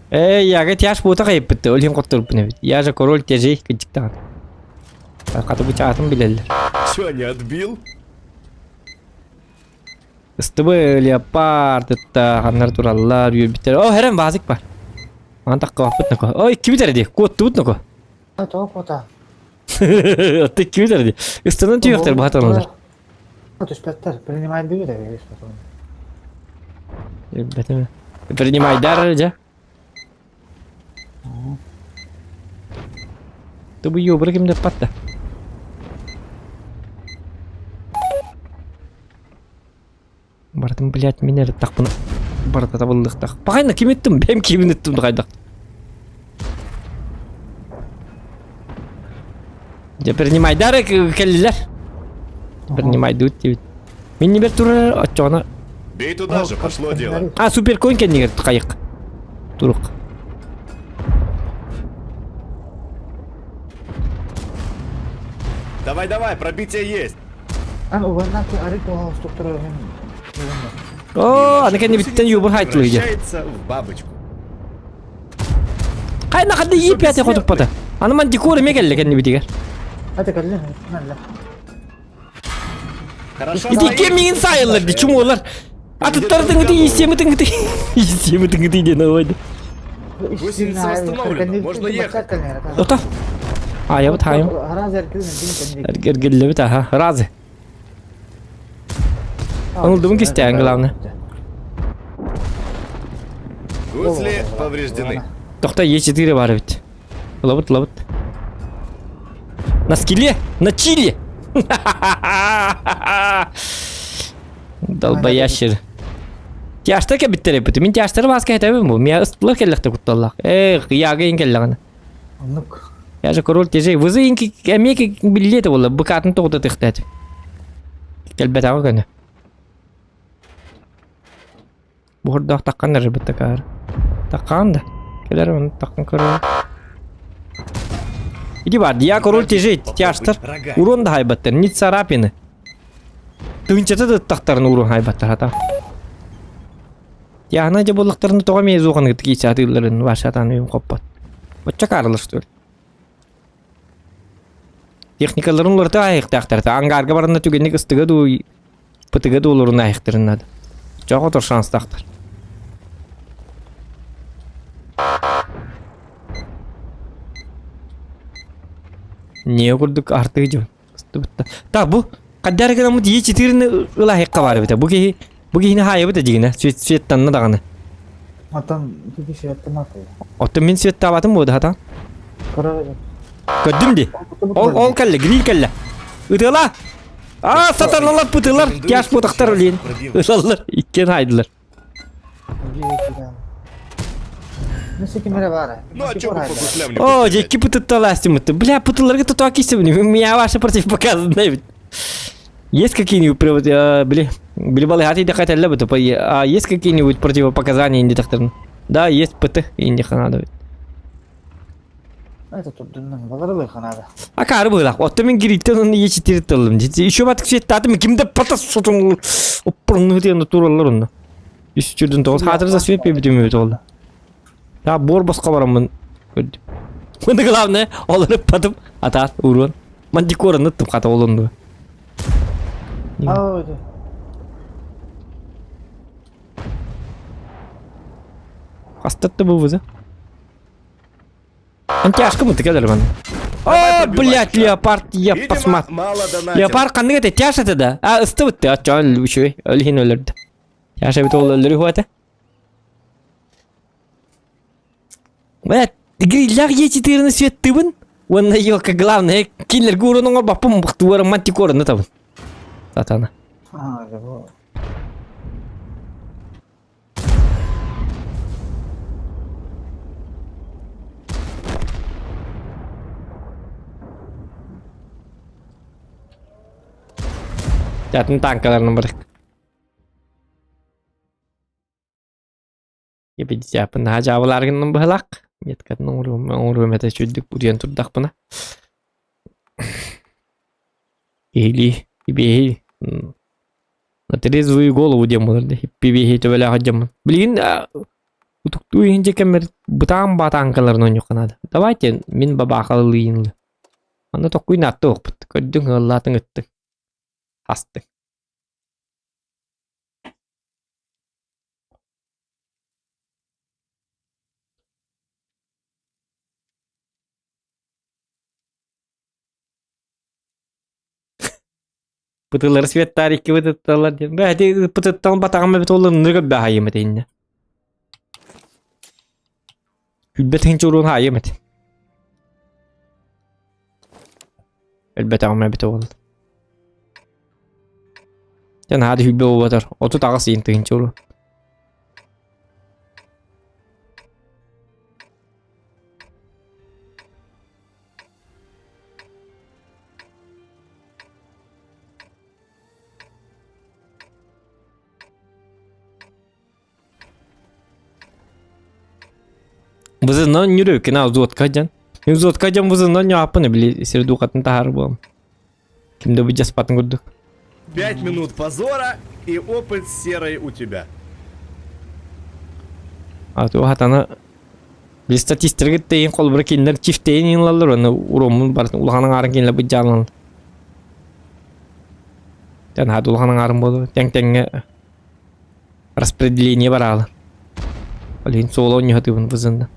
Ээ, яга тяж буота хайыппыт, ол иһин хотторбун эбит. Я же король тяжей кыдьыктаҕын. Хата бу чаатын билэллэр. Чё, не отбил? Ыстыбы леопардытта ханнар тураллар, үөрбүттэр. О, хэрэн баазык бар. Ман таккабаппыт нако. Ой, иккибит эрэ дии, куоттубут нако. Тоҕо куота? Отто иккибит эрэ дии. Ыстанан түһүөхтэр баһатаналар. Түспэттэр, принимайдыы эрэ Билбэтим. Принимайдар дьэ. Тубу ёбра ким деппатта. Бардым, блядь, мин эрэ тахпына барыта табыллыахтаах. Пахайна ким иттим? Бэм кимин иттим хайдах. Дьэ принимайдар кэллилэр. Принимайдут диэбит. Мин нибер турар оччоҕуна Бей туда же, пошло дело. А, суперконь кэннигэр хайык. Турук. Давай, давай, пробитие есть. Ан уганнаки арыт структура О, аны кэннибиттэн юбур хайтылы дьэ. Превращается в бабочку. Хайна хадды иip пятый хотуппата. Аны ман декор эме кэллэ кэннибитигэр. Hadi кэллэ. Хорошо. Ити кемиин сайыллар ди чумолар. Атыттар тыҥыты истеми тыҥыты. Истеми тыҥыты диэн ойды. Гусеница восстановлена, можно ехать. Ота. Аябыт хайым. Эргиллэбит аха. Разы. Онулдубун кистээн главное. Гусли повреждены. Тохто Е4 бар эбит. Лабыт, лабыт. На скеле! На чили! Долбоящер. Тяжтар кэбиттэр эбит. Мин тяжтары бааска этэбин бу. Мия ыстылар кэллэхтэ кутталлах. Эх, яга ин кэллэҕинэ. Оннук. Я же король тяжей. Вызы инки эмиэ биллиэтэ буолла. Быкаатын тоҕута тыхтаат. Кэлбэтэҕэ көнө. Буһурдаах таххан эрэ такаар. Таххан да. Кэлэр оны таххан көрөр. Иди бар, я король тяжей, тяжтар. Урон да хайбаттар, не царапины. Тыынчата да тахтарын урон хайбаттар хата. Яна дьэ буоллахтарына тоҕо эмиэ зуоханыгыт киисаатыылларын вашатаан үйүм хоппот. Оччо каарылар что ли? Техникаларын уларыта айыктаахтарта. Ангарга баранна түгэнник ыстыга дуу, пытыга дуу олорун айыктарын надо. Чоҕо тор шанстаахтар. Не курдук артыгы дьон. Так бу хаддар гынаммыт Е4-ни ылаһыахха баар эбитэ. Бу киһи Бу киһини хаайабыт эдьигинэ, свет светтанна даҕаны. Оттон киһи светтаммат. Оттон мин светтаабатым буо да хатан. Көрдүм ди. Ол ол кэллэ, гриль кэллэ. Ытыала! Аа, сатаналар пытылар, тяж путахтар блин. Ылаллар, иккиэн хайдылар. Ну а чё бы по гуслям не О, пострелять? дьэкки пытытталаастымыт. Бля, пытыларга тутаа киссибин. Меня ваше противопоказано ведь. Есть какие-нибудь, били, били балыхати да хотели бы, тупо, а есть какие-нибудь противопоказания индитахтарн? Да, есть ПТ, индиха надо. Это тут баларылы ханада. А кары быылах. Отто мен гириттен оны ечитир тылым. Еще батык светтатым кимде пата сотун оппорну диэн тураллар онно. Үс чүрдүн тоҕус хаатыр за свет бебитим өт олду. Та бор босқа барамын. Көрдүм. Мында главное, олары патып атаат уруон. Мантикораны ыттым хата олонду. Хастатты бу вызы. Антяшка мы тыкалар маны. О, блядь, леопард, я Видимо, посмотрю. мало донатил. Леопард ханнык этэ? Тяж этэ да? А, ыстыбыт ты, аччаан үчүгэй, өлүһүн өлөрдө. Тяж эбит ол өлөрү хуата. Блядь, гриллях Е4 светтыбын. Уонна елка главное, кинилерге урун оҥорбоппун бахтуарым мантикораны табын. Сатана. А, да Атын танкаларынан барык. Епидиапын хаажаабыларгыннан быһылаах. Меткатын оҥоруом оҥоруом этэ сүрдүк утуйан турдахпына. Киһилии ибиэһи на трезвую голову диэн буолар дии. Иппибиэһи төбөлөөх дьоммун. Билигин утуктуу иһин дьэ кэммэр бытаан батаанкаларын оонньуохха наада. Давайте мин бабаахалыйын. Манна токкуй наатта уохпут. Көрдүҥ ыаллаатыҥ ыттыҥ. Астыҥ. Пытылары светтаар икки бытытталар диэн. Бэ, ити пытыттан батаҕым эбит ол ынырык өббэ хаайым этэ иннэ. Күлбэт иһин чуруун хаайым этэ. Өлбөтөҕүм эбитэ буолла. Дьэ наһаа да хүлбэ буолбатар. 38 иин тыһыынча уруун. Бызынан нүрүккүнэ взводка дьон. Взводка дьон бызынан ньааппын били сир духатын таһаар буолам. Ким да быдьаспатын курдук. 5 минут позора и опыт серой у тебя. А то хатана били статисттерге тейин холбура кинилэр чифтейин ылаллар уонна уроммун барытын улахан аҥаарын кинилэр быдьаалан. Тэн хат улахан аҥаарын буолуо. Тэҥ тэҥҥэ распределение бараалы. Ол иһин суола оонньоһотуубун бызында.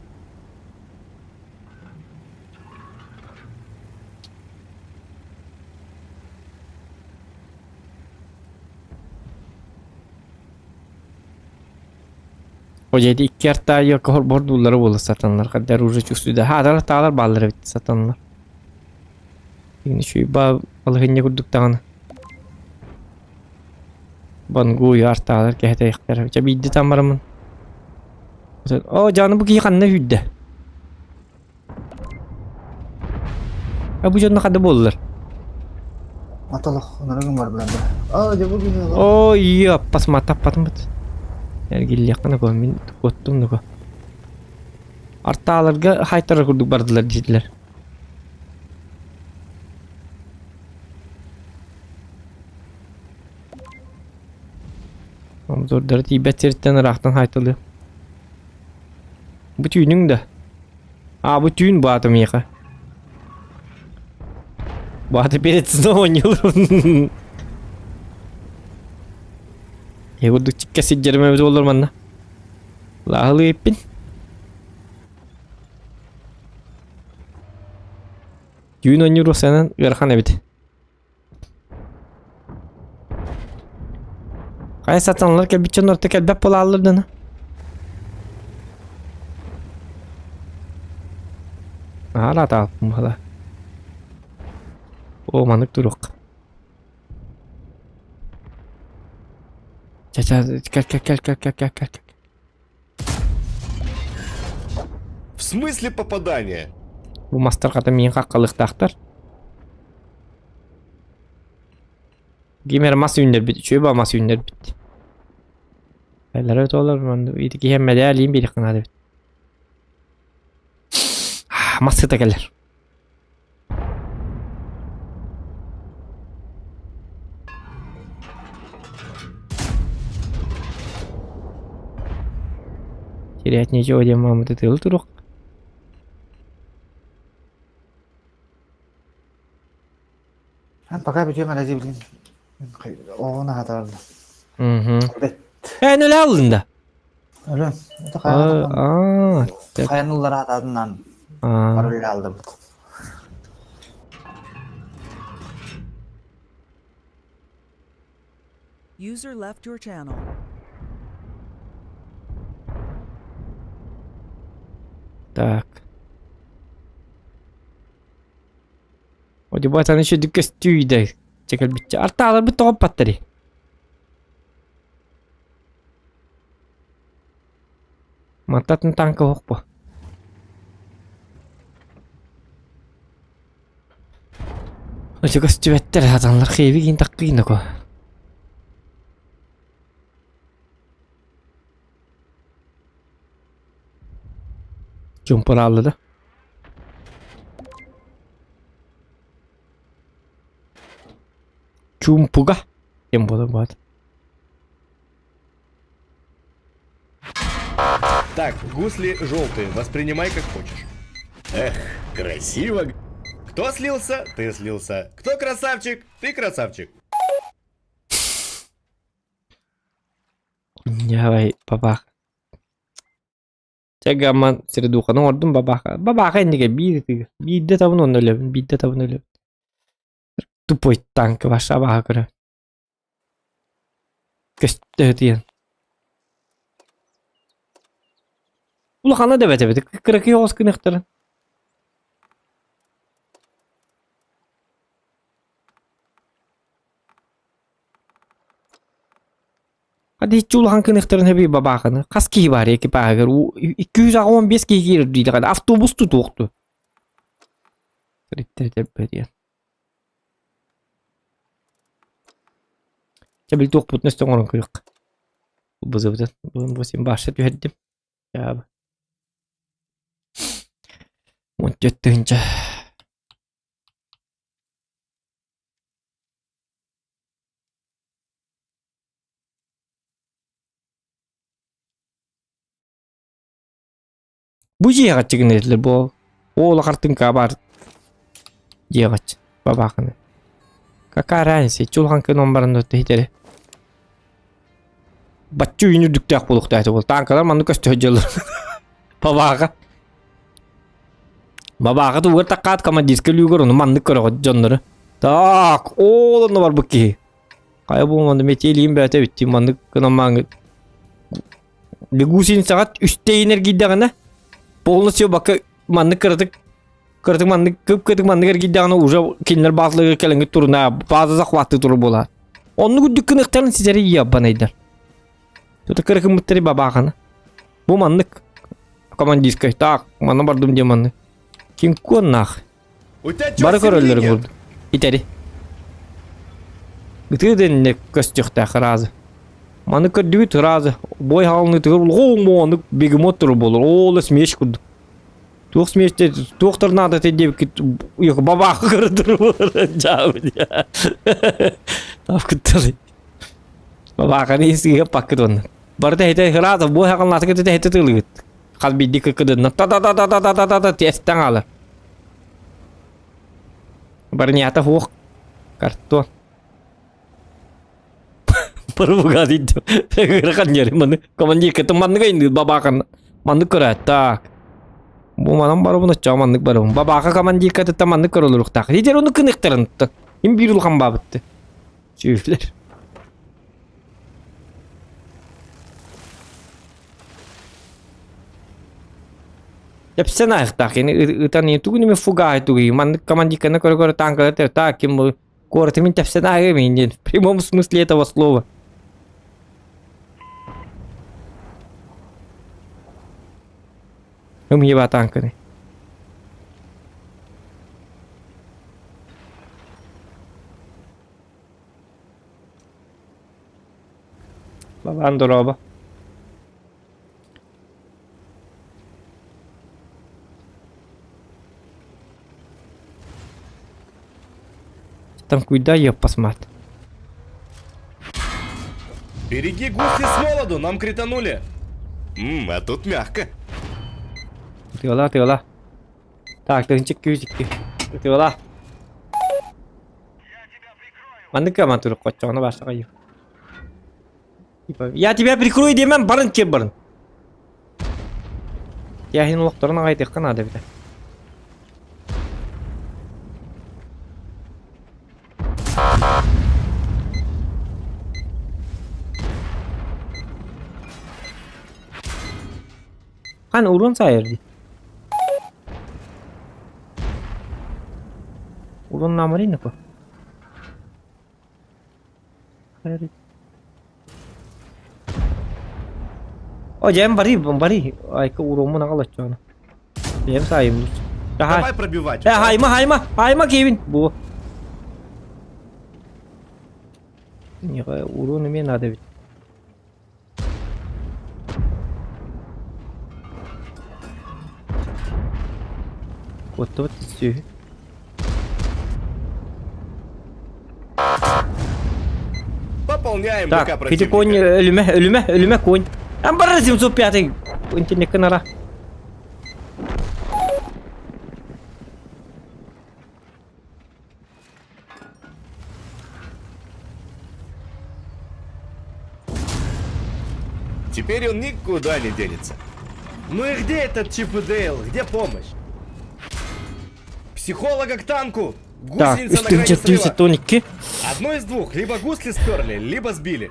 О дьэ икки артаайы бордууллара буола сатаннар хаддар уже чувствуйда хаатар таалар бааллар эбит сатаннар. Үчүй ба балыһынньа курдук даҕаны. Бангуй артаалар кэһэтэйхтэр. Чэ биирдэ тамарамын. О, дьааны бу киһи ханна сүүрдэ? А бу дьонно ханна буоллар? Аталах, онорогун бар билэн. А, дьэ бу киһи О, ие, пасма таппатым бит. Эргиллиэххэ нако, мин куоттум нако. Артааларга хайтара курдук бардылар диэтилэр. Обзордары тиийбэт сириттэн ыраахтан хаайталыа. Бу түүнүҥ да? А, бу түүн баата миэхэ. Баата перед сном оонньууллар. Э курдук чиккэ сирдэрим эбит буоллар манна. Лааһылыы эппин. Түүн оонньуур санан ыарахан эбит. Хайа сатаналар кэлбит дьон орто кэлбэт буолааллар дана. Аара атааппын бала. О, маннык туруох. Ча-ча, кэл, кэл, кэл, кэл, кэл, кэл, кэл. В смысле попадание? Бу мастар хата миин хаххалыахтаахтар. Ким эрэ мас үүннэрбит, үчүгэй ба мас үүннэрбит. Эллэрэ туолар, ити киһи мэдээлиин биэриэххэ наада эбит. Мас сыта кэлэр. Терять нечего диэн маамыты тыалы туруох. А пока бүтүөм эрэ дии билин. Оҕону аһатарда. Мгм. Эн өлө аллын да? Өлөн. Это Аа, хайан уллара атаатынан пароль алдыбыт. User left your channel. Так. Одебатаны еще көстүү Чекэлбитчэ. Артааларбыт тоҕо паттари. Мантатын танка оһох Очо көстүбэттэр хатанлар хиэби киин таккыйна ко. Чумпураалла да. Чуумпуга диэн буолар баҕата. Так, гусли желтые, воспринимай как хочешь. Эх, красиво. Кто слился, ты слился. Кто красавчик, ты красавчик. Давай, бабах. Чэ гамман средуханы оҥордум бабаха. Бабаха иннигэ биир ытыгы. Биирдэ табын уонна өлөбүн, биирдэ табын өлөбүн. Тупой танк ваша абааһы көрө. Көстө ытыйан. Улахана да эбэт эбит. Кыракый оҕус гыныахтарын. Хадиччи улахан кыныхтарын хэби бабаахыны. Хас киһи баар экипааһыгар 285 киһи киирэр диилэҕин автобус тутуохту. Риттэр Чэ били туохпутун өстө оҥорон көрүөххэ. Бузыбытын бүгүн бу син баашта түһэрдим. Дьаабы. 14 тыһыынча. Бу дьиэҕэ чыгыныыллар буол. Уола хартыҥка баар дьиэҕэ бабаахыны. Какая разница, чулхан кын баран иһитэри. Баччы үйүн үрдүктээх буолуохтаах буол. Таанкалар маннык көстө сылдьаллар. Бабааҕа. Бабааҕа тугар таккаат командирскай лүүгэр ону маннык көрөҕүт дьоннору. Так, ол онно барбыт киһи. Хайа бу манны метелиим бээтэ бүттүм маннык гынан мааңы Лягусин саҕат үстэйин эргийдэҕинэ полностью бакка маннык кыратык кыратык маннык кып-кытык маннык эргийдэҕинэ уже кинилэр баазаларыгар кэлэҥҥит туруна бааза захваттыы турар буолаа. Оннук үрдүк кыныктарын ситэри яббанайдар. Тута кыракыммыттары бабаахана. Бу маннык командирскай так манна бардым диэн маннык. Ким куоннаах У тебя чё, Бары семьи көрөллөрүн нет? курдук. Итэри. Ытыы дэннэ көстүөхтээх ыраазы. Маны көрдүгүт ыраазы. Бой хаалынытыгар улгоон бегемот туру болор. Ол смеш курдук. Туох смеште туохтар наада диэбиккит бабаах көрдүр болор. Жаабы. Таапкыттары. Бабааханы сыыга паккыт онна. Барыта хите ыраазы бой хаалынатыгар хите тылыгыт. Хас биирдии кыккыдынна та-та-та-та-та-та-та тиэстэн хаалар. Барнята суох. Картон. Пырбуга дейді. Ырахан жері маны. Командир кытын маннык айындыр бабахан. Маннык көрө. Так. Бу манан барыбын оччоҕо маннык барыбын. Бабаха командир кытыттан маннык көрөлүрүхтаах. Лидер ону кыныктарын. Им биир улахан баабытты. Сүүлэр. Тэпсэн аахтаах кини ытан тугун эми фугаһы тугуй маннык командиканы көрө-көрө танкалар так ким бу куораты мин тэпсэн ааҕыам диэн в прямом смысле этого слова. Ымыйба танканы. Бабан дороба. Там куда я посмотреть? Береги гусли с молоду, нам кританули. Ммм, а тут мягко. Тыала, тыала. Так, тыһынчык күүсикки. Тыала. Маннык кыаман турук хоччоҕуна баштаҕа Типа, я тебя прикрою диэмэн барын киэр барын. Тиэхин олохторун аҕайтыахха наада эбитэ. Хан урун сайыр дии. Урун намырын ко. О, дьэм бари, бари. Айка уруоммун аҕал оччоҕуна. Дьэм саайым. Давай пробивать. Э, хайма, хайма, хайма Кевин. Бу. Нега урон эмиэ надо ведь. Куоттубут сүөһү. Пополняем Так, БК ити конь противника. өлүмэ, өлүмэ, өлүмэ конь. Амбара 705 интернеккэ нара. Теперь он никуда не денется. Ну и где этот Чип и Дейл? Где помощь? Психолога к танку! Так, Гусеница на грани срыва. 392. Одно из двух. Либо гусли сперли, либо сбили.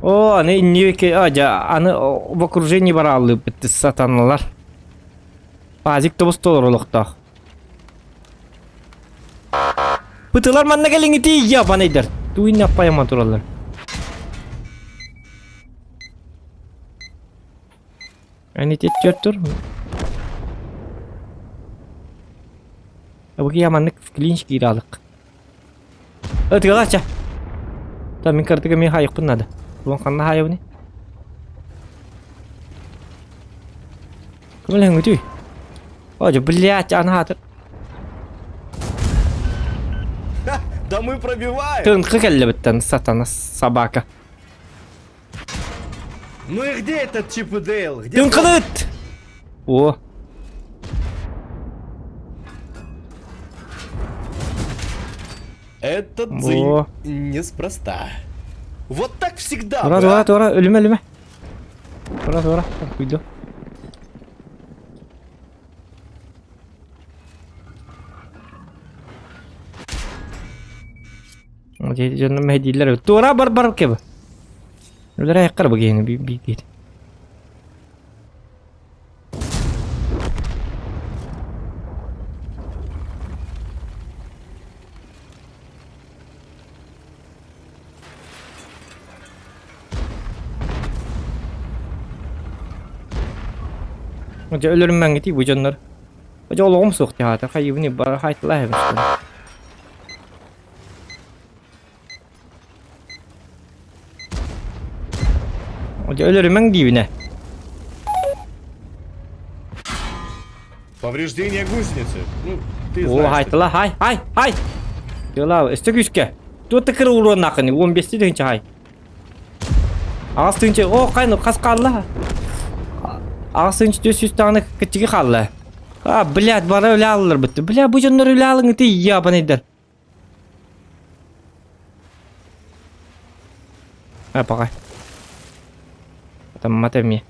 О, аны инники, а, дьэ, аны в окружении барааллыыппыт сатаналар. Пазик тобус толору олохтоох. Пытылар манна кэлиҥҥити ябанайдар. Туйна аппайаман тураллар. Они тетчер Бу яманнык в клинч кииралык. Ытыгалача. Та мин картыга мен хайыкпын надо. Буон ханна хайыбыны? Көмөлөһүҥүтүй? Ожо, блядь, аны хаатыр. Да мы пробиваем! Тынкы кэллэбиттэн сатана собака. Ну и где этот Чип и Дейл? Где Тынкыныт! О. Этот Во. дзынь неспроста. Вот так всегда, Тура, бы, тура, а? тура, өлүмэ, өлүмэ. Тура, тура, уйду. Дьонум мэһэйдииллэр эбит. Туора бар бар кэб. Үлэрэ айаххар бу киһини биир. Дьэ өлөрүмэҥҥитий бу дьоннор. Дьэ олоҕум суох дии хайыбыны бары хайтылаа эбит. Дьэ өлөрүмэҥ диибинэ. Повреждение гусеницы. Ну, ты О, знаешь. что хайтыла, хай, хай, хай! Дела, өстө күүскэ. Туот кыра уруоннаахыны, 15 тыһынча хай. Аҕыс тыһынча, о, хайны, хас хаалла? Аҕыс тыһынча 400 даҕаны кыччыгы хаалла. А, блядь, бары үлэ аллар бытты. Бля, бу дьоннор үлэ алыҥыты ябанайдар. А, пока. Там матами.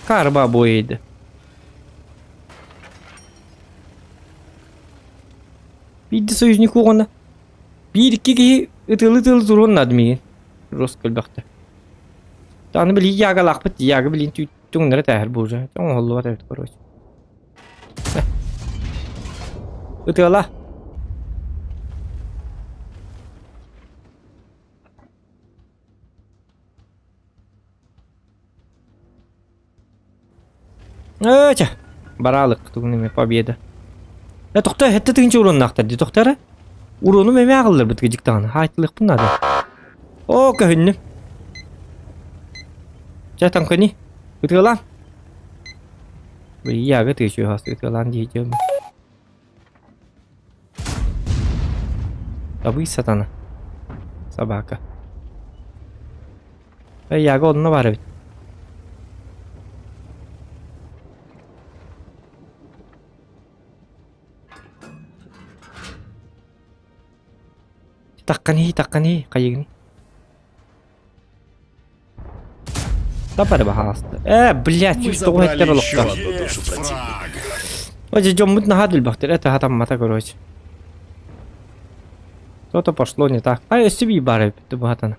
Карба бойды. Биирдэ союзник уоҕуна. Биир икки киһи ытылы-ытылы туруон наада миигин. Жестко элбэхтэ. Аны били ягалаахпыт, яга билин түҥнэри тээһэр бу уже. Оҥоһуллубат эбит короче. Ытыала. Ээ, бараалык тугун эмэ победа. Э, тохто, хэтте тыгынча уруоннаахтар дии, тохто эрэ. Уруонум эмэ аҕылларбыт кыдьыктаҕына, хаайтылыахпын наада. Оо, көһүннүм. Чэ, таҥкани, ытыалаан. Быйаага тыачуһас ытыалаан дии дьиэм. Табый сатана. Собака. Эй, Яга онно бар эбит. Таккани, таккани, хайыгын. Тапары баһааласта. Э, блядь, Мы тоҕо забрали эттэр еще олохтоох. одну душу противника. Ой, дьоммут наһаа дэлбэхтэр, это хатаммата, короче. Что-то пошло не так. А, өссө бии баар эбит, бу хатана.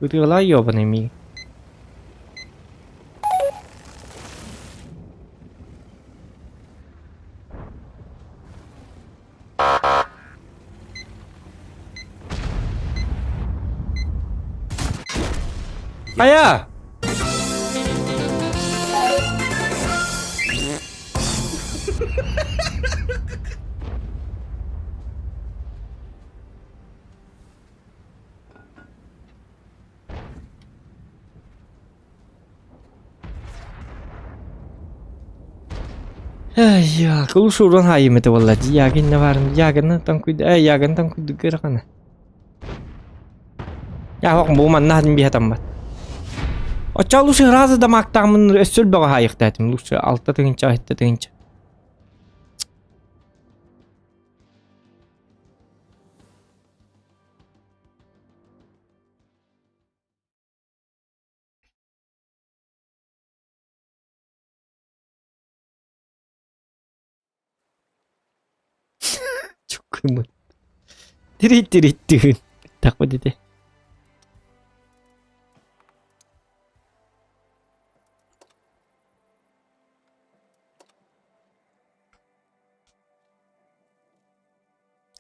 Ытыалаа ёбаный мии. Хайа! Ай, кулушу уран хайым это буолла дии ягин баарым ягиннан таҥкуйда э ягин таҥкуйдук ыарахана Я бу манна хатын биһатаммат Оччо лучше разы да мактаамын өссө өлбөҕө хаайыхтаатым лучше алта тыһынча сэттэ тыһынча Чуккумун. Тирит-тирит-тыын. Тахпыт ити.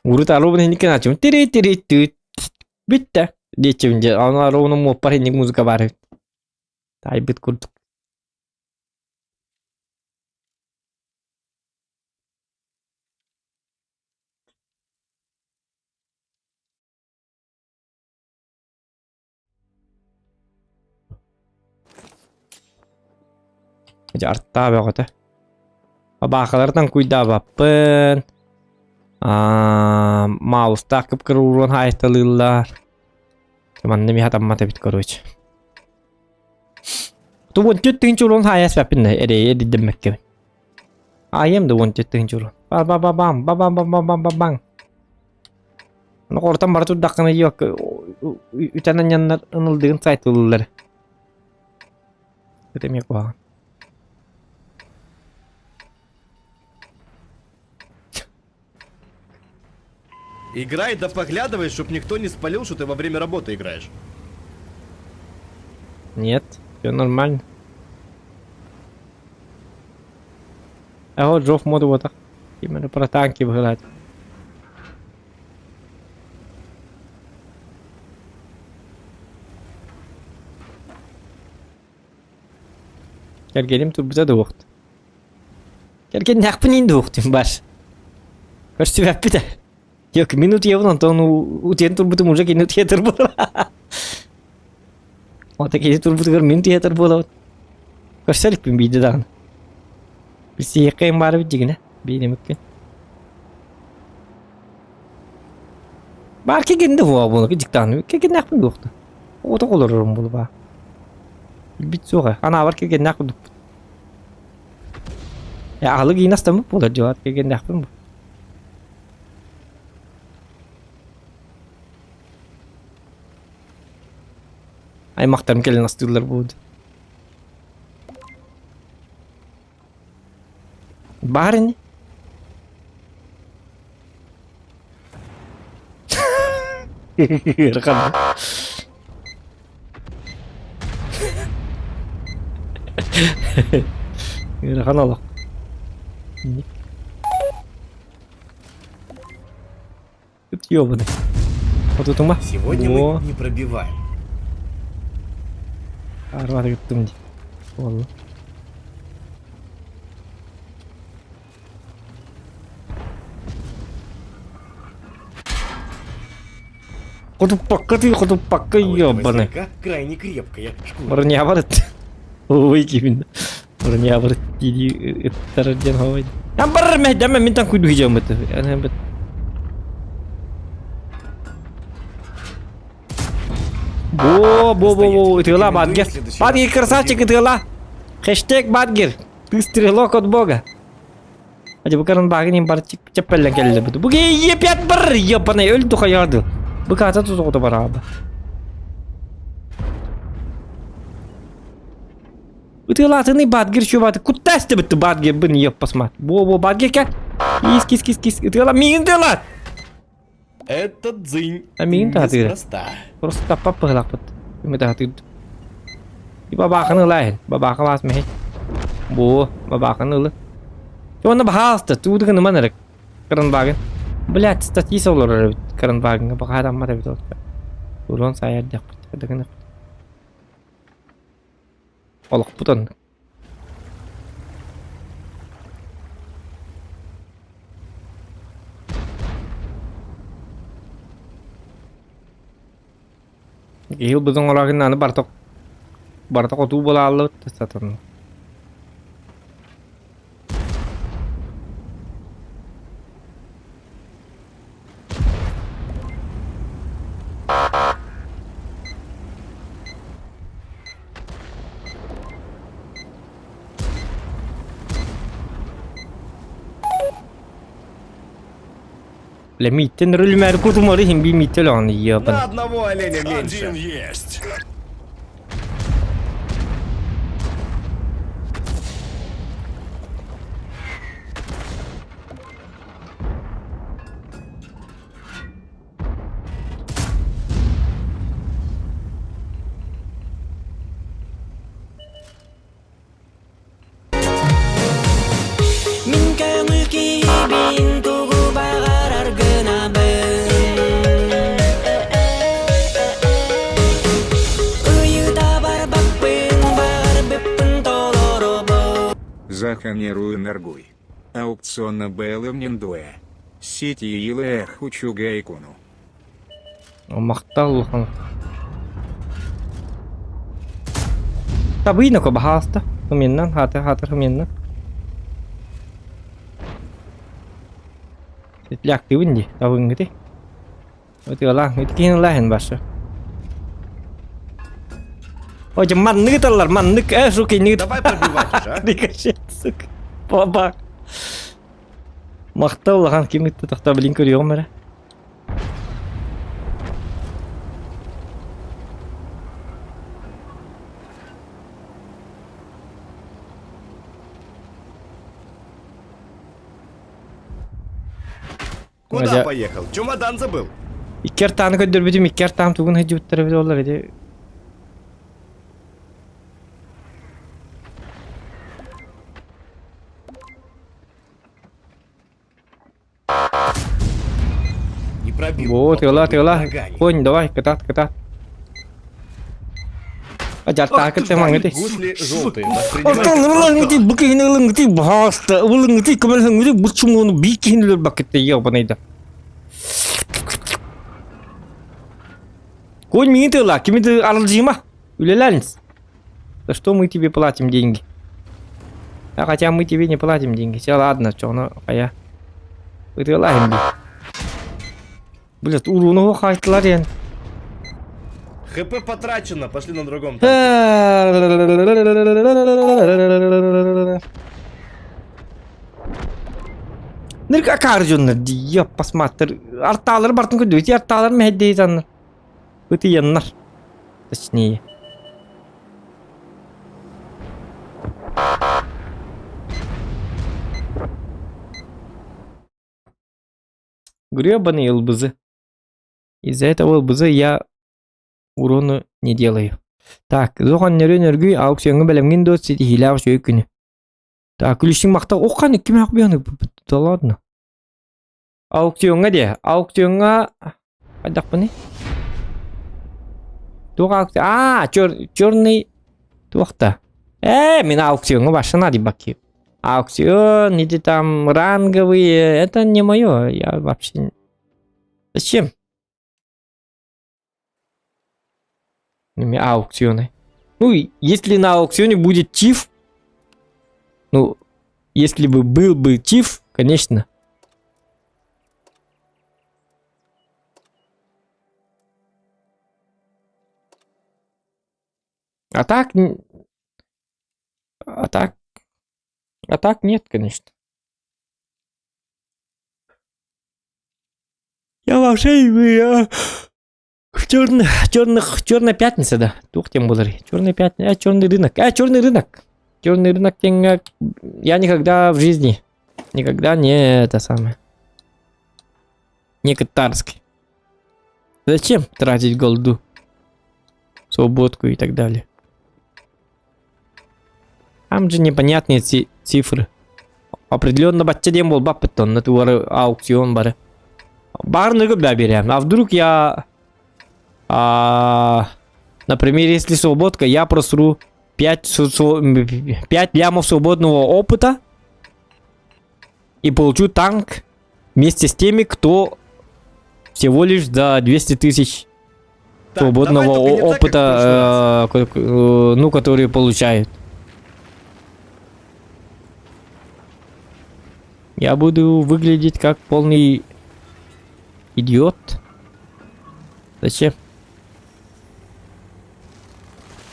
Урут аруубун инникин ачым тири-тири-түт бүттэ диэччибин дьэ ону аруунум муоппар инник музыка баар эбит. Таайбыт курдук. Дьэ артаа бөҕөтө. Баахалартан куйдаабаппын. Аа, маустаах кып-кыра уруон хаайталыыллар. Манна миэхэ таммат эбит короче. Ту 14 тыһыынча уруон хаайаспаппын да эрэйэ дидэммэккэбин. Аайым да 14 тыһыынча уруон. Ба ба ба бам ба ба ба ба ба ба баҥ. Ону хортон бара турдаххына yok үтэн анньаннар ынылдыгын сайтылылар. Это эмиэ куһаҕан. Играй да поглядывай, чтоб никто не спалил, что ты во время работы играешь. Нет, все нормально. А вот Джофф моду вот так. Именно про танки выгадать. Кэргэним турбута да уохт. Кэргэннээхпин иин дуохтум бар. Көрсүбэппит. Yok минут ебун онтон утуйан турбутум уже кини утуйа буолар. Ота кини турбутугар мин утуйа буолабыт. Көрсө иликпин биирдэ даҕаны. Билсиэххэ баар эбит дьигинэ биир эмиккин. Баар кигинде буола буола дьиктааны кигиннээхпин дуохту. Оҕото олорорум буолу баа. Билбит суоҕа. Анаабар кигиннээх курдукпут. Аһылык иин астаммыт буолар дьуһаат кигиннээхпин бу. Аймахтарым кэлэн астыыллар буолду. Баар ини. Ыарахан. Ыарахан олох. Ёбаный. Вот тут ума. Сегодня мы не пробиваем. Арвар гыттым ди. Валла. Хотуппакка ты, хотуппакка А у этого ёбаный. зверька крайне крепкая шкура. Броня барыт. Ой, кимин. Броня барыт диди ыттар диэн ховай. Я бар мэһдэме мин тан куйду хижам быт. Ана быт. Бо, бо, бо, бо, ытыла Бадгер. Бадгер красавчик ытыла. Хэштег Бадгер. Ты стрелок от бога. Hadi bu karın bagын бар чеппеллен келле бу. Бу епят бар ебаный өлдү хаяды. Бу ката тузугу бар аба. Ытылатыны Бадгер чубаты. Куттасты бітті Бадгер бін еп посмат. Бо бо Бадгер ка. Кис кис кис кис. Ытыла миин тылат. Этот дзынь А миин таатыра. неспроста. Просто таппап быһылаахпыт. Кими таатыр. И бабаахын ылаайын. Бабааха баас мэһэй. Бу бабаахын ылы. Онно баһаалыста туудыгын ыман эрэ. Каранбагын. Блядь, статьи олорор эбит Каранбагыҥҥа баҕаһараммат эбит ол. Урон саайар диэхпит. Дыгын Олохпут оннук. Киһи ылбытын оҥороохун аны барыта барыта хотуу буолааллыбыт да сатанна. Бля, мииттэн рөлүмээр кутумары иһин бии мииттэ өлөҕүн На ебан. одного оленя меньше. Один есть. Мин көҥүл киһибин тугу баҕарар гынабын Ыйыта барбаппын баҕарбыппын толоробун Заханерую наргуй. Аукциона Белым Ниндуэ. Сити Илэ Хучугайкуну. Махтал улахан. Табыйнако баһааста. Хыминнан, хатыр хатыр хыминнан. Светляктыыбын дии, табыҥҥыты. Ытыалаан, ити киһини ылааһын баша. Ой, маннык ыталлар, маннык, э, сука, не Давай пробивать уже, а? Рикошет, сука. Баба. Махтал улахан ким ытты тохто блин көрүөҕүм эрэ. Куда Дьэ. поехал? Чемодан забыл. Икки артааны көрдөрбүтүм, икки артаам тугун сылдьыбыттара эбит буоллар ити. Не пробил. Вот, тыала, Попробуй тыала. ногами. Конь, давай, кытаат, кытаат. Дьартаакыт маҥҥыты. Гусли желтые. Воспринимай Оттон как ылыҥҥыты бу киһини ылыҥҥыты баһааста ылыҥҥыты көмөлөһөҥҥүтү бу чумуону биир киһини өлөрбөккүт ебаныйда. Конь миигин тыла, кими ты аралдьыма? Үлэлээнс. За что мы тебе платим деньги? А хотя мы тебе не платим деньги. Все, ладно, чё, ну, а я... Ытыалаһын дии. Блядь, урууну хаайтылар диэн. ХП потрачено, пошли на другом танке. Нырк акаар дьоннор дии, посмотр. Артаалары бартын көрдүбүт, артаалар мэһэйдии саннар. Ытыйаннар. Точнее. Гребаный ЛБЗ. Из-за этого ЛБЗ я урону не делаю. Так, зохан нөрүн өргүй аукционҥа бэлэмҥин дуо ситиһиилээх үчүгэй күнү. Так, күлүшүҥ махтал. Ох, ханнык ким ах Да ладно. Аукционҥа диэ. Аукционҥа хайдахпыный? Туох аукцион? Аа, чер, черный туох да. Э, мин аукционҥа башына дибаки. Аукцион, или там ранговые, это не мое. Я вообще... Зачем? Аукционы. Ну, если на аукционе будет ТИФ, ну, если бы был бы ТИФ, конечно. А так... А так... А так нет, конечно. Я вообще... Я... В черных, черных, черная пятница, да. Тух тем буолар. Черная пятница, а, черный рынок, а, черный рынок. Черный рынок я никогда в жизни, никогда не это самое. Не катарский. Зачем тратить голду, свободку и так далее? Там же непонятные цифры. Определенно бачча диэн буолбаппыт онно тугары аукцион бары. Баарыныгы бля берем. А вдруг я... А, например, если свободка, я просру 5, 5 лямов свободного опыта и получу танк вместе с теми, кто всего лишь за 200 тысяч Так, свободного давай только не так, как в опыта, прошлый раз. ну, которые получают. Я буду выглядеть как полный идиот. Зачем?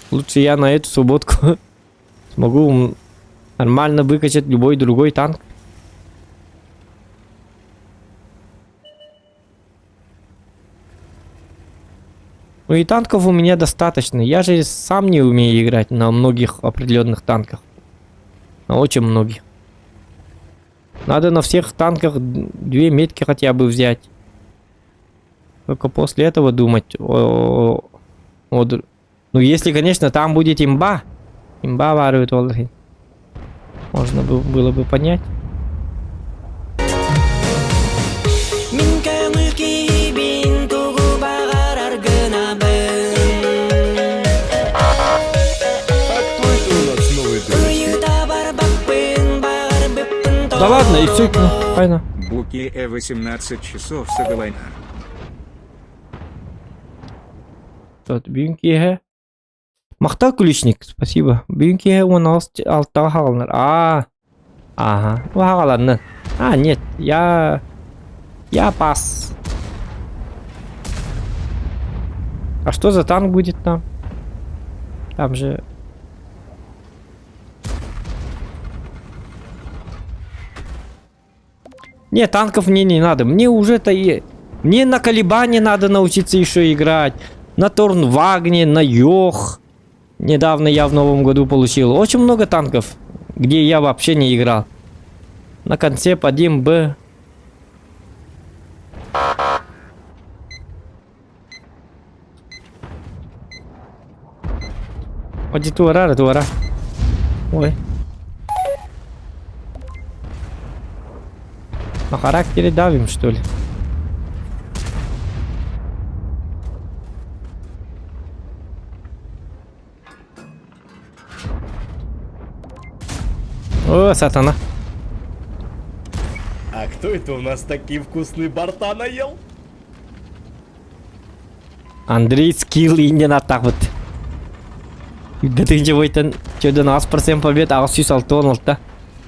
Лучше я на эту свободку смогу нормально выкачать любой другой танк. Ну и танков у меня достаточно. Я же сам не умею играть на многих определенных танках. На очень многих. Надо на всех танках две метки хотя бы взять. Только после этого думать о Ну, если, конечно, там будет имба. Имба ворует Олрин. Можно было бы понять. Мин көҥүл киһибин тугу баҕарар гынабын А кто это у нас новый дурочки? Ыйыта барбаппын баҕарбыппын Да ладно, и все, файна. Буки Э 18 часов сагалайна. Тут бүгүн киэһэ. Махтал ключник, спасибо. Бүгүн киэһэ 16 алтаҕа хааланар. А, ага, ну хааланны. А, нет, я пас. А что за танк будет там? Там же... Не, танков мне не надо. Мне уже-то и... Мне на Калибане надо научиться еще играть. На Торнвагне, на Йох. Недавно я в новом году получил. Очень много танков, где я вообще не играл. На конце по 1Б. Оди туара, туара. Ой. На характере давим, что ли? О, сатана. А кто это у нас такие вкусные борта наел? Андрей скилл и не на так вот. Дэтинче бойтан чөдөн 8% побед, 866.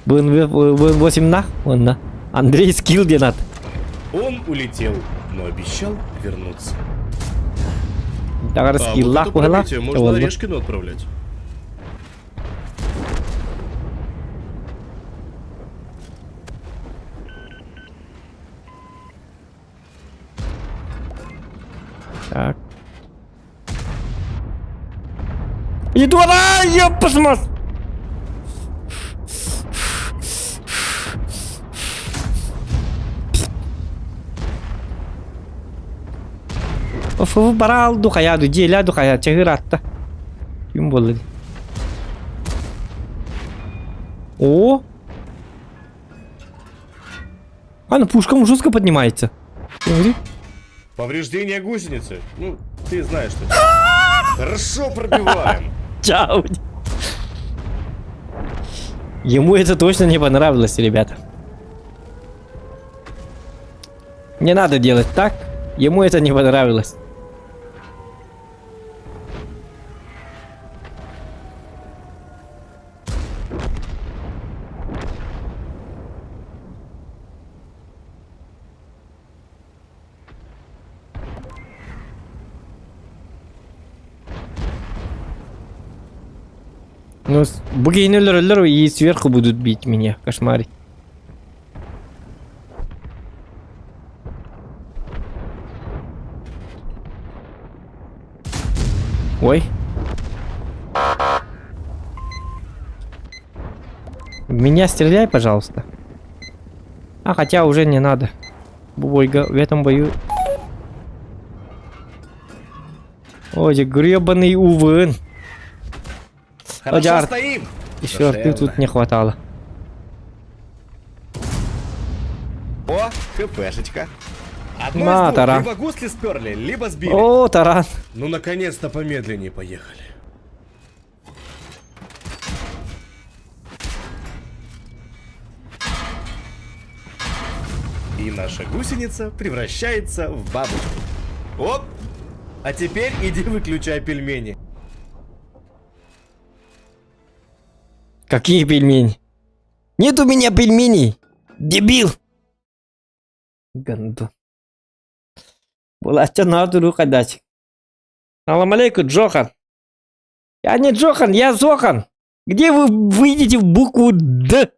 БНВ 8 нах, онна. Андрей скилл денат. Он улетел, но обещал вернуться. Тагар А вот скиллах это кухала. пробитие можно Орешкину отправлять. Так. Иду, а, ёпасмас! ФФ бараал ду хайаа ду дьиэлээ ду хайаа чаһыыр атта. Ким буолла дии. О! А, ну пушка жестко поднимается. Смотри. Повреждение гусеницы. Ну, ты знаешь, что. Хорошо пробиваем. Чао. Ему это точно не понравилось, ребята. Не надо делать так. Ему это не понравилось. Ну, бугейнелер и сверху будут бить меня, кошмарить. Ой. Меня стреляй, пожалуйста. А, хотя уже не надо. Бойга в этом бою. Ой, гребаный УВН. Хорошо Ар- стоим. Еще арты тут не хватало. О, хпшечка. Одно На, из двух. таран. Либо гусли сперли, либо сбили. О, таран. Ну, наконец-то помедленнее поехали. И наша гусеница превращается в бабочку. Оп! А теперь иди выключай пельмени. Какие пельмени? Нет у меня пельменей! Дебил! Ганду. Булача надо рука дать. Салам алейкум, Джохан. Я не Джохан, я Зохан. Где вы выйдете в букву Д?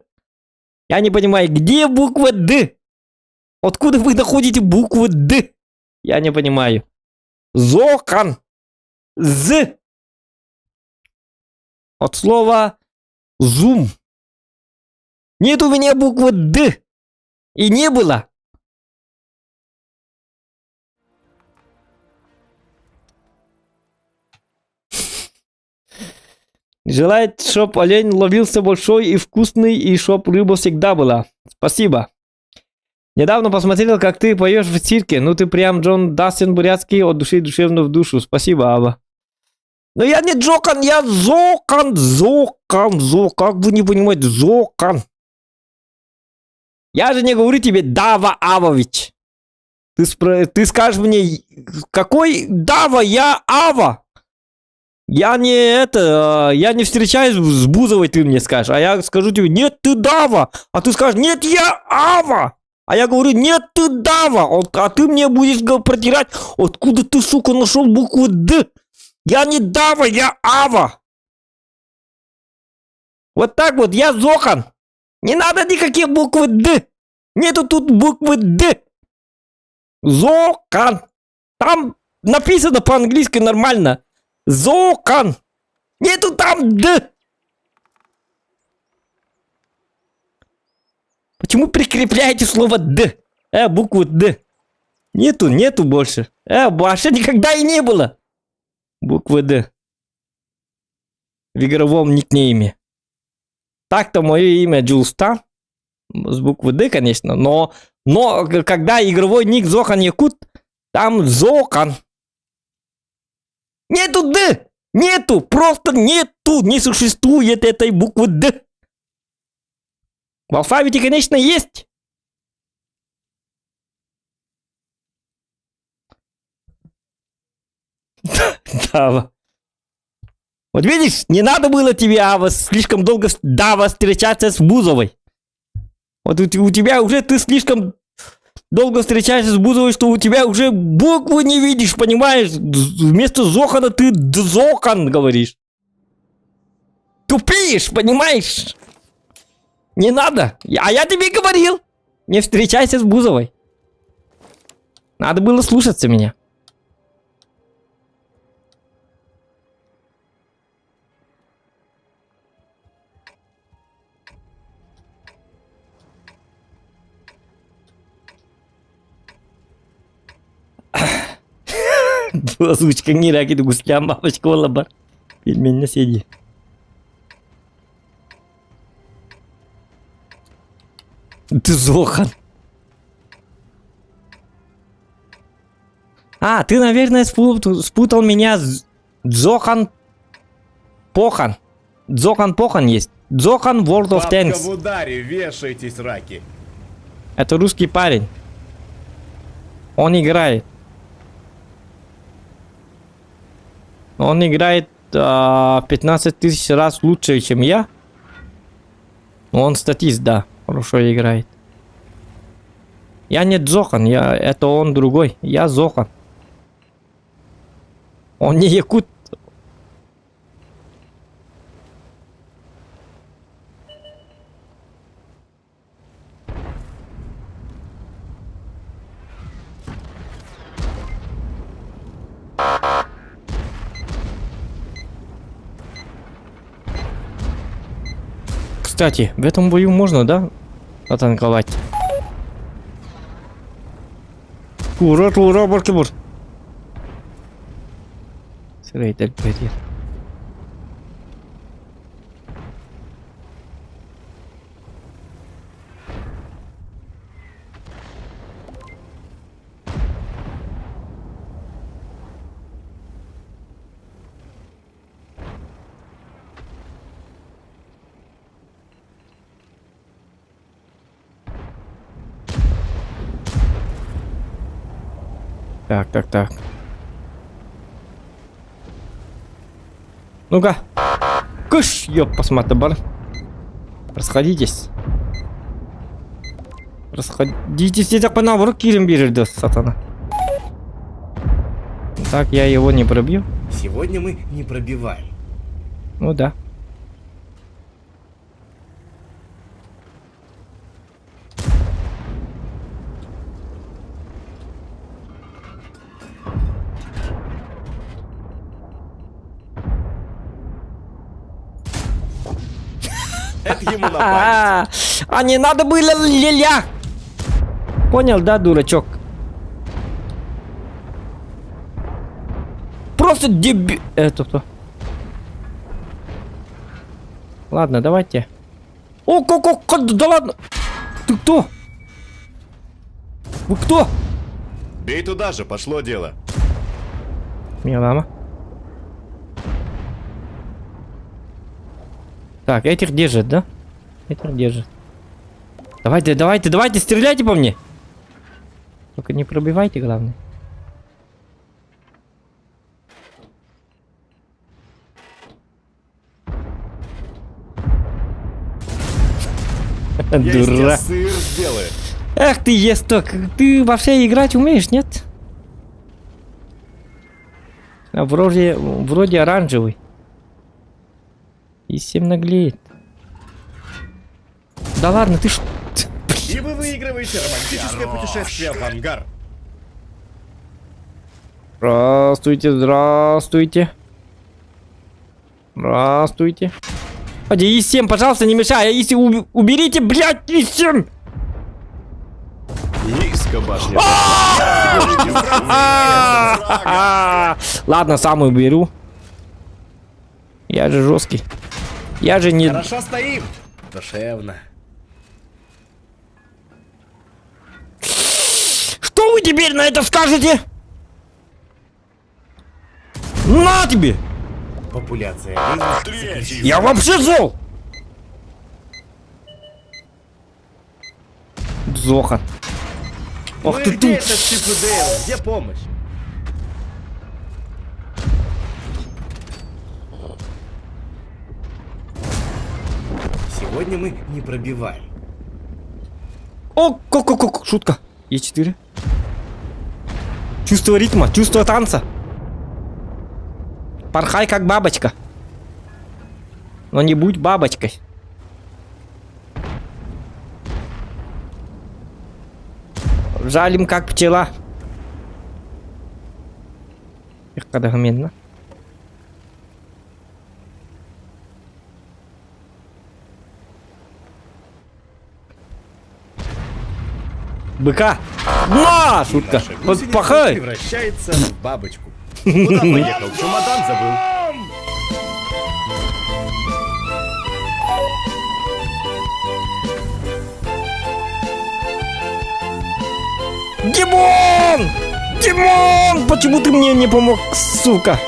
Я не понимаю, где буква Д? Откуда вы находите букву Д? Я не понимаю. Зохан. З. От слова Зум. Нет у меня буквы Д. И не было. Желает, чтоб олень ловился большой и вкусный, и чтоб рыба всегда была. Спасибо. Недавно посмотрел, как ты поешь в цирке. Ну ты прям Джон Дастин Бурятский от души душевно в душу. Спасибо, Ава. Но я не Джокан, я Зокан, Зокан, Зо, как вы не понимаете, Зокан. Я же не говорю тебе Дава Авович. Ты, спро... ты скажешь мне, какой Дава, я Ава. Я не это, я не встречаюсь с Бузовой, ты мне скажешь. А я скажу тебе, нет, ты Дава. А ты скажешь, нет, я Ава. А я говорю, нет, ты Дава. А ты мне будешь протирать, откуда ты, сука, нашел букву Д. Я не Дава, я Ава. Вот так вот, я Зохан. Не надо никаких буквы Д. Нету тут буквы Д. Зокан. Там написано по-английски нормально. Зокан. Нету там Д. Почему прикрепляете слово Д? Букву Д. Нету, нету больше. Вообще никогда и не было. Буквы Д. В игровом никнейме. Так-то мое имя Джулстан. С буквы Д, конечно. Но когда игровой ник Зохан Якут, там Зокан. Нету Д! Нету! Просто нету! Не существует этой буквы Д. В алфавите, конечно, есть. Дава. Вот видишь, не надо было тебе, Ава, слишком долго Дава встречаться с Бузовой. Вот у тебя уже ты слишком долго встречаешься с Бузовой, что у тебя уже буквы не видишь, понимаешь? Вместо Зохана ты Дзохан говоришь. Тупишь, понимаешь? Не надо. А я тебе говорил. Не встречайся с Бузовой. Надо было слушаться меня. Озвучка ниракит гуслям бабочка буолла бар. Пельменне сиди. Ты Зохан. А, ты, наверное, спутал меня с Дзохан Похан. Дзохан Похан есть. Дзохан World of Бабка Tanks. в ударе, вешайтесь, раки. Это русский парень. Он играет. Он играет 15 тысяч раз лучше, чем я. Он статист, да, хорошо играет. Я не Дзохан, я, это он другой. Я Зохан. Он не якут. Кстати, в этом бою можно, да, атанковать? Ура, ура, баркибур. Сырой Так, так, так. Ну-ка. Кыш, ёп, посмотри, бар. Расходитесь. Расходитесь, я так по кирим да, сатана. Так, я его не пробью. Сегодня мы не пробиваем. Ну да. Это ему на память. А, а не надо было леля. Понял, да, дурачок? Просто деби... Это кто? Ладно, давайте. О, ко, ко, ко, да ладно. Ты кто? Вы кто? Бей туда же, пошло дело. Милама. Так, этих держит, да? Этих держит. Давайте, давайте, давайте, стреляйте по мне. Только не пробивайте, главное. Дурак. сыр сделаю. Эх ты, Есток, ты вообще играть умеешь, нет? А вроде, вроде оранжевый. И всем наглеет. Да ладно, ты ж... И вы выигрываете романтическое путешествие в ангар. Здравствуйте, здравствуйте. Здравствуйте. Ходи, И7, пожалуйста, не мешай. И7, уберите, блядь, И7! Низко башня. Ладно, сам уберу. Я же жесткий. Я же не... Хорошо стоим. Душевно. Что вы теперь на это скажете? На тебе! Популяция оленей Я вообще зол! Зоха. Ох ну ты и где тут! этот Чип и Дейл? Где помощь? Сегодня мы не пробиваем. О, ко ко ко шутка. Е4. Чувство ритма, чувство танца. Порхай как бабочка. Но не будь бабочкой. Жалим как пчела. Эх, когда. Быка! На! Шутка. Наша Вот гусеница пахай! превращается в бабочку. Куда поехал? Чемодан забыл. Димон! Димон! Почему ты мне не помог, сука?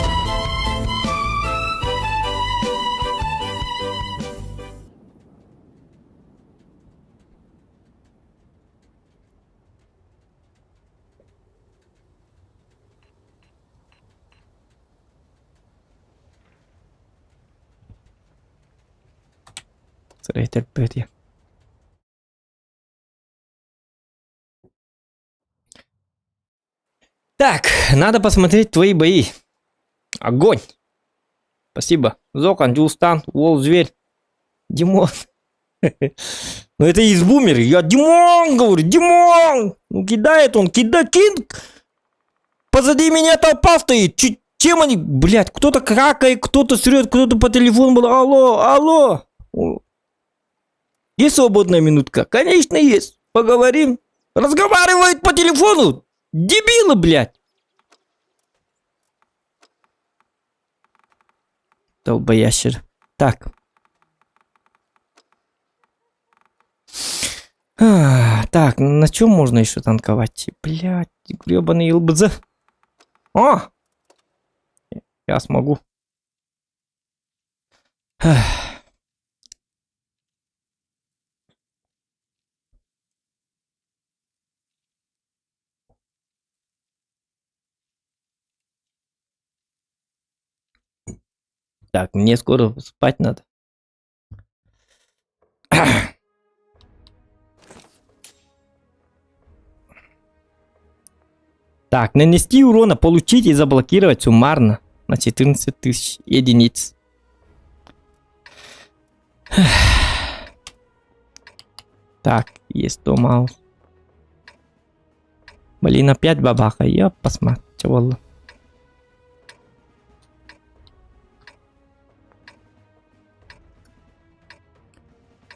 Сырай Так, надо посмотреть твои бои. Огонь! Спасибо. Зокан, Дюлстан, Уолл, Зверь. Димон. Ну это из бумер. Я Димон, говорю, Димон! Ну кидает он, кида, кин. Позади меня толпа стоит. Чем они, блядь, кто-то кракает, кто-то срет, кто-то по телефону был. Алло, алло. Есть свободная минутка? Конечно есть. Поговорим. Разговаривает по телефону. Дебилы, блядь. Долбоящер. Так. А, так, на чем можно еще танковать? Блядь, гребаный ЛБЗ. О! Я смогу. Так, мне скоро спать надо. Так, нанести урона, получить и заблокировать суммарно на 14 тысяч единиц. Так, есть то маус. Блин, опять бабаха. Я посмотрю.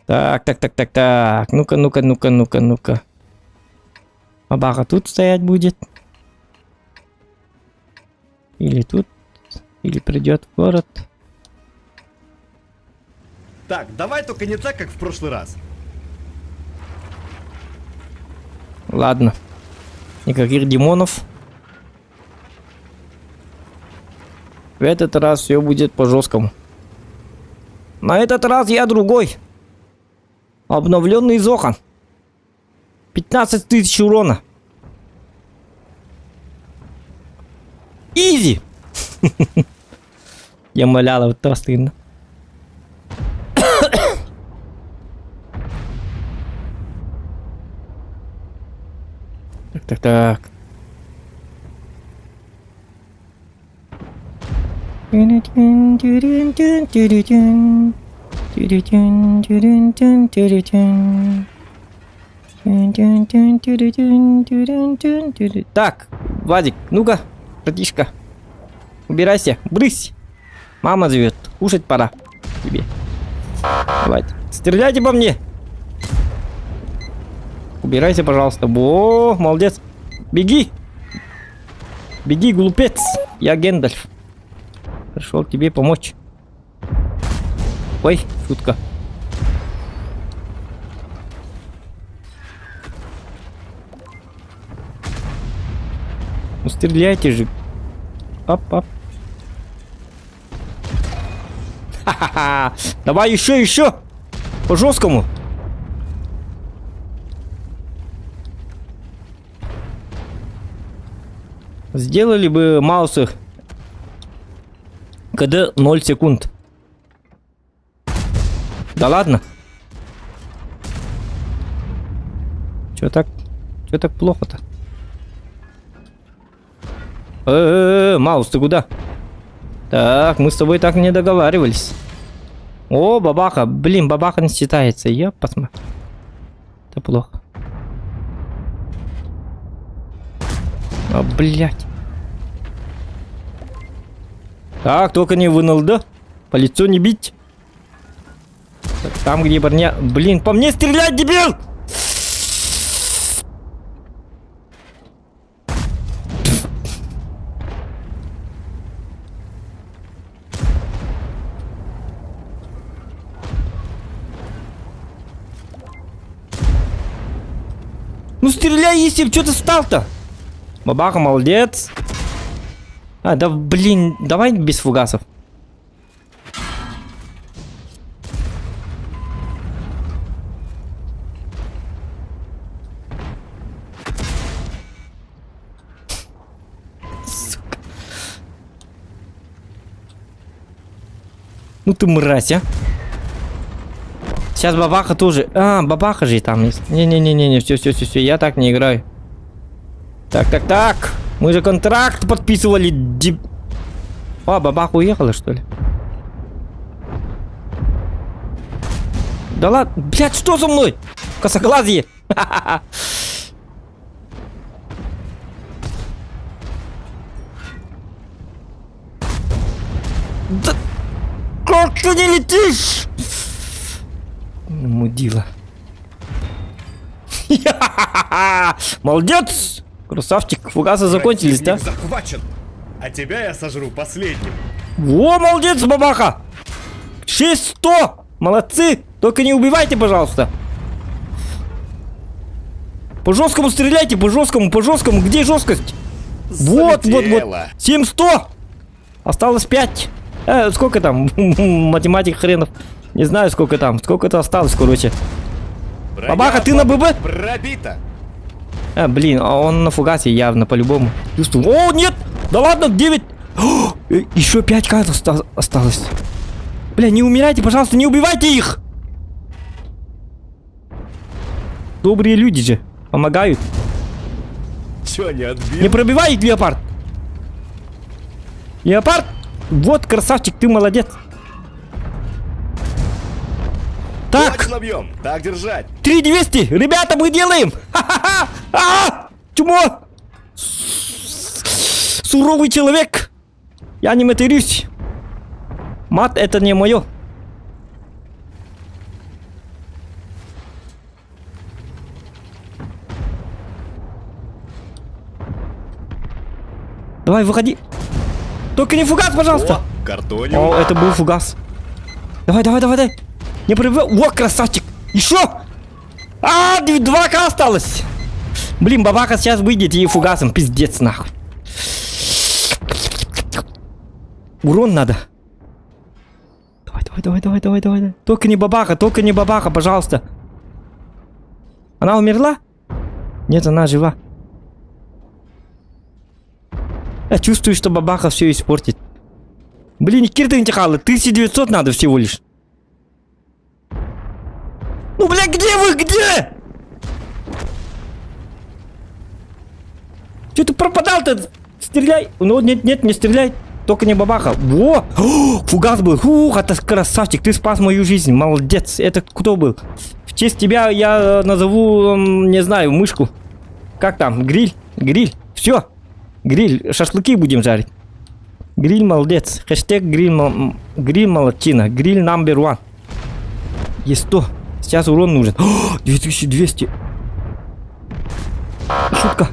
Так, так, так, так, так. Ну-ка, ну-ка, ну-ка, ну-ка, ну-ка. Бабаха тут стоять будет. Или тут. Или придет в город. Так, давай только не так, как в прошлый раз. Ладно. Никаких демонов. В этот раз все будет по жесткому. На этот раз я другой. Обновленный Зохан. 15 тысяч урона. Изи! Я моляла, вот то стыдно. Так, так, так. Так, Вадик, ну-ка, братишка, убирайся, брысь. Мама зовет, кушать пора тебе. Давайте, стреляйте по мне. Убирайся, пожалуйста. О, молодец. Беги. Беги, глупец. Я Гендальф. Пришел тебе помочь. Ой, шутка. Ну стреляйте же. Ап, ап. Ха-ха-ха. Давай еще, еще. По жесткому. Сделали бы маусы КД 0 секунд. Да ладно. Чё так? Чё так плохо-то? Э-э-э, Маус, ты куда? Так, мы с тобой так не договаривались. О, бабаха. Блин, бабаха не считается. Я посмотрю. Это плохо. А, блядь. Так, только не в НЛД. По лицу не бить. Там, где броня... Блин, по мне стрелять, дебил! Ну стреляй, Исип, что ты стал-то? Бабаха, молодец. А, да блин, давай без фугасов. Сука. Ну ты мразь, а. Сейчас бабаха тоже. А, бабаха же и там есть. Не-не-не-не, все, все, все, все, я так не играю. Так, так, так. Мы же контракт подписывали. Дип... А, бабаха уехала, что ли? Да ладно. Блядь, что со мной? Косоглазье. Да как ты не летишь? Мудила. Молодец! Красавчик, фугасы закончились, да? Противник захвачен. А тебя я сожру последним. Во, молодец, бабаха! 600! Молодцы! Только не убивайте, пожалуйста. По жесткому стреляйте, по жесткому, по жесткому. Где жесткость? Вот, вот, вот. Залетело. 700! Осталось 5. Сколько там? Математик хренов. Не знаю, сколько там. Сколько-то осталось, короче. Броня Бабаха, ты на ББ? Пробита. А, блин, а он на фугасе явно, по-любому. Чувствую. О, нет! Да ладно, 9! Еще 5 карт осталось. Бля, не умирайте, пожалуйста, не убивайте их! Добрые люди же, помогают. Чё, не отбил? Не пробивай их, Леопард! Леопард! Вот, красавчик, ты молодец. Так, Точно бьем. Так держать. 3200! Ребята, мы делаем! Ха-ха-ха! А! Чмо! Суровый человек! Я не матерюсь. Мат это не мое. Давай, выходи. Только не фугас, пожалуйста. О, картоним. О, это был фугас. Давай, давай, давай, давай. Не пробивай. О, красавчик. Еще. А, 2К осталось. Блин, бабаха сейчас выйдет и фугасом. Пиздец, нахуй. Урон надо. Давай, давай, давай, давай, давай, давай. Только не бабаха, только не бабаха, пожалуйста. Она умерла? Нет, она жива. Я чувствую, что бабаха все испортит. Блин, Киртын Тихалы, 1900 надо всего лишь. Ну, бля, где вы, где? Че ты пропадал-то? Стреляй. Ну, нет, нет, не стреляй. Только не бабаха. Во! О, фугас был. Фух, это красавчик. Ты спас мою жизнь. Молодец. Это кто был? В честь тебя я назову, не знаю, мышку. Как там? Гриль? Гриль. Все. Гриль. Шашлыки будем жарить. Гриль молодец. Хэштег гриль, гриль молодчина. Гриль number one. Есть 100. Сейчас урон нужен. О, 2200. Шутка.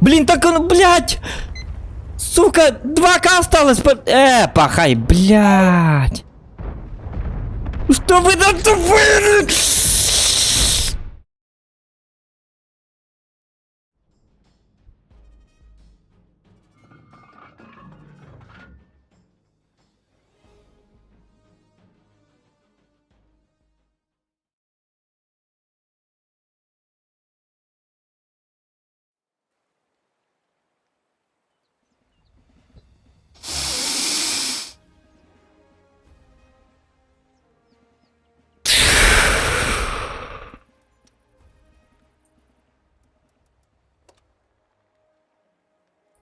Блин, так он, блядь! Сука, 2К осталось. Пахай, блядь. Что вы там тупые?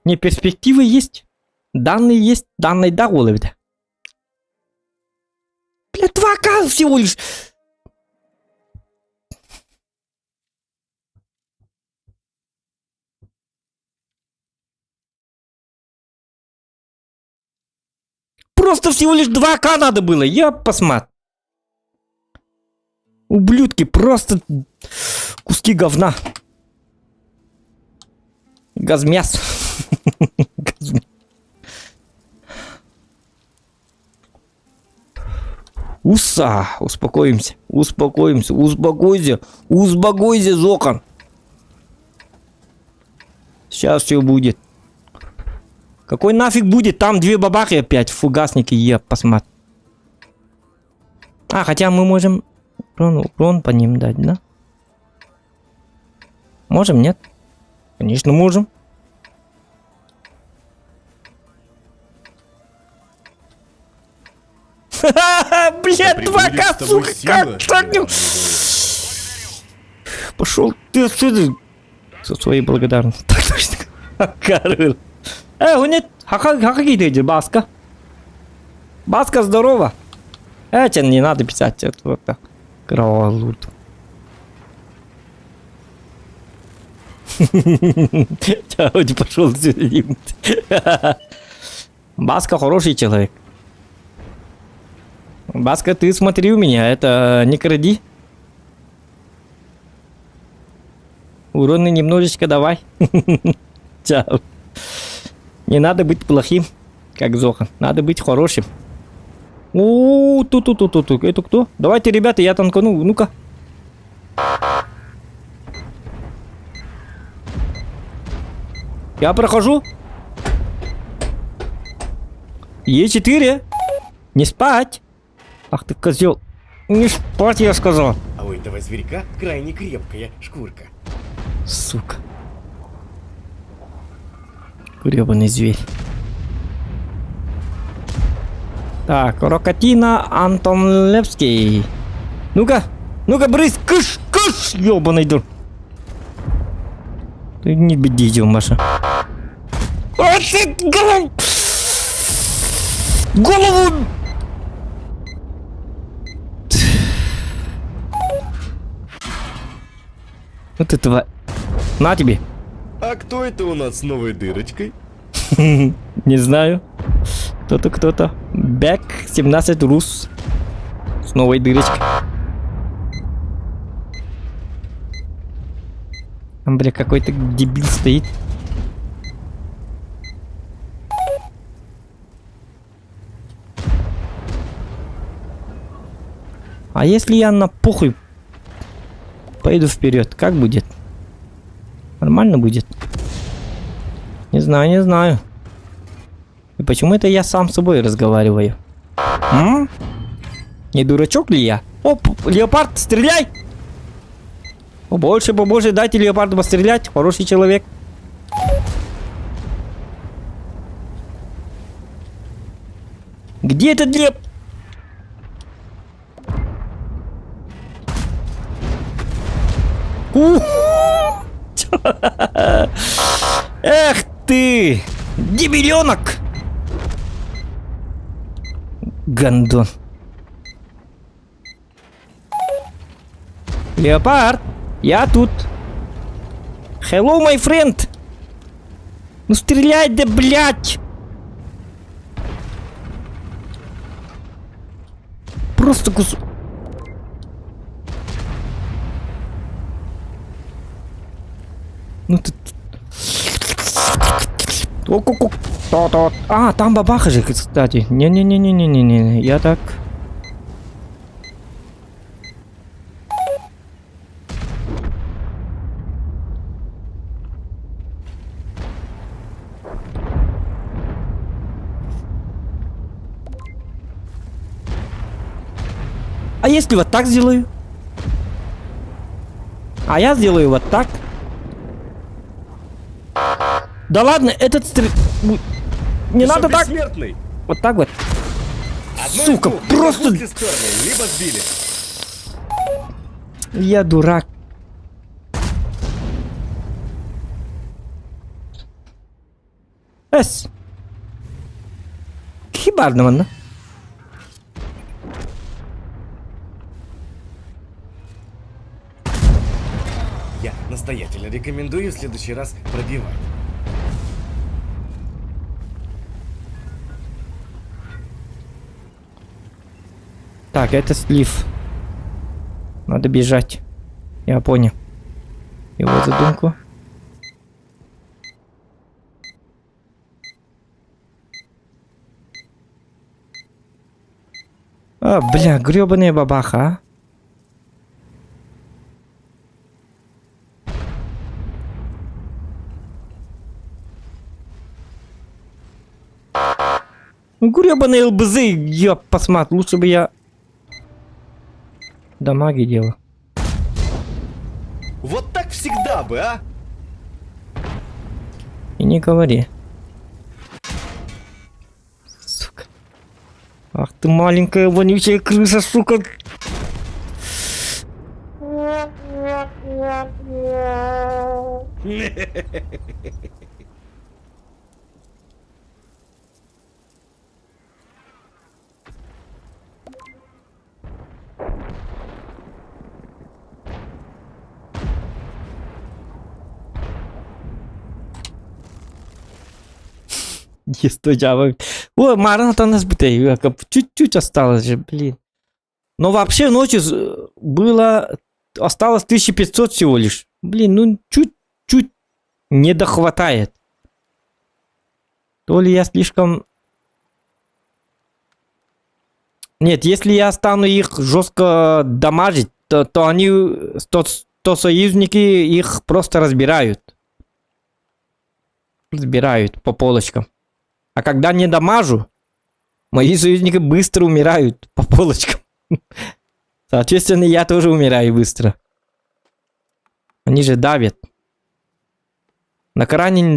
Не, перспективы есть. Данные есть. Данные да, голове. Бля, 2К всего лишь. Просто всего лишь 2К надо было. Я посмотрю. Ублюдки, просто куски говна. Газмяс. Газмяс. Уса, успокоимся, успокоимся, успокойся, успокойся, Зохан. Сейчас все будет. Какой нафиг будет? Там две бабахи опять, фугасники, е, посмотри. А, хотя мы можем урон, урон по ним дать, да? Можем, нет? Конечно, можем. Блядь, два прибудет с тобой сука, сила, как так? Иван Пошел ты отсюда. Со своей благодарностью. Так точно. Карл. Э, нет, хаха, хаха Баска. Баска, здорово. Э, тебе не надо писать, это вот так. Кроволут. Чао, пошел отсюда. Баска хороший человек. Баска, ты смотри у меня, это не кради. Уроны немножечко давай. Чао. Не надо быть плохим, как Зохан. Надо быть хорошим. О, тут, тут, тут, тут, Это кто? Давайте, ребята, я танкану. Ну-ка. Я прохожу. Е4. Не спать. Ах ты козел. Не спать, я сказал. А у этого зверька крайне крепкая шкурка. Сука. Гребаный зверь. Так, Рокотина Антон Левский. Ну-ка, ну-ка, брысь, кыш, кыш, ёбаный дур. Ты не беди, Маша. А ты голову! Голову! Вот этого. На тебе. А кто это у нас с новой дырочкой? Не знаю. Кто-то, кто-то. Бэк 17 Рус. С новой дырочкой. Там, бля, какой-то дебил стоит. А если я на похуй пойду вперед, как будет? Нормально будет? Не знаю, не знаю. И почему это я сам с собой разговариваю? М? Не дурачок ли я? Оп, леопард, стреляй! Побольше, побольше, дайте леопарду пострелять. Хороший человек. Где этот леп? Эх ты! Дебиленок! Гандон. Леопард, я тут. Hello, my friend. Ну стреляй, да блядь! Просто кус... Ну ты... О-ку-ку. То-то. А, там бабаха же, кстати. Не-не-не-не-не-не-не. Я так... А если вот так сделаю? А я сделаю вот так. Да ладно, этот стр... Не Ты надо что, так. бессмертный? Вот так вот. Одно из Сука, двух. Либо просто- гусли сперли, либо сбили. Я дурак. Эс. Хибарно манна. Я настоятельно рекомендую в следующий раз пробивать. Так, это слив. Надо бежать. Я понял. Его задумку. А, бля, гребаная бабаха, а. Ну, гребаные ЛБЗ, ёб посмат, лучше бы я дамаги делал. Вот так всегда бы, а? И не говори. Сука. Ах ты маленькая вонючая крыса, сука. О, Марата нас чуть-чуть осталось же, блин. Но вообще ночью было... Осталось 1500 всего лишь. Блин, ну чуть-чуть не дохватает. То ли я слишком... Нет, если я стану их жестко дамажить, то они, то союзники их просто разбирают. Разбирают по полочкам. А когда не дамажу, мои союзники быстро умирают по полочкам. Соответственно, я тоже умираю быстро. Они же давят. На Коране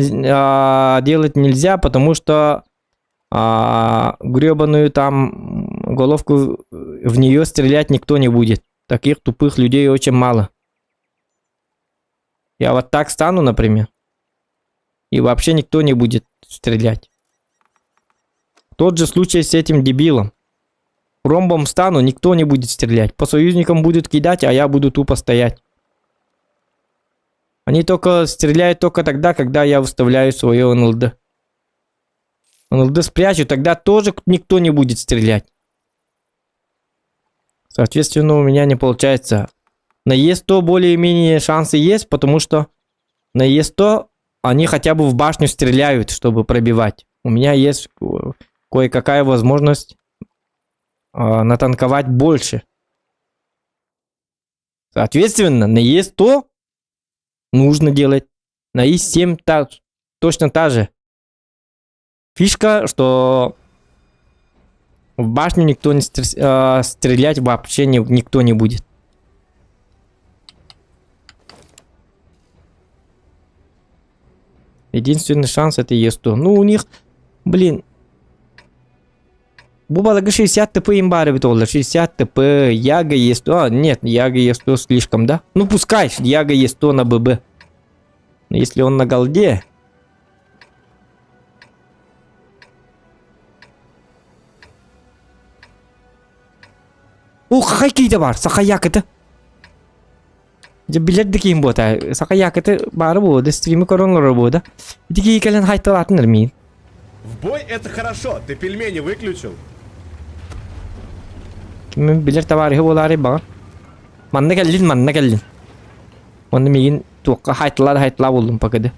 делать нельзя, потому что гребаную там головку в нее стрелять никто не будет. Таких тупых людей очень мало. Я вот так стану, например, и вообще никто не будет стрелять. Тот же случай с этим дебилом. Ромбом стану, никто не будет стрелять. По союзникам будут кидать, а я буду тупо стоять. Они только стреляют только тогда, когда я выставляю свое НЛД. НЛД спрячу, тогда тоже никто не будет стрелять. Соответственно, у меня не получается. На Е100 более-менее шансы есть, потому что на Е100 они хотя бы в башню стреляют, чтобы пробивать. У меня есть кое-какая возможность натанковать больше. Соответственно, на Е100 нужно делать. На И7 точно та же фишка, что в башню никто не стрелять вообще никто не будет. Единственный шанс это Е100. Ну у них, блин, Бу балыгы 60 ТП им баар эбит ол 60 ТП, Яга Е100. А, нет, Яга Е100 слишком, да? Ну пускай, Яга Е100 на ББ. Но если он на голде... Ух, какие бар, сахаяк это. Дьэ билэр да киһим буота. Саха якыты баары буода, стримы көрөн буода. Ити киһи кэлэн хайталаатын миин. В бой это хорошо, ты пельмени выключил? Ким билэр товарищи буолаары баҕар. Манна кэллин, манна кэллин. Онно миигин туохха хайталаа да хайталаа буоллум пока да.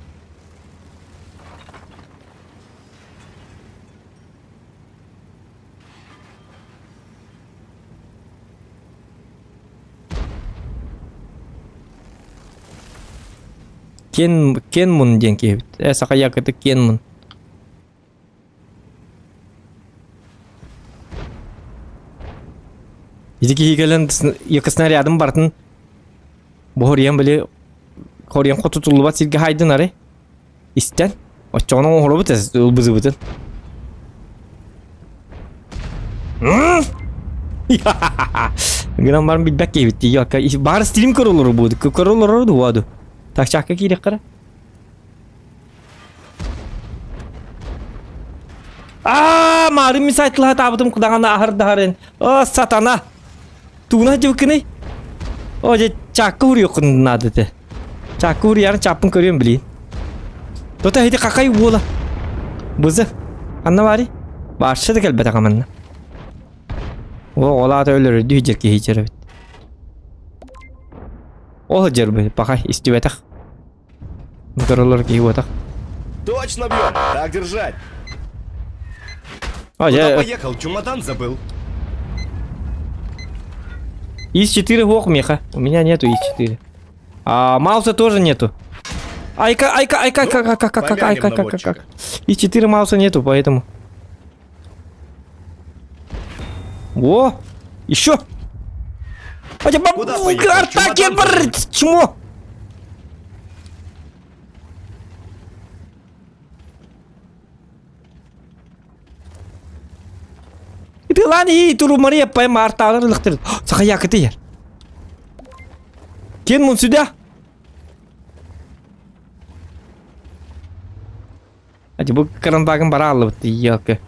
Кен, Кенмун диэн киһибит. Э, саха якыты Кенмун. Ити киһи кэлэн екі снарядым бартын Бу хоруйан били хоруйан хотутуллубат сиргэ хайдын ары. Истэн. Оччоҕуна оҥоһоробут ылбызыбытын. Гынан баран билбэт киһибит дии. Баар стрим көрөлөрө буоду. Көрөлөрө дуоду. Так чаакка киириэххэ Аа, маарым мин сайтылаһа таабытым кудаҕана аһардаһарын. О, сатана! Тугуна дьыбыккыный? О, дьэ, чаакка уруйуоххун наада этэ. Чаакка уруйарын чааппын көрүөм билиин. Тота ити какай уола. Бызы. Ханна баарый? Баарша да кэлбэтэх манна. О, ол аата өлөрөрдүү дьэр киһи дьэр эбит. Ол дьэр паха истибэтэх. Көрөлөр киһи уотах. Точно бьем! Так держать! О, Куда дьэ, поехал? Чемодан забыл. ИС-4 ох меха. У меня нету ИС-4. А Мауса тоже нету. Айка, айка, айка, Ну, как, как, как, как, помянем айка, как, как, наводчика. как. ИС-4 Мауса нету, поэтому. О, еще. Куда поехал? Арта Чемодан Герберт, чмо. Итилани туру Мария пойма арталар лыхтыр. Сахаяк ты. Кен мун сюда. А бу карандагын бара алып елки.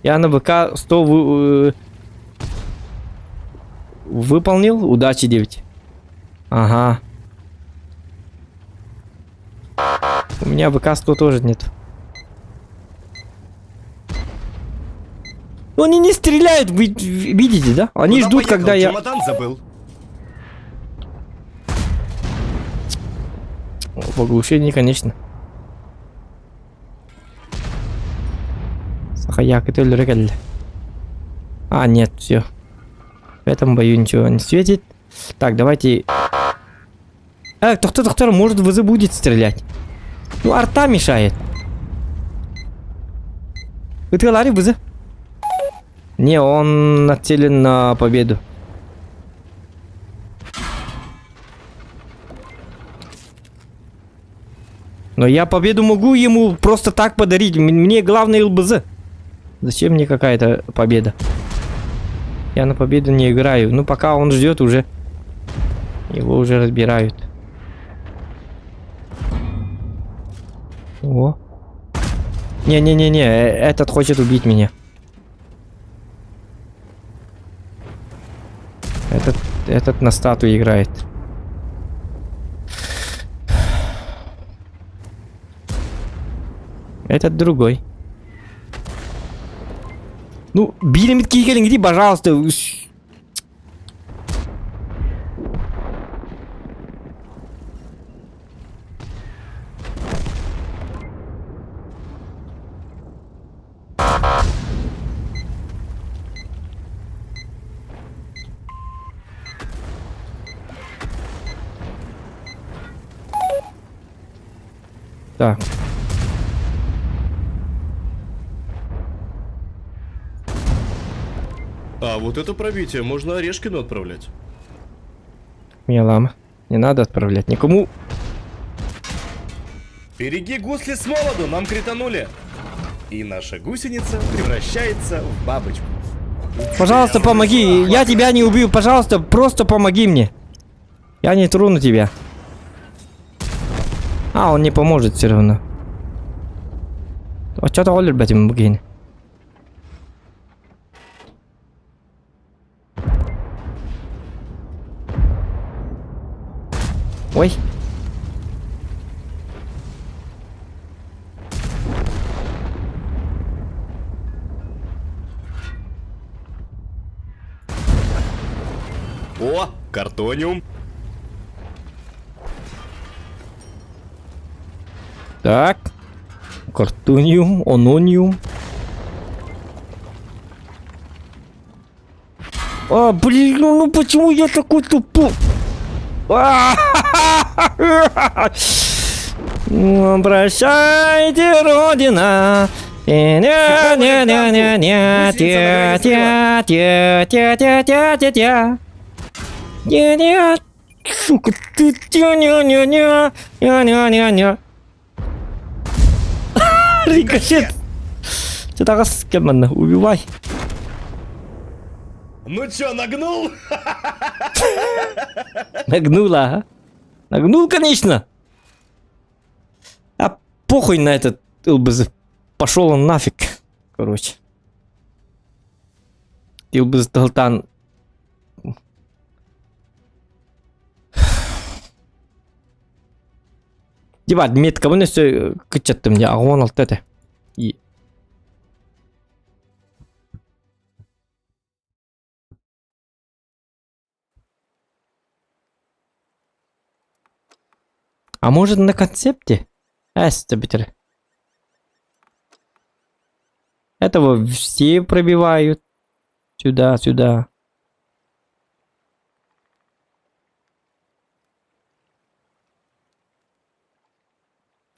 Я на ВК 100 вы, э, выполнил. Удачи 9. Ага. У меня ВК 100 тоже нет. Ну они не стреляют, вы видите, да? Они Куда ждут, поехал? когда я... Чемодан забыл. В оглушении, конечно. Сахаяк, это А, нет, все. В этом бою ничего не светит. Так, давайте... Э, доктор, доктор, может ВЗ будет стрелять. Ну, арта мешает. Ытылари ВЗ. Не, он нацелен на победу. Но я победу могу ему просто так подарить. Мне главное ЛБЗ. Зачем мне какая-то победа? Я на победу не играю. Ну, пока он ждет уже. Его уже разбирают. О. Не-не-не-не, этот хочет убить меня. Этот, этот на статуе играет. Этот другой. Ну, биремит кийгелин, иди, пожалуйста. Так. А вот это пробитие можно Орешкину отправлять. Мелам. Не надо отправлять никому. Береги гусли с молоду, нам кританули. И наша гусеница превращается в бабочку. Пожалуйста, помоги. Я тебя не убью. Пожалуйста, просто помоги мне. Я не трону тебя. А, он не поможет все равно. А что то ребята, богини? Ой. О, картониум. Так. Картониум, онониум. А, блин, ну, ну почему я такой тупой? Прощайте, Родина. Не-не-не-не-не, те-те-те-те-те-те-те. Не-не, сука, ты, не-не-не, не-не-не-не. Рикошет. Что так с кем убивай. Ну чё, нагнул? Нагнула, ага. Нагнул, конечно. А похуй на этот ЛБЗ. Пошел он нафиг. Короче. ЛБЗ Талтан. Дебат, метка, вон все кычаттым я, а он алт это. И... А может на концепте? Эс, битер. Этого все пробивают. Сюда, сюда.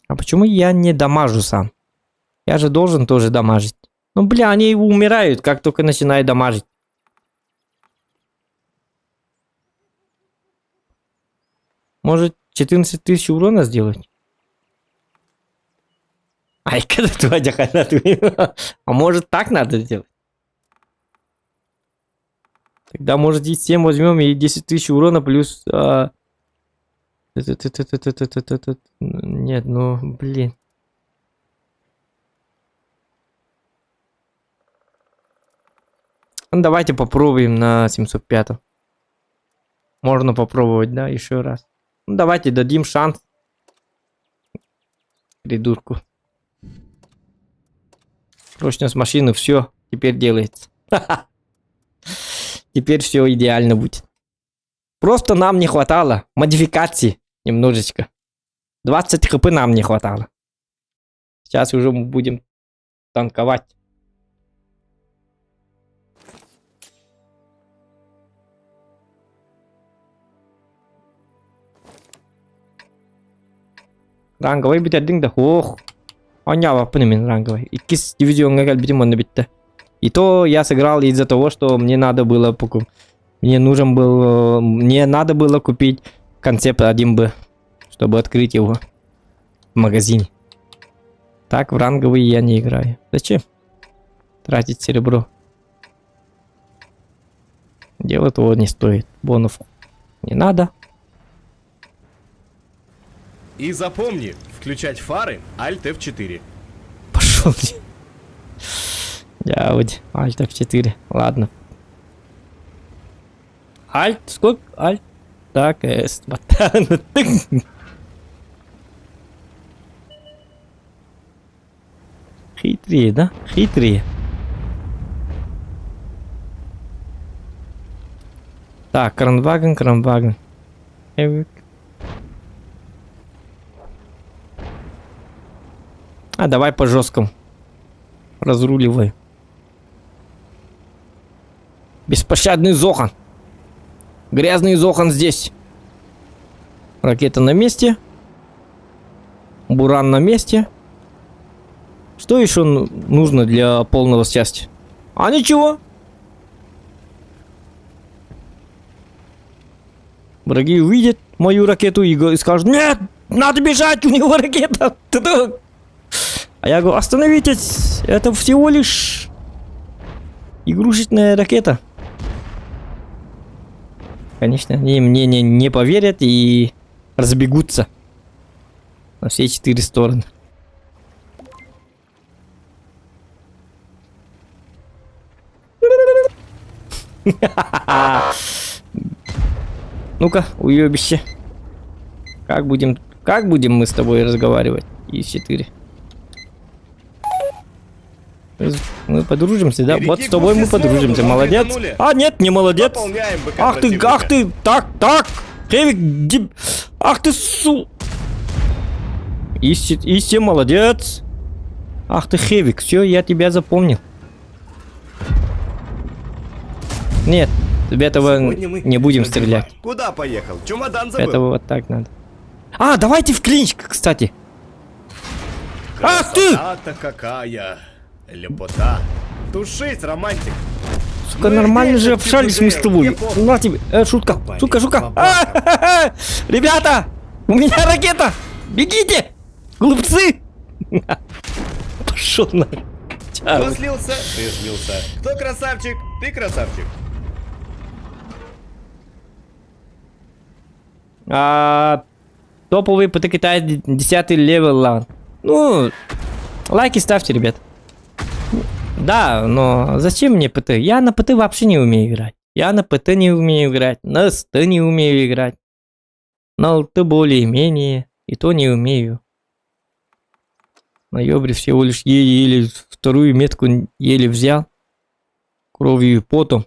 А почему я не дамажу сам? Я же должен тоже дамажить. Ну, бля, они умирают, как только начинают дамажить. Может, 14 тысяч урона сделать? Ай, когда А может, так надо сделать? Тогда, может, и 7 возьмем и 10 тысяч урона плюс... А... Нет, ну, блин. Ну, давайте попробуем на 705. Можно попробовать, да, еще раз. Ну, давайте дадим шанс. Придурку. Прочность машины, все, теперь делается. Теперь все идеально будет. Просто нам не хватало модификации немножечко. 20 хп нам не хватало. Сейчас уже мы будем танковать. Ранговый бүтэрдиҥ да? Ох. Оонньообоппун мин ранговый. Иккис дивизиоҥҥа кэлбитим онно бүттэ. И то я сыграл из-за того, что мне надо было покуп... Мне нужен был... Мне надо было купить концепт 1Б, чтобы открыть его в магазине. Так, в ранговый я не играю. Зачем? Тратить серебро. Дело того не стоит. Бонов не надо. И запомни, включать фары Alt F4. Пошел. Я вот Alt F4. Ладно. Alt, сколько? Alt. Так, S. Хитрее, да? Хитрее. Так, Кранваген, Кранваген. Эвик. А давай по жесткому. Разруливай. Беспощадный Зохан. Грязный Зохан здесь. Ракета на месте. Буран на месте. Что еще нужно для полного счастья? А ничего. Враги увидят мою ракету и скажут, нет, надо бежать, у него ракета. А я говорю, остановитесь, это всего лишь игрушечная ракета. Конечно, они мне не поверят и разбегутся на все четыре стороны. Ну-ка, уебище. Как будем мы с тобой разговаривать? ИС-4. Мы подружимся, да? Береги Вот с тобой мы гусли смолоду, подружимся. мы Молодец. притянули. А, нет, не молодец. Пополняем БК Ах ты, противника. ах ты, так, так. Хевик, деб... Ах ты, су... ИС-7, молодец. Ах ты, Хевик, все, я тебя запомнил. Нет, этого Сегодня мы не будем разбиваем. стрелять. Куда поехал? Чемодан забыл. Этого вот так надо. А, давайте в клинч, кстати. Ах ты! Красота-то какая! Лепота! Тушись, романтик! Сука, Ну и нормально где же этот общались мы с Чип и тобой. Дейл? Где Поп? На тебе. Шутка. Попали Сука, шутка. по бабам. А-ха-ха-ха! Ребята, у меня ракета! Бегите! Глупцы! Пошел на. Кто слился? Ты слился. Кто красавчик? Ты красавчик. А, топовый ПТ Китай 10 level, ладно. Ну, лайки ставьте, ребят. Да, но зачем мне ПТ? Я на ПТ вообще не умею играть. Я на ПТ не умею играть, на СТ не умею играть. На ЛТ более-менее, и то не умею. На Ёбре всего лишь еле-еле вторую метку еле взял. Кровью и потом.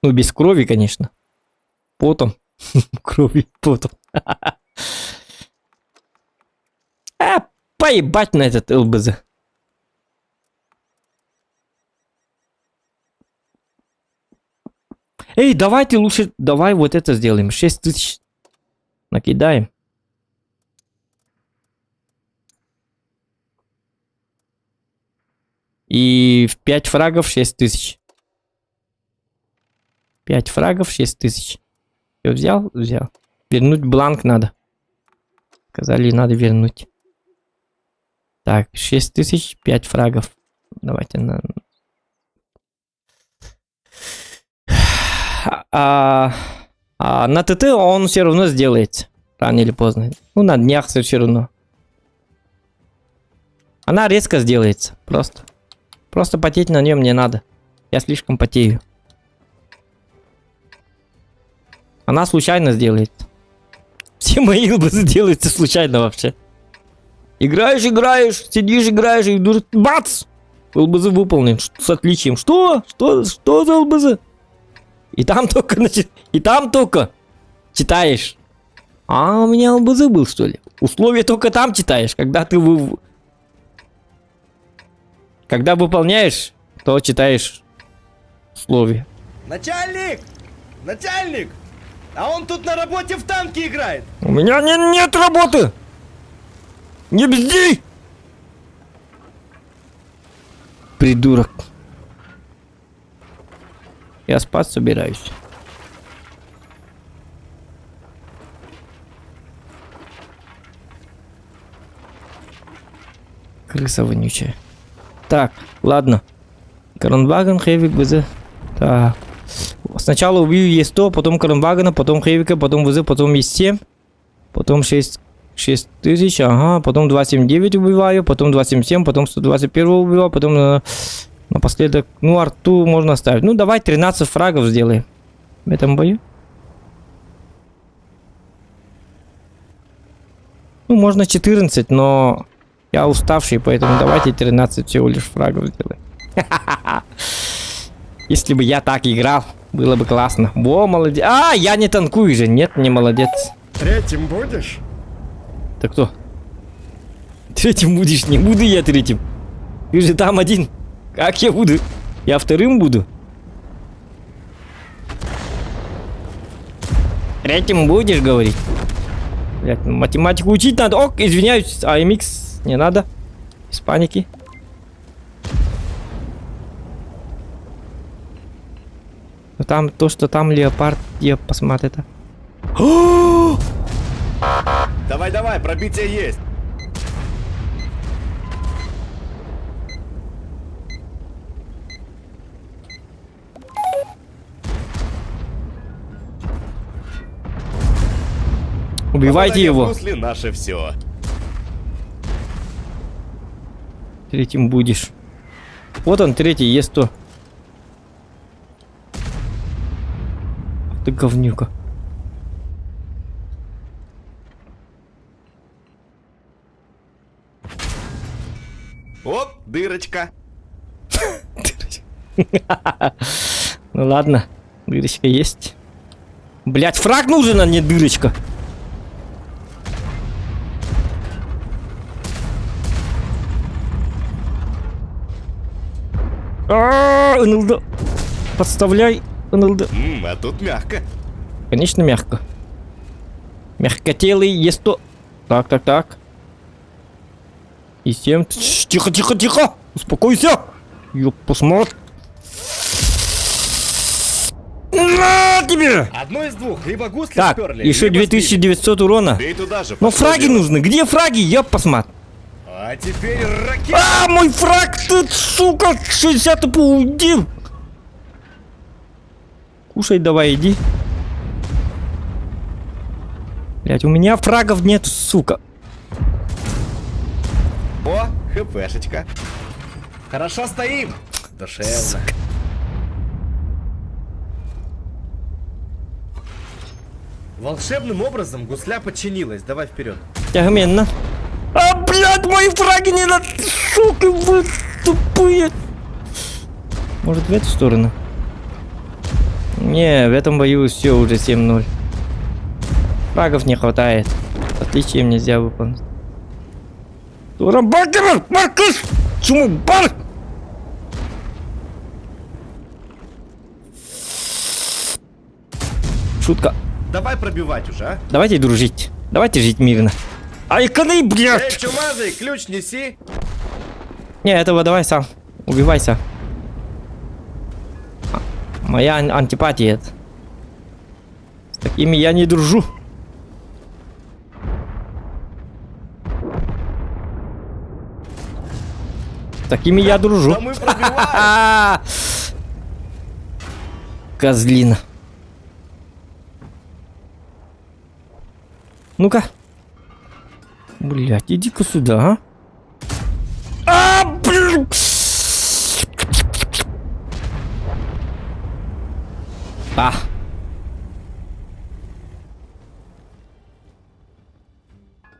Ну, без крови, конечно. Потом. Кровью и потом. А, поебать на этот ЛБЗ. Эй, давайте лучше, давай вот это сделаем. 6000 накидаем. И в 5 фрагов 6000. 5 фрагов 6000. Все взял? Взял. Вернуть бланк надо. Сказали, надо вернуть. Так, 6000, 5 фрагов. Давайте на... А, а на ТТ он все равно сделается. Рано или поздно. Ну, на днях все равно. Она резко сделается. Просто. Просто потеть на нем не надо. Я слишком потею. Она случайно сделает. Все мои ЛБЗ делаются случайно вообще. Играешь, играешь, сидишь, играешь, и вдруг бац! ЛБЗ выполнен с отличием. Что? Что? Что за ЛБЗ? И там только, и там только читаешь. А у меня ЛБЗ был, что ли? Условия только там читаешь, когда ты вы... Когда выполняешь, то читаешь условия. Начальник! Начальник! А он тут на работе в танки играет! У меня не, нет работы! Не бзди! Придурок. Я спать собираюсь. Крыса вонючая. Так, ладно. Кронваген, Хевик, ВЗ. Так. Сначала убью Е100, потом Кронвагена, потом Хевика, потом ВЗ, потом Е7. Потом 6, 6000, ага, потом 279 убиваю, потом 277, потом 121 убиваю, потом напоследок, ну, арту можно оставить. Ну, давай 13 фрагов сделаем в этом бою. Ну, можно 14, но я уставший, поэтому давайте 13 всего лишь фрагов сделаем. Если бы я так играл, было бы классно. Во, молодец. А, я не танкую же. Нет, не молодец. Третьим будешь? Так кто? Третьим будешь? Не буду я третьим. Ты же там один. Как я буду? Я вторым буду. Третьим будешь говорить? Блядь, ну, математику учить надо. Ок, извиняюсь, AMX не надо. Без паники. Но там то, что там леопард, я посмотрю это. Давай-давай, пробитие есть. Убивайте Попадание его. в гусли наше все. Третьим будешь. Вот он, третий, Е100. Ах ты говнюка. Оп, дырочка. Ну ладно, дырочка есть. Блять, фраг нужен, а не дырочка. А, НЛД. Подставляй НЛД. А тут мягко. Конечно, мягко. Мягкотелый Е100. Так, так, так. И 7. Тихо, тихо, тихо. Успокойся. Ёп, посмотри. На тебе! Одно из двух, либо гусли Так, сперли, еще либо сбили. 2900 урона. Бей туда же. Но пошло фраги дело. нужны. Где фраги? Ёп, посмотри. А теперь ракета. А, мой фраг, ты, сука, 60 уйди. Кушай давай, иди. Блять, у меня фрагов нет, сука. О, хпшечка. Хорошо стоим. Душевно. Волшебным образом гусля подчинилась. Давай вперед. Тягменно. А, блядь, мои фраги не на... Сука, вы тупые. Может, в эту сторону? Не, в этом бою все уже 7-0. Фрагов не хватает. Отличием нельзя выполнить. Баркер! Маркус! Чему бар? Шутка. Давай пробивать уже, а? Давайте дружить. Давайте жить мирно. Айканы, Эй, блядь! чумазый, ключ неси. Не, этого давай сам. Убивайся. А, Моя антипатия это. С такими я не дружу. С такими я дружу. Да мы пробиваем. А! Козлина. Ну-ка. Блять, иди-ка сюда, а. А, блин! А.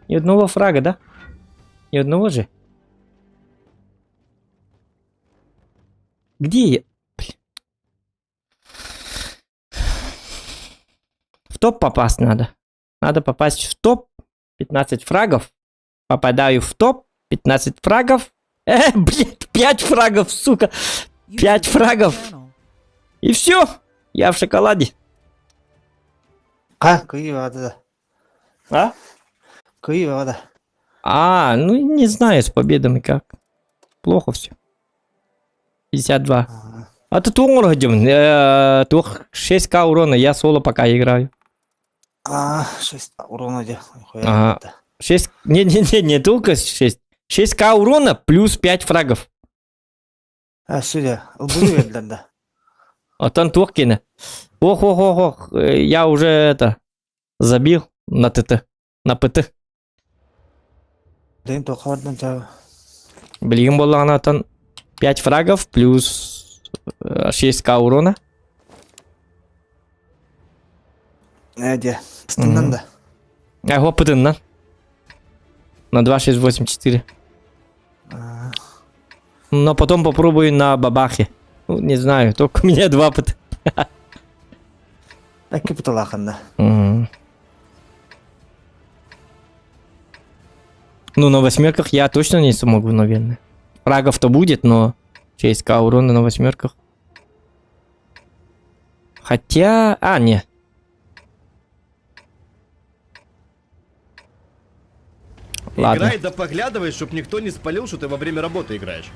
Ни одного фрага, да? Ни одного же? Где я? Блин. В топ попасть надо. Надо попасть в топ. 15 фрагов. Попадаю в топ. 15 фрагов. Блядь, 5 фрагов, сука. User Пять joined your фрагов. channel. И все. Я в шоколаде. Ха, кыйы да. А? Кыйы да. А, ну не знаю с победами как. Плохо все. 52. А ты тур 6к урона, я соло пока играю. А, 6 урона де. Ага. 6... Не-не-не, не только 6. 6к урона плюс 5 фрагов. А, сюда. Ылбыры бердилер да. Оттон туох киэнэ. Ох, ох, ох, ох, я уже это забил на ТТ, на ПТ. Дайын тоққа бардан чабы. Билигин буоллаҕына оттон 5 фрагов плюс 6к урона. Э, де. Стыннан да. А опытыннан. На 2, 6, 8, 4. А, Но потом попробую на бабахе. Ну, не знаю, только у меня два ПТ. Әккі пыталақында. Мгм. Ну, на восьмерках я точно не смогу, наверное. Фрагов-то будет, но 6к урона на восьмерках. Хотя... А, не. Ладно. Играй да поглядывай, чтоб никто не спалил, что ты во время работы играешь.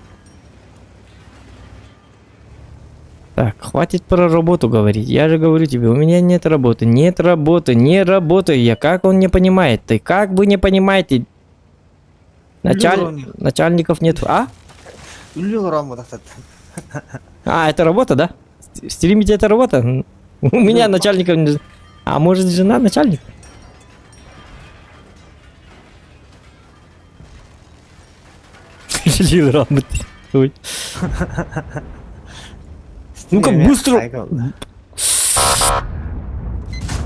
Так, хватит про работу говорить. Я же говорю тебе, у меня нет работы, нет работы, не работаю я. Как он не понимает? Ты как вы не понимаете? Люлюрони. Начальников нет. А? Үлі ұрам бұдақтады. А, это работа, да? Стримить это работа? У меня начальников не... А может жена начальник? Лил работает. Ой. Ну-ка, быстро.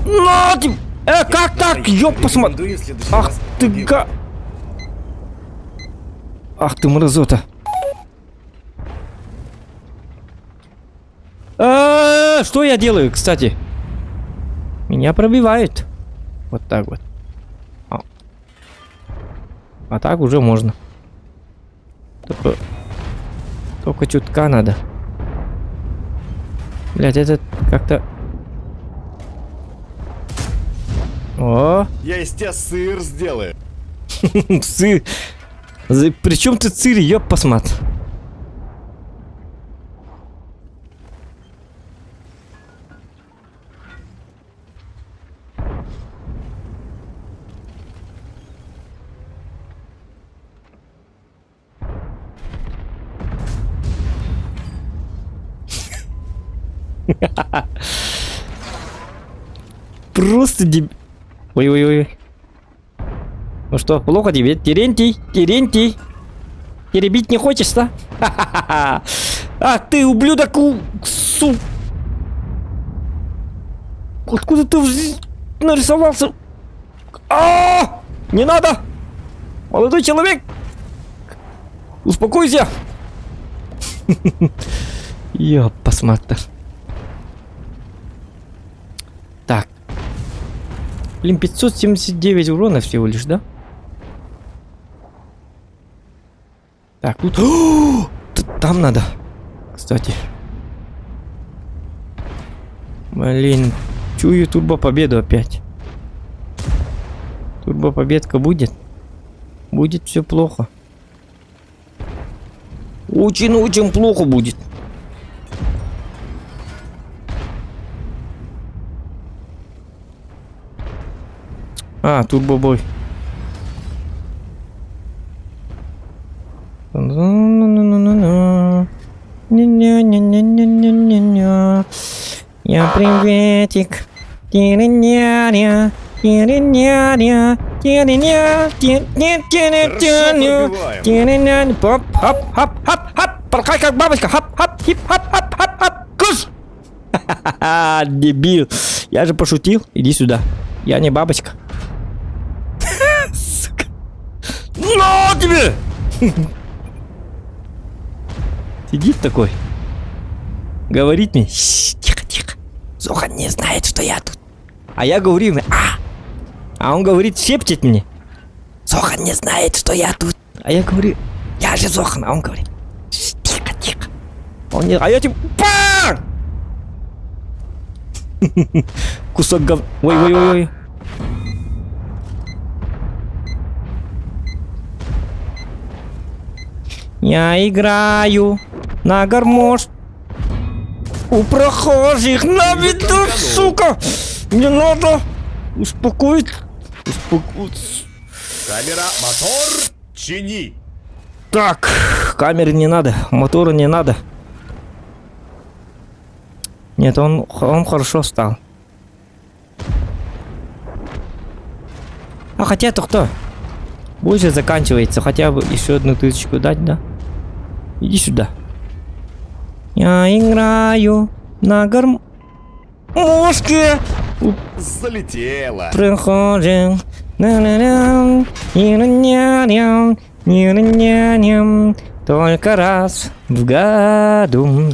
На тебе! Как так? Ёп, посмотри. Рекомендую в следующий Ах раз ты убивать. га... Ах ты мразота. Что я делаю, кстати? Меня пробивают. Вот так вот. А, а так уже можно. Только чутка надо. Блять, это как-то... О, Я из тебя сыр сделаю. сыр. Причем ты сыр, ёб посмат. Просто деб... Ой-ой-ой. Ну что, плохо тебе? Терентий, Терентий. Теребить не хочешь, да? Ха-ха-ха. Ах ты, ублюдок, су... Откуда ты нарисовался? А! Не надо! Молодой человек! Успокойся! Ёп, посмотри. Так. Блин, 579 урона всего лишь, да? Так, тут... О, Там надо. Кстати. Блин. Чую турбо победу опять. Турбо победка будет. Будет все плохо. Очень-очень плохо будет. А, турбобой. Я приветик. Тири-ня-ня, тири-ня-ня, тири-ня, ти-ти-ти-ти-ня, пробиваем. тири-ня, хоп, хоп, хоп, хоп, хоп, порхай как бабочка, хоп, хоп, хип, хоп, хоп, хоп, хоп, куш! Ха-ха, дебил. Я же пошутил. Иди сюда. Я не бабочка. Сука. На тебе! Сидит такой. Говорит мне, «Щ, тихо, тихо. Зохан не знает, что я тут. А я говорю ему, а! А он говорит, шепчет мне. Зохан не знает, что я тут. А я говорю, я же Зохан. А он говорит, «Щ, тихо, тихо. Он не... А я типа, па! Кусок гов... Ой, ой, ой, ой. Я играю на гармош. У прохожих на виду, сука! Мне надо успокоить. Успокоить. Камера, мотор, чини. Так, камеры не надо, мотора не надо. Нет, он, он хорошо стал. А хотя это кто? Больше заканчивается, хотя бы еще одну тысячку дать, да? Иди сюда. Я играю на гармошке. У Залетела. прохожих. На-на-на, ни-на-ня-ням, ни-на-ня-ням. Только раз в году.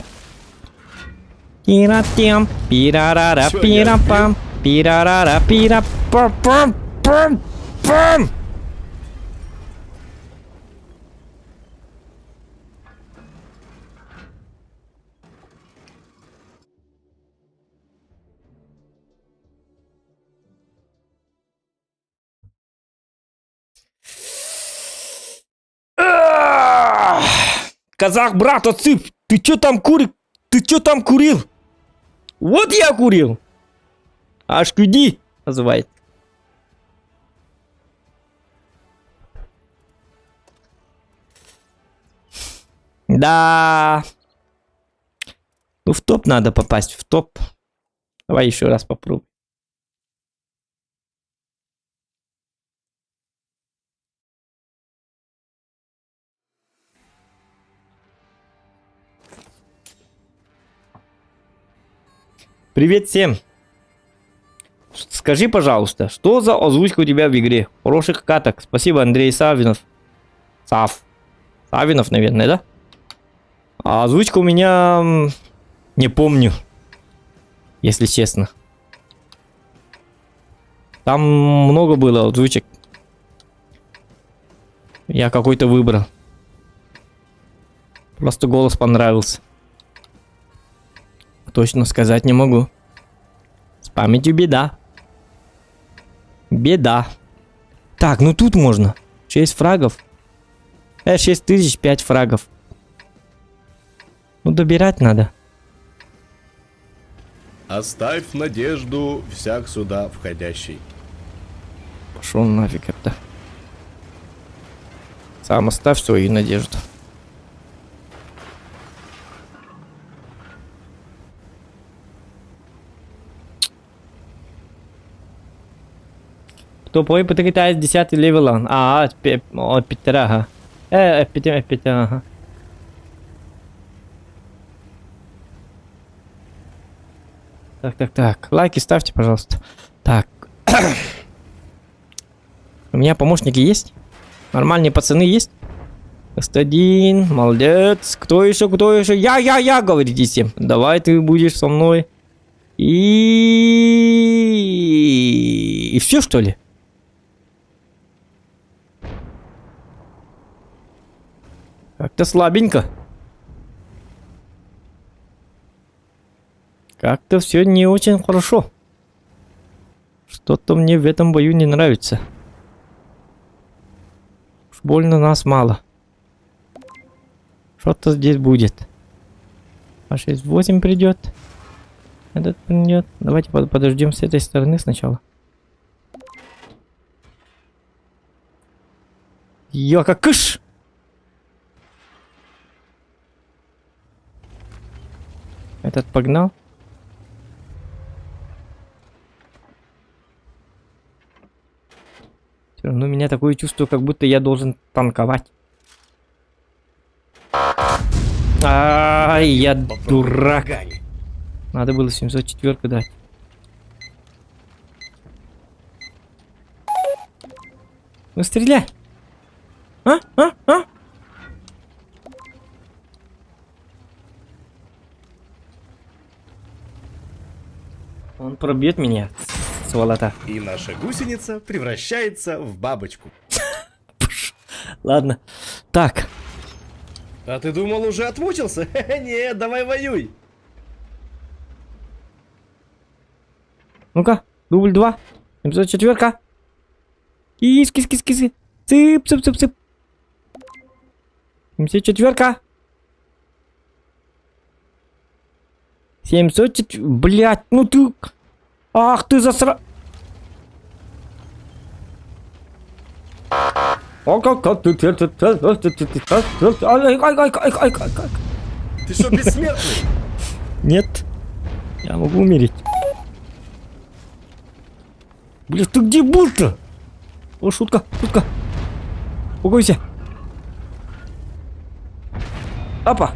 Пиратем, пирарара, Чё, я пирапам, пирарара, пирапам, пам, пам. Казах, брат, отсыпь! Ты чё там кури? Ты чё там курил? Вот я курил! HQD называется. Да. Ну, в топ надо попасть, в топ. Давай еще раз попробуй. Привет всем. Скажи, пожалуйста, что за озвучка у тебя в игре? Хороших каток. Спасибо, Андрей Савинов. Сав. Савинов, наверное, да? А озвучка у меня... Не помню. Если честно. Там много было озвучек. Я какой-то выбрал. Просто голос понравился. Точно сказать не могу. С памятью беда. Беда. Так, ну тут можно. 6 фрагов. 6 тысяч, 5 фрагов. Ну, добирать надо. Оставь надежду всяк сюда входящий. Пошел нафиг это. Сам оставь свою надежду. Топовый потрясает 10 level. А, 5, ага. 5, 5, ага. Так, так, так. Лайки ставьте, пожалуйста. Так. У меня помощники есть? Нормальные пацаны есть? Господин, молодец. Кто еще, кто еще? Я, я, я, говорите всем. Давай ты будешь со мной. И все, что ли? Как-то слабенько. Как-то все не очень хорошо. Что-то мне в этом бою не нравится. Уж больно нас мало. Что-то здесь будет. А6-8 придет. Этот придет. Давайте подождем с этой стороны сначала. Йока, кыш! Этот погнал. Все равно у меня такое чувство, как будто я должен танковать. Ай, я дурак. Надо было 704 дать. Ну стреляй. А? А? А? Он пробьет меня, сволота. И наша гусеница превращается в бабочку. Ладно. Так. А ты думал, уже отмучился? Нет, давай воюй. Ну-ка, дубль 2. 704. Кис, кис, кис, кис. Цып, цып, цып, цып. 74. 704. Блять, ну ты... Ах ты засра... Ты что, бессмертный? Нет. Я могу умереть. Блин, ты где был-то? О, шутка, шутка. Угойся. Опа.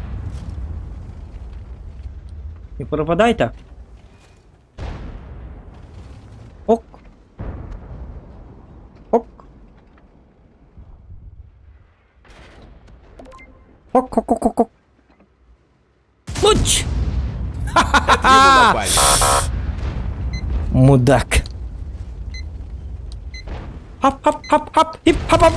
Не пропадай так. Ок. Ок. Ок, ок, ок, ок, ок. Луч! Мудак. Хоп, хоп, хоп, хоп, хип, хоп, хоп.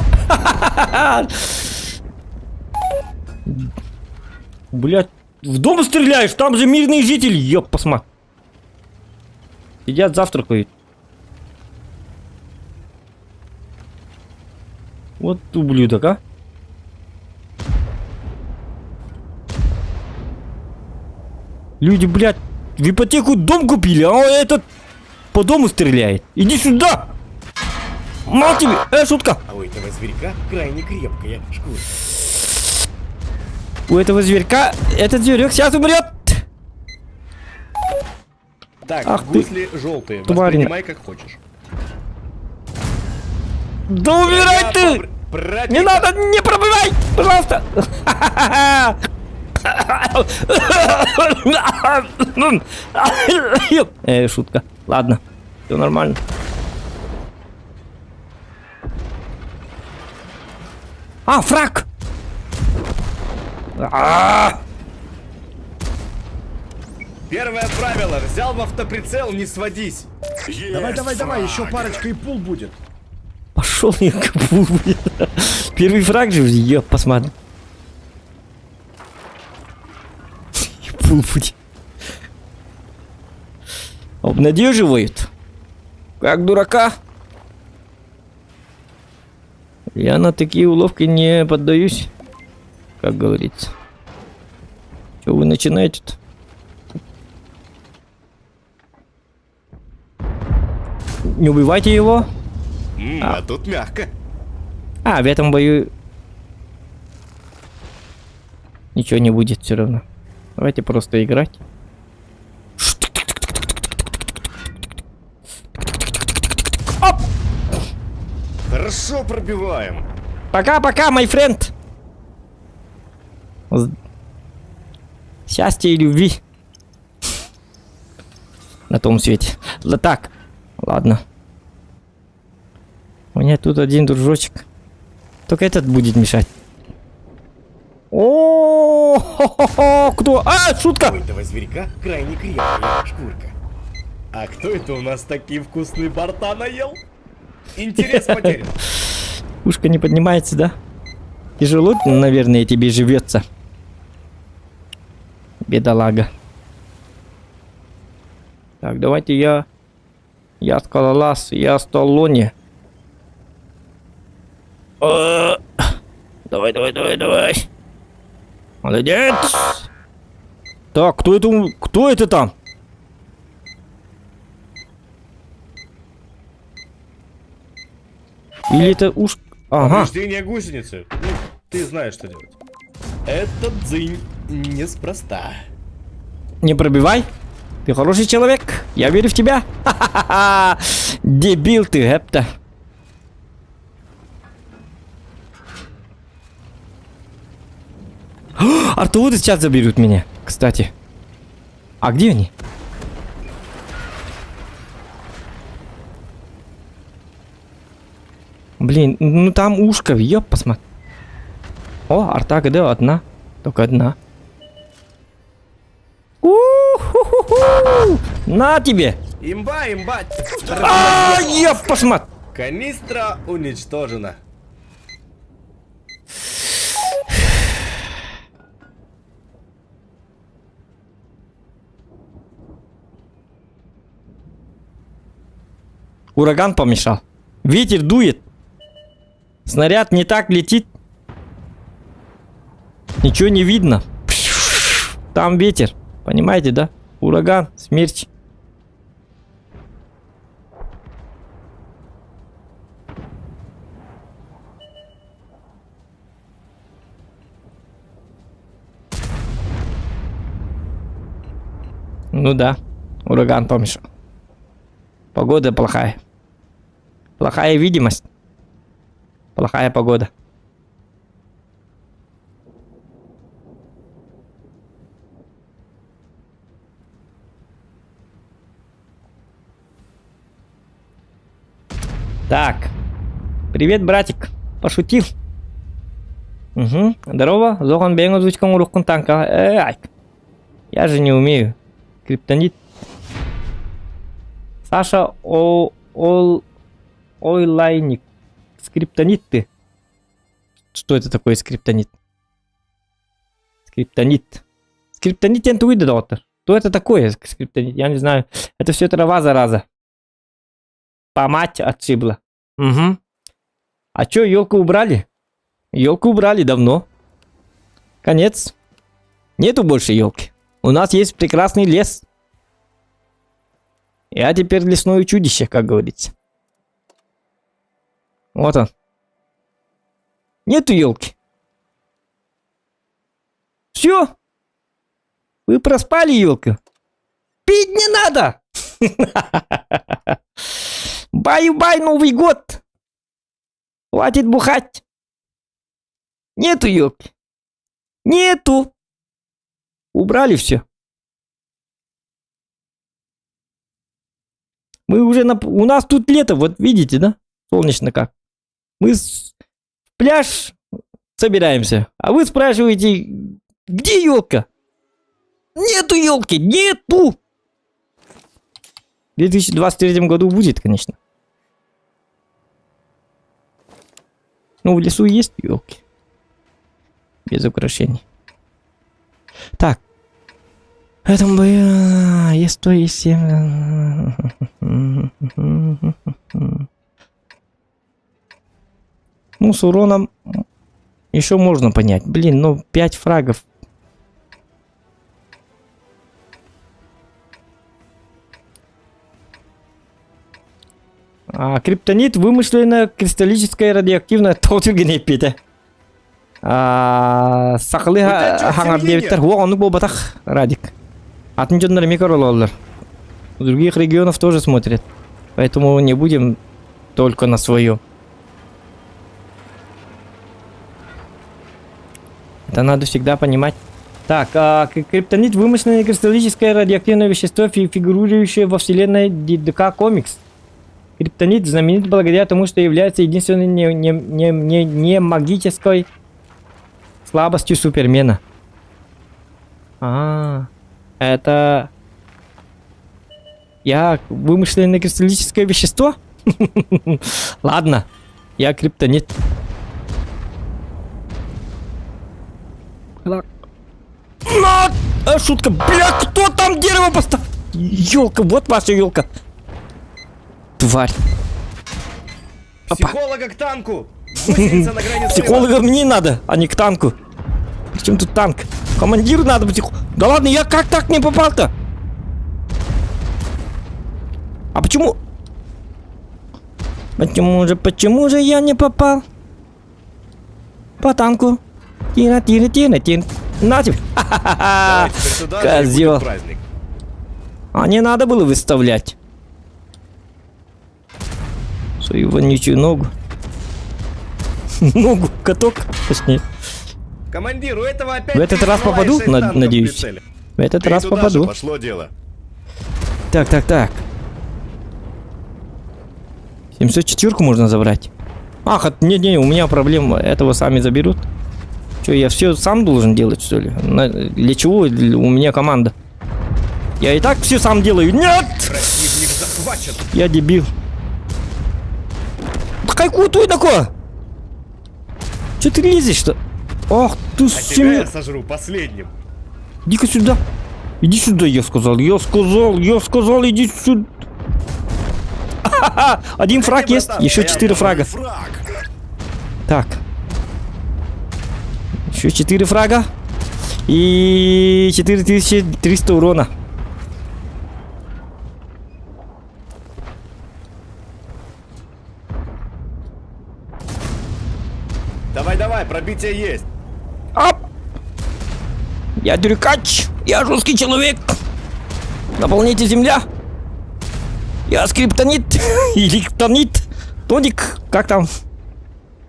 Блять, в дом стреляешь, там же мирные жители, ёб посма. Сидят, завтракают. Вот ублюдок, а. Люди, блядь, в ипотеку дом купили, а он этот по дому стреляет. Иди сюда! Мал тебе! Шутка! А у этого зверька крайне крепкая шкура. У этого зверька, этот зверек сейчас умрет! Так, Ах ты, гусли желтые. тварь. Воспринимай как хочешь. Да умирай Я ты! пропитал. Не надо, не пробивай! Пожалуйста! Шутка. Ладно, все нормально. А, фраг! А! Первое правило. Взял в автоприцел, не сводись. Давай, давай, давай, еще парочка и пул будет. Пошел я к пулу, блин. Первый фраг же, ёб, посмотри. Пул будет. Обнадеживают. Как дурака. Я на такие уловки не поддаюсь, как говорится. Чё вы начинаете-то? Не убивайте его. А тут мягко. А, в этом бою ничего не будет все равно. Давайте просто играть. Оп! Хорошо пробиваем. Пока-пока, my friend. Счастья и любви. На том свете. Да так, ладно. У меня тут один дружочек. Только этот будет мешать. О, кто? А, шутка! У этого зверька крайне крепкая шкурка. А кто это у нас такие вкусные борта наел? Интерес потерян. Пушка не поднимается, да? Тяжело, наверное, тебе живется. Бедолага. Так, давайте я Я скалолаз, я Сталлоне. Э, Давай, давай, давай, давай. Молодец. Так, кто это, кто это там? Или это уж... Ага. Повреждение гусеницы. Ну, ты знаешь, что делать. Этот дзынь неспроста. Не пробивай. Ты хороший человек. Я верю в тебя. Ха-ха-ха. Дебил ты, гепта. Артуды сейчас заберут меня, кстати. А где они? Блин, ну там ушко, ёп, посмотри. О, арта ГД одна. Только одна. У-ху-ху-ху! На тебе! Имба, имба! А, ёп, посмотри! Канистра уничтожена. Ураган помешал. Ветер дует. Снаряд не так летит. Ничего не видно. Там ветер. Понимаете, да? Ураган, смерч. Ну да, ураган помешал. Погода плохая. Плохая видимость. Плохая погода. Так. Привет, братик. Пошутил. Угу. Здорово. Зохан бэйэҥ озвучкаҥ уруккун танка. Э, Я же не умею. Криптонит. Саша О... Ол... Ойлайник. Скриптонит ты. Что это такое скриптонит? Скриптонит. Скриптонит диэн тугуй да доҕоттор? Что это такое скриптонит? Я не знаю. Это все трава, зараза. Помать отшибла. Угу. А чё, елку убрали? Елку убрали давно. Конец. Нету больше елки. У нас есть прекрасный лес. Я теперь лесное чудище, как говорится. Вот он. Нету елки. Все. Вы проспали елку. Пить не надо. Баю-бай, Новый год. Хватит бухать. Нету елки. Нету. Убрали все. Мы уже на... У нас тут лето, вот видите, да? Солнечно как. Мы с... в пляж собираемся. А вы спрашиваете, где елка? Нету елки, нету! В 2023 году будет, конечно. Ну, в лесу есть елки. Без украшений. Так. В этом бою есть 100 и 7. Ну, с уроном еще можно понять. Блин, ну 5 фрагов. А, криптонит вымышленное кристаллическое радиоактивное толтүгенеппитэ. Сахалыы хаҥар диэбиттэр уох оннук буолбатах Радик. Атын дьоннор эмиэ көрөлөллөр. Других регионов тоже смотрят. Поэтому не будем только на свою. Это надо всегда понимать. Так, а, криптонит – вымышленное кристаллическое радиоактивное вещество, фигурирующее во вселенной ДК Комикс. Криптонит знаменит благодаря тому, что является единственной не, не, не, не, не магической слабостью Супермена. А, это... Я вымышленное кристаллическое вещество? Ладно, я криптонит. На! А, шутка. Бля, кто там дерево поставил? Елка, вот ваша елка. Тварь. Опа. Психолога к танку! Гусеница на грани срыва. Психолога мне надо, а не к танку. Причем тут танк? Командиру надо псих... Да ладно, я как так не попал-то? А почему? Почему же, почему же я не попал? По танку. Тина, тина, тина, тин. На тебе. Давай теперь сюда же, и будет Козёл. праздник. А не надо было выставлять. Свою вонючую ногу. Ногу, каток, точнее. Командир, у этого опять В этот три раз ствола и попаду, шесть танков в надеюсь. прицеле. В этот Ты раз туда же, попаду. Пошло дело. Так, так, так. 704 можно забрать. Ах, не, не, у меня проблема. Этого сами заберут. Че, я все сам должен делать, что ли? Для чего у меня команда? Я и так все сам делаю. Нет! Противник захвачен. Я дебил. Да какую ты такое? Че ты лезешь-то? Ах ты А тебя я семья. сожру последним. Иди-ка сюда. Иди сюда, я сказал. Я сказал, я сказал, иди сюда. Один фраг есть, братан, еще я четыре фрага. Так. Еще четыре фрага. И 4300 урона. Давай-давай, пробитие есть. Ап! Я дрюкач! Я русский человек! На планете Земля! Я скриптонит! Или ктонит! Тоник! Как там?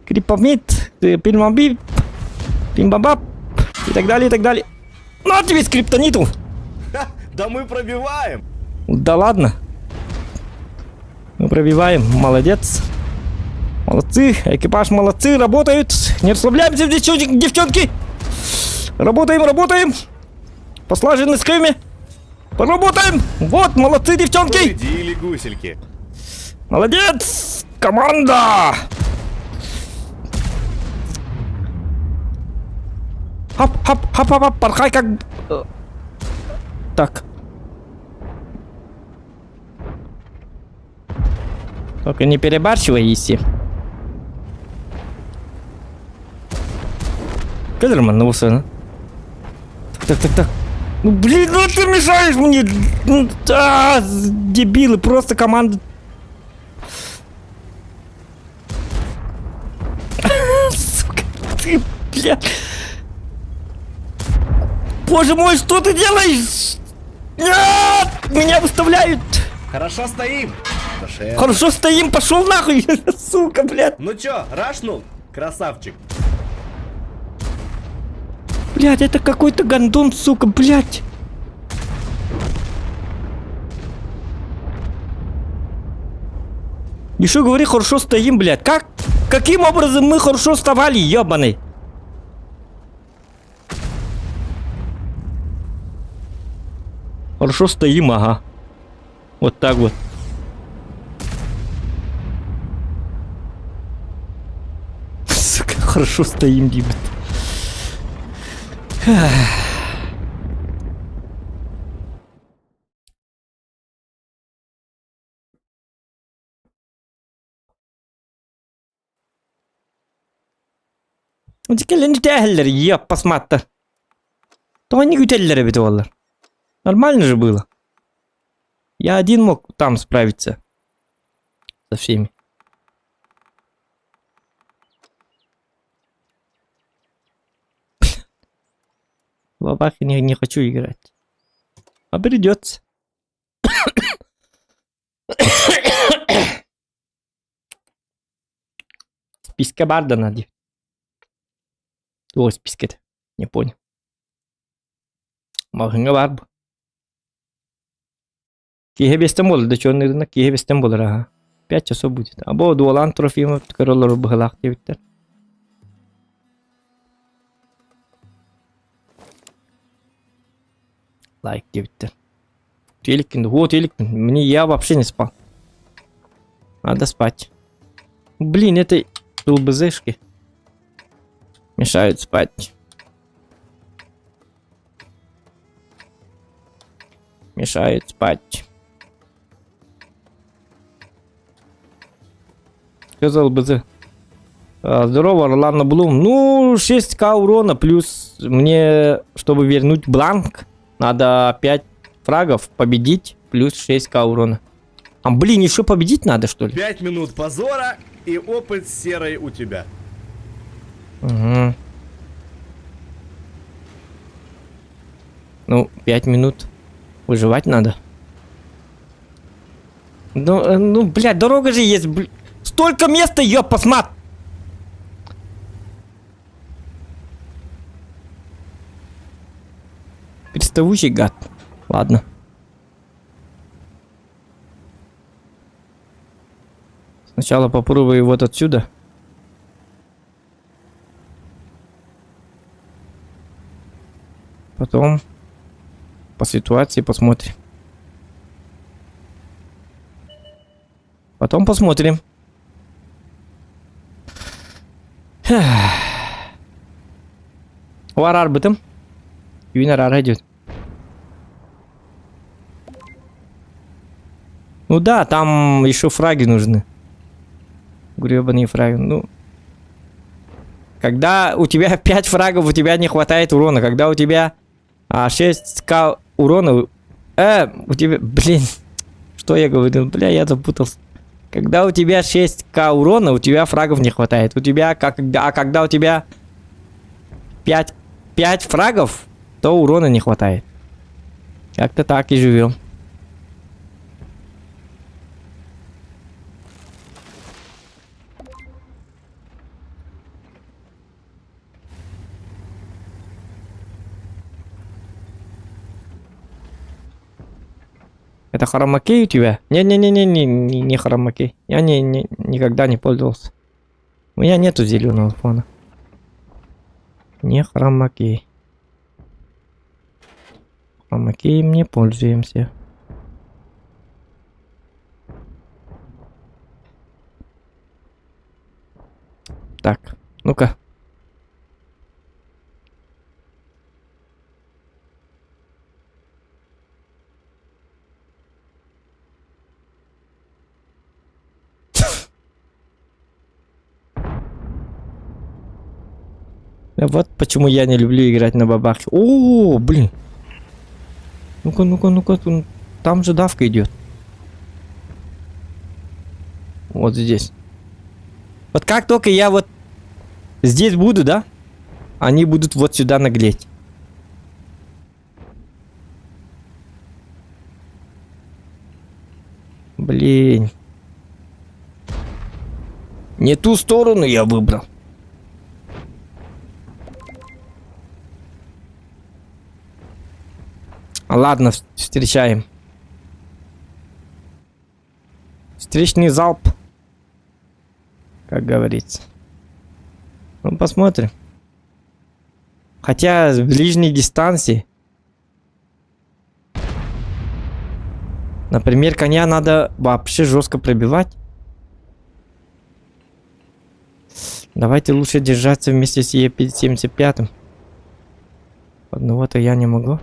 Крипомит! Пимбамби! Пимбамбап! И так далее, и так далее. На тебе скриптониту! Ха, да мы пробиваем. Да ладно. Мы пробиваем. Молодец. Молодцы. Экипаж молодцы. Работают. Не расслабляемся, девчонки. девчонки. Работаем, работаем. По слаженной схеме. Поработаем. Вот, молодцы, девчонки. Победили гусельки. Молодец. Команда. Хоп, хоп, хоп, хоп, хоп, порхай как... Так. Только не перебарщивай, Иси. Келлерман, ну всё, Так, так, так, так. Ну блин, ну ты мешаешь мне! Ну, а, дебилы, просто команда. Сука, ты, бля. Боже мой, что ты делаешь? Нет! Меня выставляют! Хорошо стоим. Хорошо. Хорошо стоим, пошел нахуй! Сука, блядь! Ну чё, рашнул? Красавчик. Блядь, это какой-то гондон, сука, блядь! Еще говори, хорошо стоим, блядь. Как? Каким образом мы хорошо вставали, ебаный? Хорошо стоим, ага. Вот так вот. Сука, хорошо стоим, ебать. Кэлэн үтээһэллэр, еппас маттар. То они үтэллэр эбит буоллар. Нормально же было. Я один мог там справиться. Со всеми. В Бабахе не, не хочу играть. А придется. Списка барда надо. О, списка Не понял. Маҕаһыыҥҥа баар бу. Киэһэ биэстэн буолла да черный рынок киэһэ биэстэн буолар аха. Пять часов будет. А бу Дуолан Трофимов көрөлөр быһылаах диэбиттэр. Лайк диэбиттэр. Теликкин, вот теликкин. Мне я вообще не спал. Надо спать. Блин, это ЛБЗшки. Мешают спать. Мешают спать. Что за ЛБЗ? А, здорово, Ролан Блум. Ну, 6к урона, плюс мне, чтобы вернуть бланк, надо 5 фрагов победить, плюс 6к урона. А, блин, еще победить надо, что ли? 5 минут позора и опыт серой у тебя. Угу. Ну, 5 минут выживать надо. Ну, ну, блядь, дорога же есть, бл... Столько места, ёпасмат! Приставучий гад. Ладно. Сначала попробую вот отсюда. Потом по ситуации посмотрим. Потом посмотрим. Арарбытым. Юин арара идет. Ну да, там еще фраги нужны. Гребаные фраги. Ну, когда у тебя 5 фрагов, у тебя не хватает урона. Когда у тебя 6к урона... у тебя... Блин, что я говорил? Бля, я запутался. Когда у тебя 6к урона, у тебя фрагов не хватает. У тебя, как, а когда у тебя 5 фрагов, то урона не хватает. Как-то так и живем. Это хромакей у тебя? Не-не-не-не, не, не хромакей. Я не, никогда не пользовался. У меня нету зеленого фона. Не хромакей. Хромакеем не пользуемся. Так, ну-ка. Вот почему я не люблю играть на бабахе. О, блин. Ну-ка, ну-ка, ну-ка. Там же давка идет. Вот здесь. Вот как только я вот здесь буду, да? Они будут вот сюда наглеть. Блин. Не ту сторону я выбрал. Ладно, встречаем. Встречный залп. Как говорится. Ну, посмотрим. Хотя с ближней дистанции. Например, коня надо вообще жестко пробивать. Давайте лучше держаться вместе с Е75. Одного-то я не могу.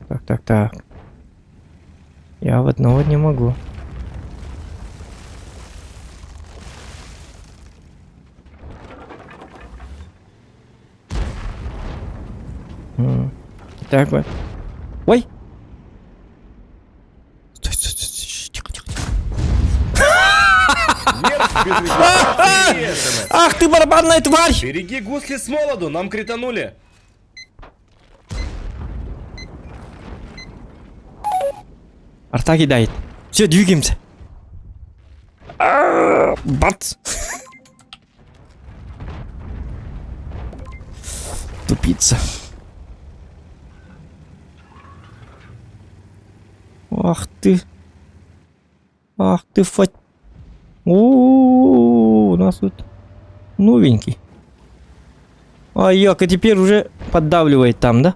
Так, так, так. Я в одного не могу. Так вот. Ой! Стой, стой, стой, тихо, тихо, тихо. Ах ты барабанная тварь! Береги гусли с молоду, нам кританули. Арта кидает. Все, двигаемся. Бац. Тупица. Ах ты. Ах ты фать. О, у нас тут новенький. А яка теперь уже поддавливает там, да?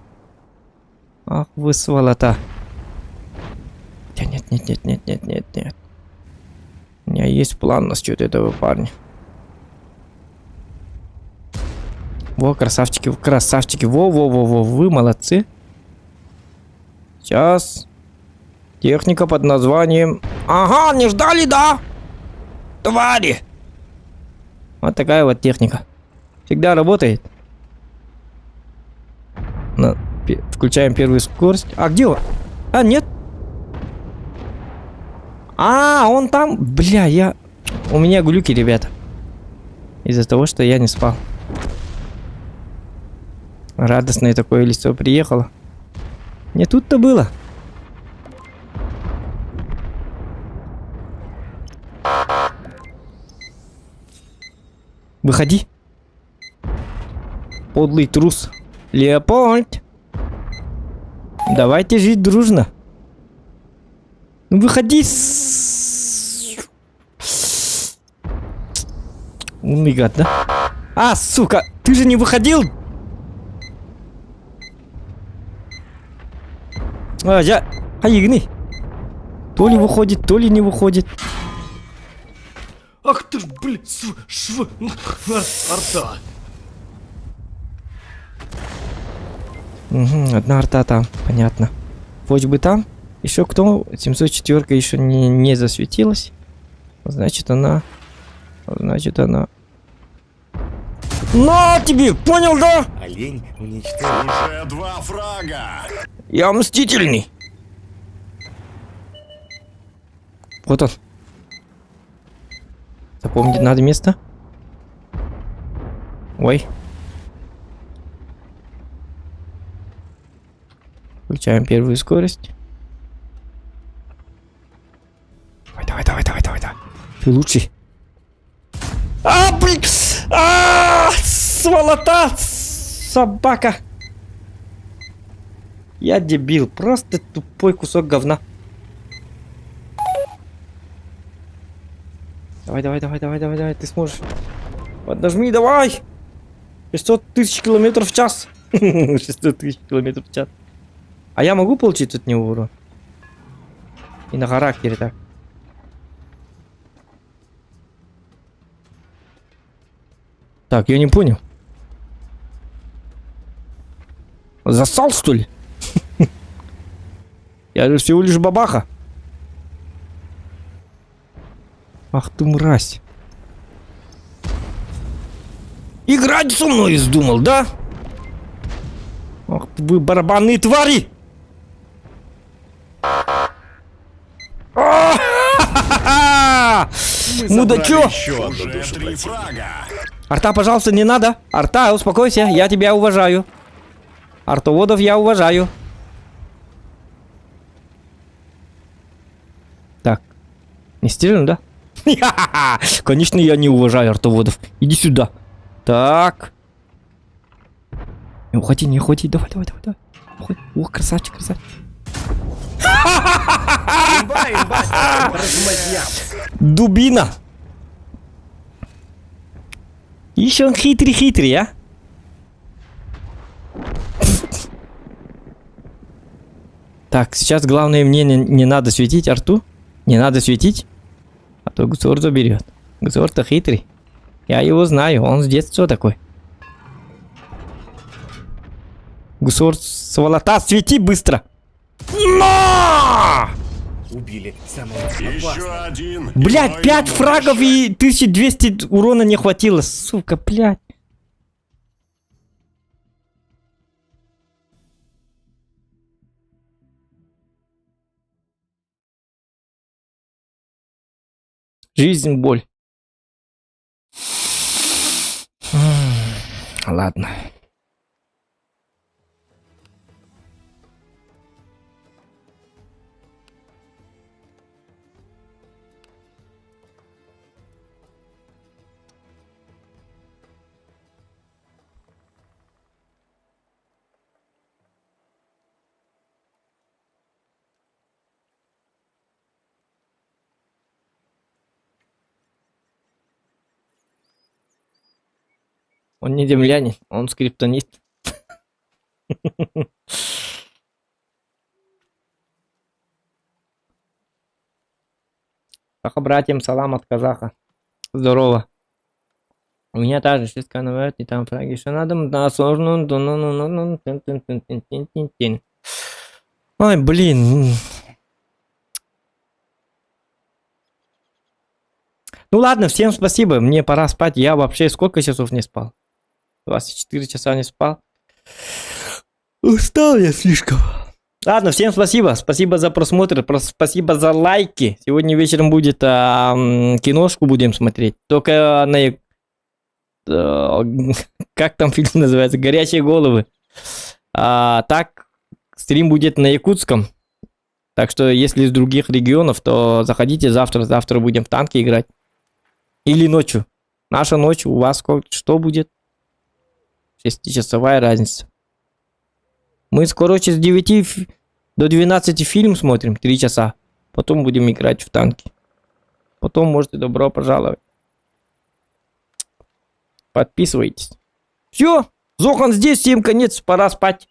Ах вы сволота. Да нет, нет, нет, нет, нет, нет, нет. У меня есть план насчет этого парня. Во, красавчики, красавчики. Во-во-во-во, вы молодцы. Сейчас. Техника под названием Ага, не ждали, да? Твари! Вот такая вот техника. Всегда работает. На, включаем первую скорость. А где он? А, нет. А, он там. Бля, я... У меня глюки, ребята. Из-за того, что я не спал. Радостное такое лицо приехало. Не тут-то было. Выходи. Подлый трус. Леопольд. Давайте жить дружно. Ну выходи. Умный гад, да? А, сука, ты же не выходил? А, я... Хайыгны. То ли выходит, то ли не выходит. Ах ты ж, блин, св, шв, арта. Угу, одна арта там, понятно. Хоть бы там. Еще кто? 704 еще не, не засветилась. Значит, она... Значит, она... На тебе! Понял, да? Олень уничтожил. Уже два фрага. Я мстительный. Вот он. Запомнить надо место. Ой. Включаем первую скорость. Давай, давай, давай, давай, давай, давай. Ты лучший. А, блин! А, сволота! Собака! Я дебил, просто тупой кусок говна. Давай, давай, давай, давай, давай, давай, ты сможешь. Поднажми, давай! 600 тысяч километров в час. 600 тысяч километров в час. А я могу получить от него урон? И на характере так. Так, я не понял. Засал, что ли? Я же всего лишь бабаха. Ах ты мразь. Играть со мной вздумал, да? Ах вы барабанные твари! Мудачок! Еще одну Уже душу три противника. фрага. Арта, пожалуйста, не надо. Арта, успокойся, я тебя уважаю. Артоводов я уважаю. Так. Не стреляну, да? Конечно, я не уважаю артоводов. Иди сюда. Так. Не уходи, не уходи. Давай, давай, давай, давай. Уходи. О, красавчик, красавчик. Имба, имба, размазня. Дубина. Еще он хитрый-хитрый, а? Так, сейчас главное мне не, не надо светить арту. Не надо светить. А то Гусор заберет. Гусор-то хитрый. Я его знаю, он с детства такой. Гусор, сволота, свети быстро! На! Убили самого Еще опасного. один. Блять, Иной 5 фрагов мощи. и 1200 урона не хватило, сука, блять. Жизнь боль. Ладно. Он не землянин, он скриптонит. Саха, братьям, салам от казаха. Здорово. У меня та же шестка навет, и там фраги еще надо, на сложную, ну ну ну ну ну тын тын тын тын тын тын тын. Ой, блин. Ну ладно, всем спасибо, мне пора спать. Я вообще сколько часов не спал? 24 часа не спал. Устал я слишком. Ладно, всем спасибо. Спасибо за просмотр, спасибо за лайки. Сегодня вечером будет киношку будем смотреть. Только на как там фильм называется? Горячие головы. А, так, стрим будет на якутском. Так что, если из других регионов, то заходите завтра. Завтра будем в танки играть. Или ночью. Наша ночь, у вас что будет? Шестичасовая разница. Мы, короче, с 9 до 12 фильм смотрим, 3 часа. Потом будем играть в танки. Потом можете добро пожаловать. Подписывайтесь. Все, Зохан здесь, всем конец, пора спать.